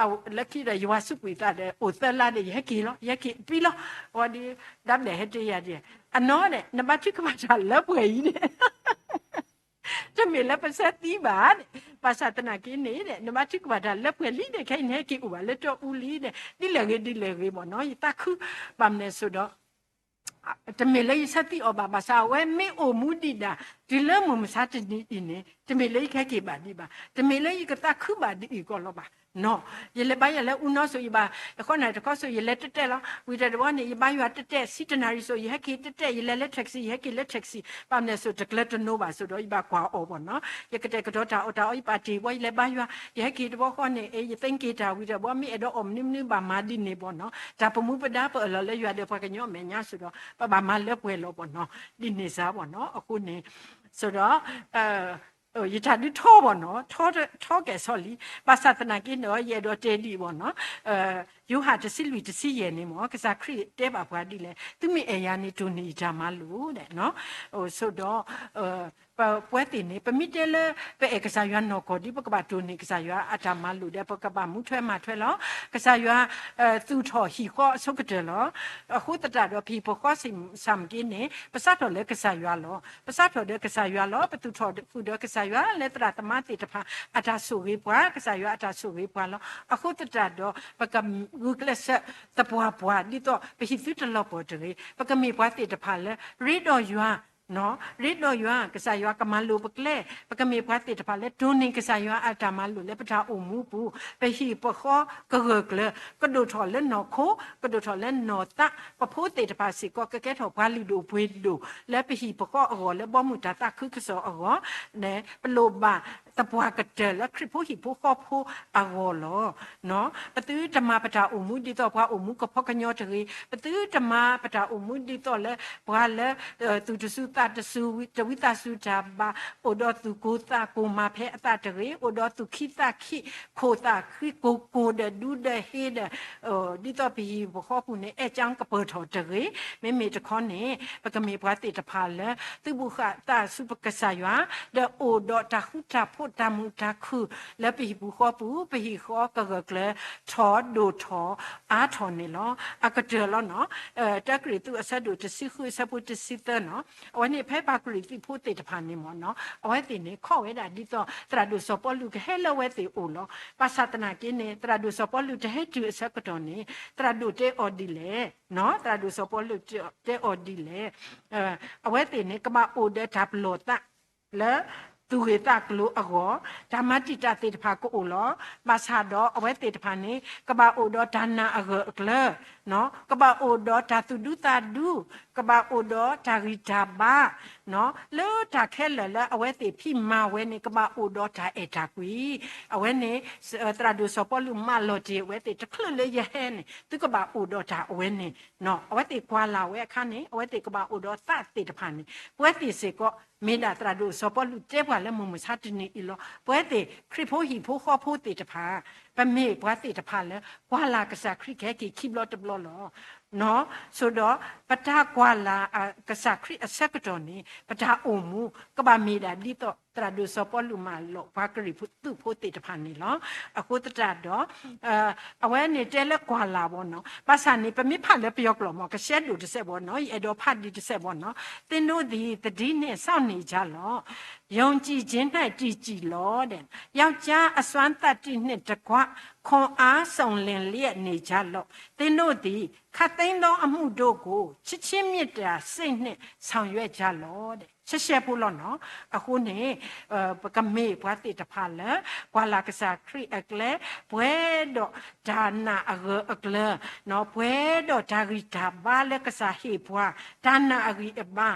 လၢခံဒီးယဝၤဆူးကွံာ်သးဒီး အိၣ်သၢလါဒီး ယဟဲက့ၤလီၤ ယဟဲက့ၤအပံလီၤ. ဘၣ်ဒီး ဒါဘျဲၣ်ဟဲတဲယၤဒ် အနီၢ်ဒီး နဘါထုကဖၣ်တၢ်လၢပှဲၤအံၤန့ၣ် တမ့ၢ်လၢပဆၢသံဘၣ်န့ၣ် ဘၣ်ဆၣ်သနာ်က့န့ၣ် နဘါထုကဖၣ်တၢ်လၢပှဲၤလံန့ၣ် ခဲအံၤနဟဲက့ၤအိၣ်ဘၣ်လၢတီအူလံန့ၣ် ဒ်လဲၣ်ဂ့ၤဒ်လဲၣ်ဂ့ၤဘၣ်နီၤ ယသးခု ဘၣ်မနုၤဆိဒီး တမ့ၢ်လၢယဆၢသံအီၤဘၣ် ဘၣ်ဆၣ် အဝဲမ့ၢ်အိၣ်မူဒံးဒၣ် တုၤလၢမုၢ်မဆါတနံၤအံၤန့ၣ် တမ့ၢ်လၢယကဟဲက့ၤဘၣ်ဒံးဘၣ် တမ့ၢ်လၢယကသးခုဘၣ်ဒ်အံၤကီးလီၤဘၣ်နီၤ ယလဲၤဘါယွၤလၢအူနီၢ်စိၤ ယဘၣ် ဃီနၢ်တခီစိၤ ယလဲၤတတဲလီၤ ဝံၤတဘျီန့ၣ် ယဘါယွၤတတဲ ဆံတနၣ်ရံၣ်စိၤ ယဟဲက့ၤတတဲ ယလဲၤလၢ taxi ယဟဲက့ၤလၢ taxi ဘၣ်မနုၤစိၤ တကျၢၤတနိဘၣ်ဆိဒီး ယဘၣ်ကွၢ်အီၤဘၣ်နီၤ ယကတဲာ်ကတီၤတၢ်အီၣ်တၢ်အီ ယပာ်တ့ၢ်ဘၣ် ယလဲၤဘါယွၤ ယဟဲက့ၤတဘျီဃီန့ၣ် ယသ့က့ၤတၢ်ဝံၤတဘျီ မ့ၢ်အဲၣ်ဒိးအီၣ်မနုၤမနုၤဘၣ်မၤဒ်န့ၣ်ဘၣ်နီၤ တၢ်ပမူပဒါပအၢၣ်လီၤလၢယွၤဒီးပှၤကညီအမဲာ်ညါဆိဒီး ပဘၣ်မၤလၢပှဲၤလီၤဘၣ်နီၤ ဒ်န့ၣ်စ့ၢ်ဘၣ်နီၤ အဃိန့ၣ် ဆိဒီး ယတၢ်ဒုးထီဘၣ်နီၤ ထီကဲၣ်ဆိလံ ဘၣ်ဆၣ်သနာ်က့န့ၣ် ယအဲၣ်ဒိးတဲဒ်အံၤဘၣ်နီၤ ယိၤဟၣ်တဆံလွံၢ်တဆံယဲၢ်န့ၣ်မ့ၢ် ကစၢ်ခရံာ်တဲဘၣ်ပှၤဒ်လဲၣ် သုမ့ၢ်အဲၣ်ယၤန့ၣ် တိၢ်န့ၢ်ယတၢ်မၤလိာ်ဒဲး ဆိဒီး ပဝဲသ့ၣ်န့ၣ် ပမ့ၢ်တဲလၢ ပအဲၣ်ကစၢ်ယွၤနီၢ်ကီၢ်ဒ် ပကဘၣ်တိၢ်န့ၢ်ကစၢ်ယွၤအတၢ်မၤလိာ်ဒီး ပကဘၣ်မူထွဲမၤထွဲလီၤ ကစၢ်ယွၤ သူၣ်ထီၣ်ဟံၣ်ဃီအဆိကတၢၢ်လီၤ အဃိသတးဒီး ပဟံၣ်ပဃီစံၣ်ဆၣ်မ့ၢ်က့န့ၣ် ပစးထီၣ်လၢကစၢ်ယွၤလီၤ ပစးထီၣ်ဒီးကစၢ်ယွၤလီၤ ပသူၣ်ထီၣ်ဃုာ်ဒီးကစၢ်ယွၤ လၢသရၣ်သမါသ့ၣ်တဖၣ် အတၢ်ဆိၣ်ဂ့ၤပှၤ ကစၢ်ယွၤအတၢ်ဆိၣ်ဂ့ၤပှၤလီၤ အဃိသတးဒီး ပကဂုာ်ကျဲးစၢးသပှၢ်ပှၢ် ဒ်သိးပဟံၣ်သုတလီၤပှီၢ်တဂ့ၤ ပကမ့ၢ်ပှၤသ့ၣ်တဖၣ်လၢ ရ့ဒီးယွၤ ရ့ဒီးယွၤ ကစၢ်ယွၤကမၤလိာ်ပကျဲ ပကမ့ၢ်ပှၤသ့ၣ်တဖၣ်လၢတိၢ်န့ၢ်ကစၢ်ယွၤအတၢ်မၤလိာ်လၢပတၢ်အိၣ်မူပူၤ ပဟံၣ်ပဃီကဂၢၢ်ကျၢၤ ကဒိၣ်ထီၣ်လၢနီၢ်ခိ ကဒိၣ်ထီၣ်လၢနီၢ်သး ပဖိသ့ၣ်တဖၣ်စ့ၢ်ကီး ကကဲထီၣ်ပှၤလုၢ်ဒိၣ်ပှ့ၤဒိၣ် လၢပဟံၣ်ပဃီအဂီၢ် လၢဘီမုၢ်တၢ်သးခုကစီၣ်အဂီၢ် ပလိၣ်ဘၣ် သပှၢ်ကတၢၢ်လၢခရံာ်ဖိဟံၣ်ဖိဃီဖိအဂီၢ်လီၤ. ပသုတမၤပတၢ်အိၣ်မူဒ်သိးပှၤအိၣ်မူကဖီကညီတဂ့ၤ, ပသုတမၤပတၢ်အိၣ်မူဒ်သိးလၢပှၤလၢ သူၣ်တစူၤသးတစူၤ တဝံသးစူၤတၢ်ဘၣ်, အိၣ်ဒီးသူၣ်ကိၢ်သးကိၢ်မၤဖဲအသးတဂ့ၤ, အိၣ်ဒီးသူၣ်ခံသးခံ ခိၣ်သးခံ ကိၢ်ကိၢ်ဒီးဒူဒီးဟ့ဒီး ဒ်သိးပဟံၣ်ပဃီပူၤန့ၣ် အဲၣ်ကၠီကပၢၢ်ထီၣ်တဂ့ၤ. မ့မ့ၢ်တခီန့ၣ် ပကမ့ၢ်ပှၤသ့ၣ်တဖၣ်လၢ သုးဘူးဃာ်သးဆူပကစၢ်ယွၤ, ဒီးအိၣ်ဒီးတၢ်ဃူတၢ်ဖိးတၢ်မုာ်တၢ်ခုၣ် လၢပဟံၣ်ပူၤဃီပူၤ ပဟံၣ်ဃီကဂၢၢ်ကျၢၤထီၣ်ဒိၣ်ထီၣ်အါထီၣ်န့ၣ်လီၤ. အကတၢၢ်လီၤနီၤ, တၢကရံၣ်သူးအဆၢဒိၣ်တဆံဃု အဆၢဖိတဆံသၢနီၤ, အဝဲန့ၣ်ဖဲပှၤကရံၣ်သူးဖိသ့ၣ်တဖၣ်န့ၣ်မ့ၢ်နီၤ, အဝဲသ့ၣ်န့ၣ် ခီၣ်ဝဲဒၣ်ဒ်သိး သရၣ်ဒိၣ်စီၤပီလူးကဟဲလၢအဝဲသ့ၣ်အိၣ်လီၤ. ဘၣ်ဆၣ်သနာ်က့န့ၣ် သရၣ်ဒိၣ်စီၤပီလူးတဟဲတုၤအဆၢကတီၢ်န့ၣ် သရၣ်ဒိၣ်တဲအီၤဒ်လဲၣ်, သရၣ်ဒိၣ်စီၤပီလူးတဲအီၤဒ်လဲၣ်, အဝဲသ့ၣ်န့ၣ် ကဘၣ်အိၣ်ဒီးတၢ်ပလီၢ်သး လၢသူၣ်ဂ့ၤသးကျိၤအဂီၢ်, တၢ်မၤတံာ်တာ်သ့ၣ်တဖၣ်ကအိၣ်လီၤ. ဘၣ်ဆၣ်ဒီးအဝဲသ့ၣ်တဖၣ်န့ၣ် ကဘၣ်အိၣ်ဒီးတၢ်နာ်အဂၢၢ်အကျၢၤ, ကဘၣ်အိၣ်ဒီးတၢ်သူၣ်ဒူသးဒူ, ကဘၣ်အိၣ်ဒီးတၢ်ဂံၢ်တၢ်ဘါ, လၢတၢ်ခဲလၢာ်လၢအဝဲသ့ၣ်ဖံးမၤဝဲန့ၣ် ကဘၣ်အိၣ်ဒီးတၢ်အဲၣ်တၢ်ကွံ. အဝဲန့ၣ် သရၣ်ဒိၣ်စီၤပီလူးမၢလီၤတ့ၢ်အဝဲသ့ၣ် တချုးလၢယဟဲန့ၣ် သုကဘၣ်အိၣ်ဒီးတၢ်အဝဲန့ၣ်, အဝဲသ့ၣ်ကွၢ်လၢ်ဝဲအခါန့ၣ် အဝဲသ့ၣ်ကဘၣ်အိၣ်ဒီးသးသ့ၣ်တဖၣ်န့ၣ် ပဝဲသ့ၣ်စ့ၢ်ကီး မ့ၢ်ဒၣ်သရၣ်ဒိၣ်စီၤပီလူးတဲပှၤလၢမုၢ်မဆါတနံၤအံၤလီၤ. ပဝဲသ့ၣ်ခရံာ်ဖိဟံၣ်ဖိဃီဖိသ့ၣ်တဖၣ် ပမ့ၢ်ပှၤသ့ၣ်တဖၣ်လၢ ကွၢ်လၢ်ကစၢ်ခရံာ်ကဟဲက့ၤခံဘျီတဘျီလီၤ. ဆိဒီးပတၢ်ကွၢ်လၢ်ကစၢ်ခရံာ်အဆၢကတီၢ်န့ၣ် ပတၢ်အိၣ်မူ ကဘၣ်မ့ၢ်ဒၣ်ဒ်သိး သရၣ်ဒိၣ်စီၤပီလူးမၢလီၤပှၤကရံၣ်သူးဖိသ့ၣ်တဖၣ်န့ၣ်လီၤ. အဃိသတးဒီး အဝဲန့ၣ်တဲလၢကွၢ်လၢ်ဘီနီၤ, ဘၣ်ဆၣ်န့ၣ် ပမ့ၢ်ဖးလၢပယီၤကျိာ်မ့ၢ် ကရှဲဒိၣ်တစဲးဘီနီၤ, ယအဲၣ်ဒိးဖးဒ်တစဲးဘီနီၤ, သင်တို့သည် သတိနှင့် စောင့်နေကြလော့, ယုံကြည်ခြင်း၌ တည်ကြည်လော့, ယောက်ျားအစွမ်းသတ္တိနှင့်တကွ ခွန်အားစုံလင်လျက်နေကြလော့, သင်တို့သည် ခပ်သိမ်းသောအမှုတို့ကို ချစ်ခြင်းမေတ္တာစိတ်နှင့် ဆောင်ရွက်ကြလော့. ရှဲရှဲဖိလီၤနီၤ. အဃိန့ၣ် ပကမ့ၢ်ပှၤသ့ၣ်တဖၣ်လၢ ကွၢ်လၢ်ကစၢ်ခရံာ်အကျဲ ပှဲၤဒီးတၢ်နာ်အဂၢၢ်အကျၢၤ, ပှဲၤဒီးတၢ်ဂံၢ်တၢ်ဘါလၢကစၢ်ဟ့ၣ်ပှၤ တၢ်နာ်အဂံၢ်အဘါ,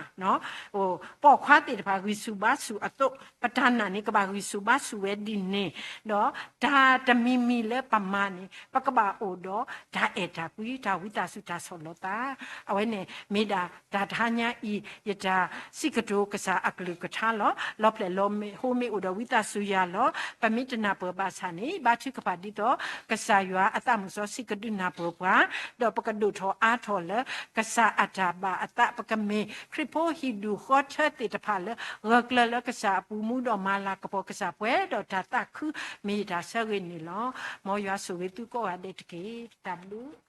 ပိာ်ခွါသ့ၣ်တဖၣ်ဂံၢ်ဆူၣ်ဘါဆူၣ်အသိး ပတၢ်နာ်န့ၣ်ကဘၣ်ဂံၢ်ဆူၣ်ဘါဆူၣ်ဝဲဒ်န့ၣ်, ဒီးတၢ်တမံၤမံၤလၢပမၤန့ၣ် ပကဘၣ်အိၣ်ဒီးတၢ်အဲၣ်တၢ်ကွံ တၢ်ဝံသးစူၤတၢ်ဆီၣ်လီၤသး. အဝဲန့ၣ်မ့ၢ်ဒၣ်တၢ်တဟါညါအံၤ ယတၢ်စံးကတိၤကစၢ်အကလုၢ်ကထါလီၤ. လီၤဖျဲၣ်လီၤမ့ၣ် ဟိမ့ၢ်အိၣ်ဒီးဝံသးစူၤယၤလီၤ. ပမ့ၢ်တနၢ်ပၢၢ်ဘၣ်ဆၣ်န့ၣ် ဘါထုကဖၣ်ဒ်သိး ကစၢ်ယွၤအသးမုၢ်စီဆှံကဒုးနၢ်ပၢၢ်ပှၤ, ဒီးပကဒိၣ်ထီၣ်အါထီၣ်လၢကစၢ်အတၢ်ဘၣ်အသး, ပကမ့ၢ်ခရံာ်ဖိဟံၣ်ဒူၣ်ဃီထၢသ့ၣ်တဖၣ်လၢ ဂၢၢ်ကျၢၤလၢကစၢ်အပူၤမူဒီးမၤလၤကပီၤကစၢ်ပှဲၤဒီးတၢ်သးခု မ့ၢ်ယတၢ်ဆၢဂ့ၤန့ၣ်လီၤ. မ်ယွၤဆိၣ်ဂ့ၤသုကိးဂၤဒဲးတက့ၢ်. တၢ်ဘျုး